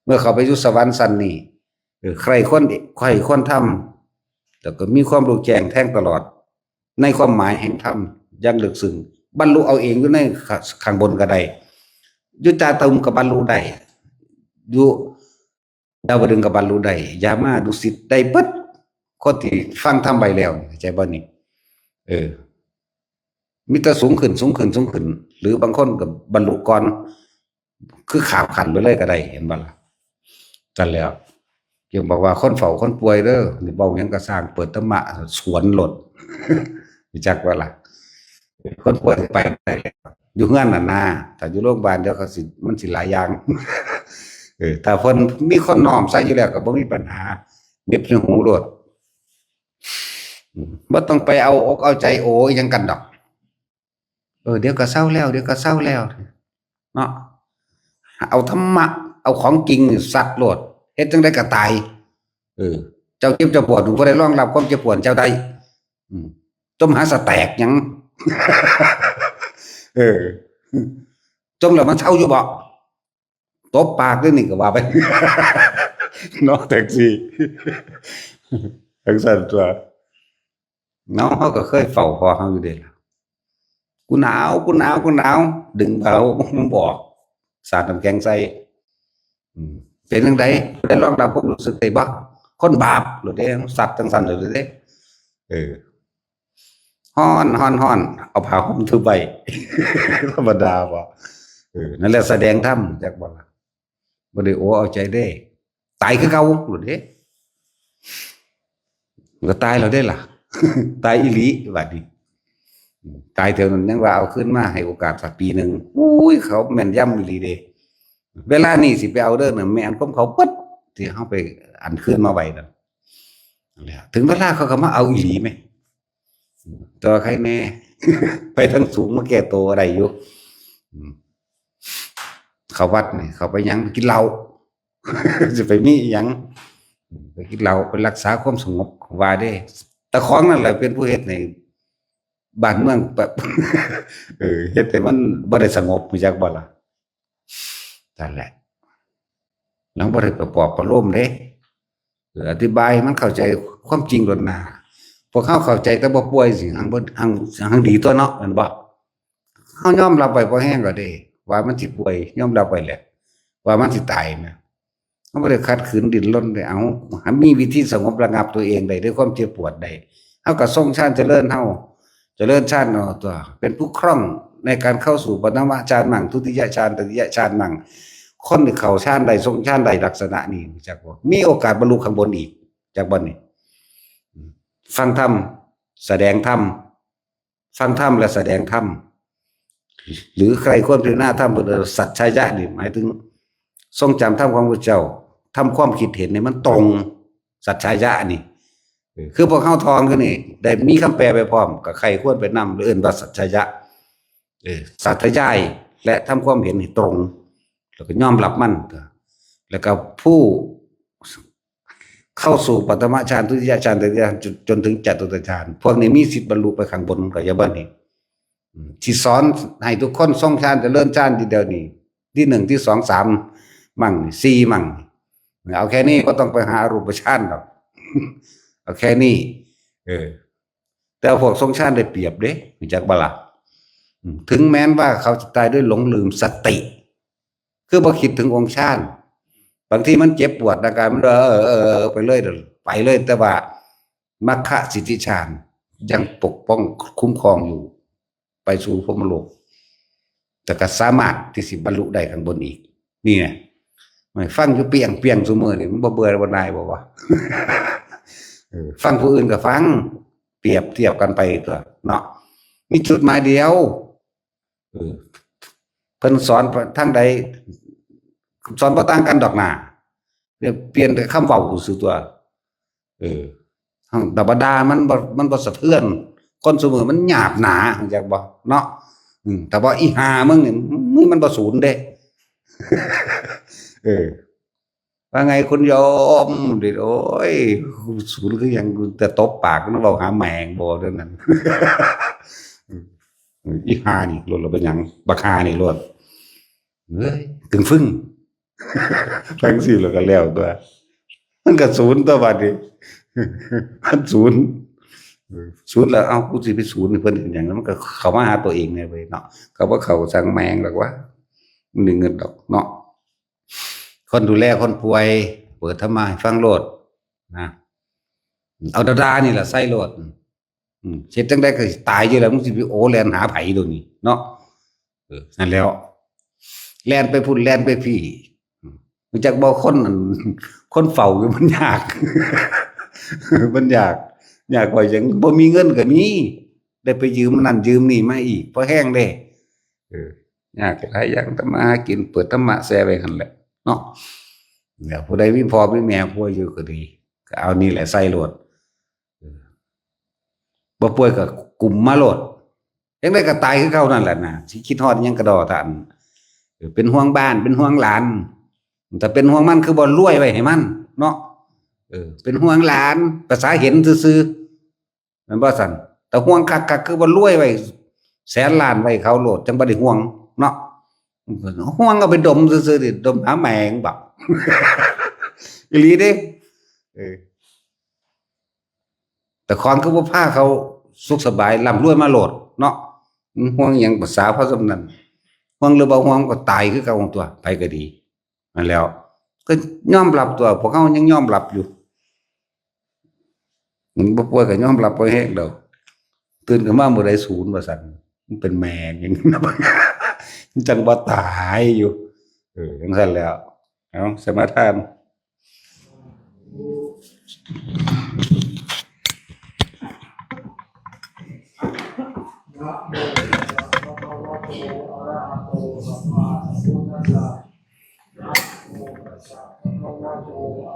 ເມື່ອເຂົ້າໄປຢູ່ສະຫວັນຊັ້ນນີ້ ເອີ ໃຄ່ຄວນ ໃຄ່ຄວນທຳ ແລ້ວກໍມີຄວາມຮູ້ແຈ້ງແທງຕະຫຼອດໃນຄວາມໝາຍແຫ່ງທຳຢ່າງເລິກເຊິ່ງ ບັນລຸເອົາເອງຢູ່ໃນຂ້າງບົນກໍໄດ້ ຢູ່ຈາຕຸມກໍບັນລຸໄດ້ ຢູ່ ດາວະດຶງກໍບັນລຸໄດ້ ຢາມາ ດຸສິດ ໄດ້ເບິດ ຄົນທີ່ຟັງທຳໄວ້ແລ້ວນີ້ ເຂົ້າໃຈບໍ່ນີ້? ເອີ ມີແຕ່ສູງຂຶ້ນ ສູງຂຶ້ນ ສູງຂຶ້ນ ຫຼືບາງຄົນກໍບັນລຸກ່ອນ ຄືຂາບຂັ້ນໄປເລີຍກໍໄດ້ ເຫັນບໍ່ລະ? ຊັ້ນແລ້ວ ຈຶ່ງບອກວ່າຄົນເຝົ້າຄົນປ່ວຍເດີ ນີ້ເວົ້າຫຍັງກໍຊ່າງ ເປີດທຳມະສວນໂລດ ຮູ້ຈັກບໍ່ລະ? ຄົນປ່ວຍໄປໄດ້ແລ້ວ ຢູ່ເຮືອນຫັ້ນນາ. ຖ້າຢູ່ໂລງບານ ດຽວເຂົາຊິ ມັນຊິຫຼາຍຢ່າງ. ເອີ ຖ້າເພິ່ນມີຄົນນ້ອມໃສ່ຢູ່ແລ້ວ ກໍບໍ່ມີບັນຫາ ເໜັບໃສ່ຫູໂລດ. ອືມ ບໍ່ຕ້ອງໄປເອົາອົກເອົາໃຈໂອອີ່ຫຍັງກັນດອກ. ເອີ ດຽວກໍເຊົາແລ້ວ ດຽວກໍເຊົາແລ້ວ ເນາະ. ເອົາທຳມະ ເອົາຂອງຈິງສັດໂລດ ເຮັດຈັ່ງໃດກໍຕາຍ. ເອີ ເຈົ້າເຈັບເຈົ້າປວດ ຜູ້ໃດຮອງຮັບຄວາມເຈັບປວດເຈົ້າໄດ້? ອືມ ຕົມຫາສະແຕກຫຍັງ? ເອີ ຕົມແລ້ວມັນເຊົາຢູ່ບໍ່? ຕົບປາກເດ້ນີ້ ກໍວ່າໄປ ເນາະ ແທັກຊີ ຈັ່ງຊັ້ນຕົວະ. ເນາະ ເຮົາກໍເຄີຍເຝົ້າພໍ່ເຮົາຢູ່ເດ້ລະ ກູໜາວ ກູໜາວ ກູໜາວ ດຶງຜ້າຫົ່ມອອກ ສາດນ້ຳແຂງໃສ່. ອືມ ເປັນຈັ່ງໃດ? ໄດ້ຮອງຮັບຄວາມຮູ້ສຶກໄດ້ບໍ່? ຄົນບາບໂລດເດ້ ສັດຈັ່ງຊັ້ນໂລດເດ້. ເອີ ຮ້ອນ ຮ້ອນ ຮ້ອນ ເອົາຜ້າຫົ່ມທຶບໄວ້ ທຳມະດາບໍ່? ເອີ ນັ້ນແຫຼະສະແດງທຳ ຈັກບໍ່ລະ? ບໍ່ໄດ້ໂອເອົາໃຈເດ້ ຕາຍຄືເກົ່າໂລດເດ້. ກໍຕາຍແລ້ວເດ້ລະ ຕາຍອີ່ຫຼີບາດນີ້. ຕາຍແຖວນັ້ນຍັງວ່າເອົາຄືນມາໃຫ້ໂອກາດສັກປີໜຶ່ງ. ໂອ້ຍ ເຂົາແມ່ນຢຳອີ່ຫຼີເດ້. ເວລານີ້ຊິໄປເອົາເດີນະ ແມ່ນຄວາມເຂົາເບິດ ທີ່ເຮົາໄປອັນຄືນມາໄວ້ນັ້ນ. ເຖິງເວລາເຂົາກໍມາເອົາອີ່ຫຼີແມ. ແຕ່ວ່າໃຄແນ່ ໄປທາງສູງມາແກ້ໂຕໄດ້ຢູ່. ອືມ ເຂົ້າວັດນີ້ ເຂົ້າໄປຫຍັງ? ໄປກິນເຫຼົ້າ ຊິໄປມີອີ່ຫຍັງ? ໄປກິນເຫຼົ້າ ໄປຮັກສາຄວາມສະຫງົບ ວ່າເດ້. ຕາຂອງນັ້ນແຫຼະເປັນຜູ້ເຮັດໃຫ້ບ້ານເມືອງແບບ ເອີ ເຮັດໃຫ້ມັນບໍ່ໄດ້ສະຫງົບ ຮູ້ຈັກບໍ່ລະ? ນັ້ນແຫຼະ ຍັງບໍ່ໄດ້ປະປອບປະໂລມເດ້. ເອີ ອະທິບາຍໃຫ້ມັນເຂົ້າໃຈຄວາມຈິງໂລດນາ. ພວກເຮົາເຂົ້າໃຈແຕ່ຜູ້ປ່ວຍ ຊິຫາງບໍ່ ຫາງ ຫາງດີຕົວະເນາະ ແມ່ນບໍ່? ເຮົາຍອມຮັບໄວ້ພໍແຮງແລ້ວເດ້ ວ່າມັນຊິປ່ວຍ ຍອມຮັບໄວ້ແລ້ວ ວ່າມັນຊິຕາຍນະ. ເຮົາບໍ່ໄດ້ຂັດຂືນດີ້ນລົນເດ້. ເອົາ ໃຫ້ມີວິທີສະຫງົບລະງັບຕົວເອງໄດ້ ດ້ວຍຄວາມເຈັບປວດໄດ້ ເຮົາກໍຊົງຊານຈະເລີນເຮົາ ຈະເລີນຊານເອົາຕົວະ ເປັນຜູ້ຄ່ອງໃນການເຂົ້າສູ່ປະຖະມະຊານມັງ ທຸຕິຍະຊານ ຕະຕິຍະຊານມັງ. ຄົນທີ່ເຂົ້າຊານໄດ້ ຊົງຊານໄດ້ລັກສະນະນີ້ ຮູ້ຈັກບໍ່? ມີໂອກາດບັນລຸຂ້າງບົນອີກ ຈັກບໍ່ນີ້? ອືມ ຟັງທຳ ສະແດງທຳ ຟັງທຳ ແລະ ສະແດງທຳ ຫຼື ໃຄ່ຄວນພິຈາລະນາທຳ ເພິ່ນເອີ້ນວ່າ ສັດຊາຍະ ນີ້ໝາຍເຖິງຊົງຈຳທຳຂອງພະເຈົ້າ ທຳຄວາມຄິດເຫັນໃຫ້ມັນຕົງ ສັດຊາຍະນີ້. ເອີ ຄືພວກເຮົາທ່ອງຄືນີ້ ໄດ້ມີຄຳແປໄປພ້ອມ ກໍໃຄ່ຄວນໄປນຳ ເອີ້ນວ່າ ສັດຊາຍະ. ເອີ ສາທະຍາຍ ແລະ ທຳຄວາມເຫັນໃຫ້ຕົງ ແລ້ວກໍຍອມຮັບມັນ. ແລ້ວກໍຜູ້ ເຂົ້າສູ່ປະຖະມະຊານ ທຸຕິຍະຊານ ຕະຕິຍະຊານ ຈົນ ຈົນເຖິງຈະຕຸດຕະຊານ ພວກນີ້ມີສິດບັນລຸໄປຂ້າງບົນ ກໍຢ່າເບິ່ງນີ້. ອືມ ຊິສອນໃຫ້ທຸກຄົນຊົງຊານຈະເລີນຊານຢູ່ດຽວນີ້ ທີໜຶ່ງ ທີສອງ ສາມ ມັງ ສີ່ ມັງ. ເອົາແຄ່ນີ້ ບໍ່ຕ້ອງໄປຫາອະຮູປະຊານດອກ ເອົາແຄ່ນີ້. ເອີ ແຕ່ວ່າພວກຊົງຊານໄດ້ປຽບເດ້ ຮູ້ຈັກບໍ່ລະ? ອືມ ເຖິງແມ່ນວ່າເຂົາຈະຕາຍດ້ວຍຫຼົງລືມສະຕິ ຄືບໍ່ຄິດເຖິງອົງຊານ. ບາງທີມັນເຈັບປວດຮ່າງກາຍ ມັນ ເອີ ເອີ ເອີ ໄປເລີຍ ໄປເລີຍ ແຕ່ວ່າມັກຄະສິດທິຊານຍັງປົກປ້ອງຄຸ້ມຄອງຢູ່ ໄປສູ່ພົມມະໂລກ ແຕ່ກໍສາມາດທີ່ຊິບັນລຸໄດ້ຂ້າງບົນອີກ. ນີ້ນະ ຟັງຢູ່ປຽງໆ ຊຸມື້ນີ້ ມັນບໍ່ເບື່ອບໍ່ໜ່າຍບໍ່ວະ? ເອີ ຟັງຜູ້ອື່ນກໍຟັງ ປຽບທຽບກັນໄປຕົວະເນາະ ມີຈຸດໝາຍດຽວ. ເອີ ເພິ່ນສອນທາງໃດ ສອນບໍ່ຕ່າງກັນດອກນາ ແຕ່ປ່ຽນແຕ່ຄຳເວົ້າຊື່ໆ ຕົວະ. ເອີ ທຳມະດາມັນບໍ່ ມັນບໍ່ສະເທືອນ. ຄົນຊຸມື້ມັນຫຍາບໜາ ຮູ້ຈັກບໍ່ເນາະ? ອືມ ແຕ່ວ່າອີຫ່າມຶງນີ້ ມັນບໍ່ສູນເດ້. ເອີ ວ່າໄງຄຸນໂຍມ? ໂອ້ຍ ສູນຄືຫຍັງ? ແຕ່ຕົບປາກມັນເວົ້າຫາແມ່ງບໍ່ເທົ່ານັ້ນ. ອືມ ອີຫ່ານີ້ໂລດ ລະເປັນຫຍັງ? ບັກຫ່ານີ້ໂລດ ເອີຍ ກຶ່ງຟຶ້ງ ຈັ່ງຊີ້ລະກໍແລ້ວຕົວະ. ມັນກໍສູນຕົວະບາດນີ້ ມັນສູນ ເອີ ສູນແລ້ວ ເອົ້າ ກູຊິໄປສູນໃຫ້ເພິ່ນເຮັດຫຍັງ? ມັນກໍເຂົ້າມາຫາຕົວເອງແດ່ເວີຍເນາະ. ກໍບໍ່ເຂົ້າຊ່າງແມ່ງດອກວະ ມັນໄດ້ເງິນດອກເນາະ. ຄົນດູແລຄົນປ່ວຍ ເປີດທຳມະໃຫ້ຟັງໂລດນະ ເອົາດາດານີ້ລະໃສ່ໂລດ. ອືມ ເຮັດຈັ່ງໃດກໍຊິຕາຍຢູ່ແລ້ວ ມຶງຊິໄປໂອແລ່ນຫາໃຜໂດຍນີ້ເນາະ? ເອີ ນັ້ນແຫຼະ ແລ່ນໄປພຸ້ນແລ່ນໄປພີ້. ອືມ ຮູ້ຈັກບໍ່ ຄົນນັ້ນ ຄົນເຝົ້າຢູ່ມັນຍາກ ມັນຍາກ ຍາກວ່າຫຍັງ? ບໍ່ມີເງິນກໍມີ ໄດ້ໄປຢືມນັ້ນຢືມນີ້ມາອີກ ພໍແຮງເດ້. ເອີ ຍາກຫຼາຍຢ່າງ ທຳມາຫາກິນ ເປີດທຳມະແຊ່ໄວ້ຫັ້ນແຫຼະເນາະ. ແລ້ວຜູ້ໃດມີພໍ່ມີແມ່ປ່ວຍຢູ່ກໍດີ ກໍເອົານີ້ແຫຼະໃສ່ໂລດ ເອີ ບໍ່ປ່ວຍກໍກຸມມາໂລດ ຈັ່ງໃດກໍຕາຍຄືເກົ່ານັ້ນແຫຼະນະ ຊິຄິດຮອດຫຍັງກະດໍທ່ານ. ເອີ ເປັນຫ່ວງບ້ານ ເປັນຫ່ວງຫຼານ ຖ້າເປັນຫ່ວງມັນຄືບໍ່ລວຍໄວ້ໃຫ້ມັນເນາະ. ເອີ ເປັນຫ່ວງຫຼານ ພາສາເຫັນຊື່ໆ ແມ່ນບໍ່ຊັ້ນ? ແຕ່ຫ່ວງຄັກໆ ຄືບໍ່ລວຍໄວ້ແສນລ້ານໄວ້ເຂົາໂລດ ຈັ່ງບໍ່ໄດ້ຫ່ວງເນາະ. ຫ່ວງເອົາໄປດົມຊື່ໆ ດິ ດົມຫາແມງບັກ ອີ່ຫຼີເດ້. ເອີ ແຕ່ຂອງຄືບໍ່ພາເຂົາສຸກສະບາຍ ລ່ຳລວຍມາໂລດເນາະ. ມັນຫ່ວງຫຍັງ ພາສາເຂົາສ່ຳນັ້ນ. ຫ່ວງຫຼືບໍ່ຫ່ວງກໍຕາຍຄືເກົ່າຕົວະ ໃຜກໍດີ. ນັ້ນແຫຼ້ວ ກໍຍອມຮັບຕົວະ ພວກເຮົາຍັງຍອມຮັບຢູ່. ມັນບໍ່ປ່ວຍກໍຍອມຮັບບໍ່ແຮງດອກ. ຕື່ນຂຶ້ນມາມື້ໃດສູນວ່າຊັ້ນ ມັນເປັນແມ່ຫຍັງ ມັນຈັ່ງບໍ່ຕາຍຢູ່. ເອີ ຈັ່ງຊັ້ນແຫຼ້ວ. ເອົາ ສະມາທານ. ນະໂມຕັດສະ ພະຄະວະໂຕ ອະລະຫະໂຕ ສຳມາສຳພຸດທັດສະ ນະໂມຕັດສະ ພະຄະວະໂຕ ອະ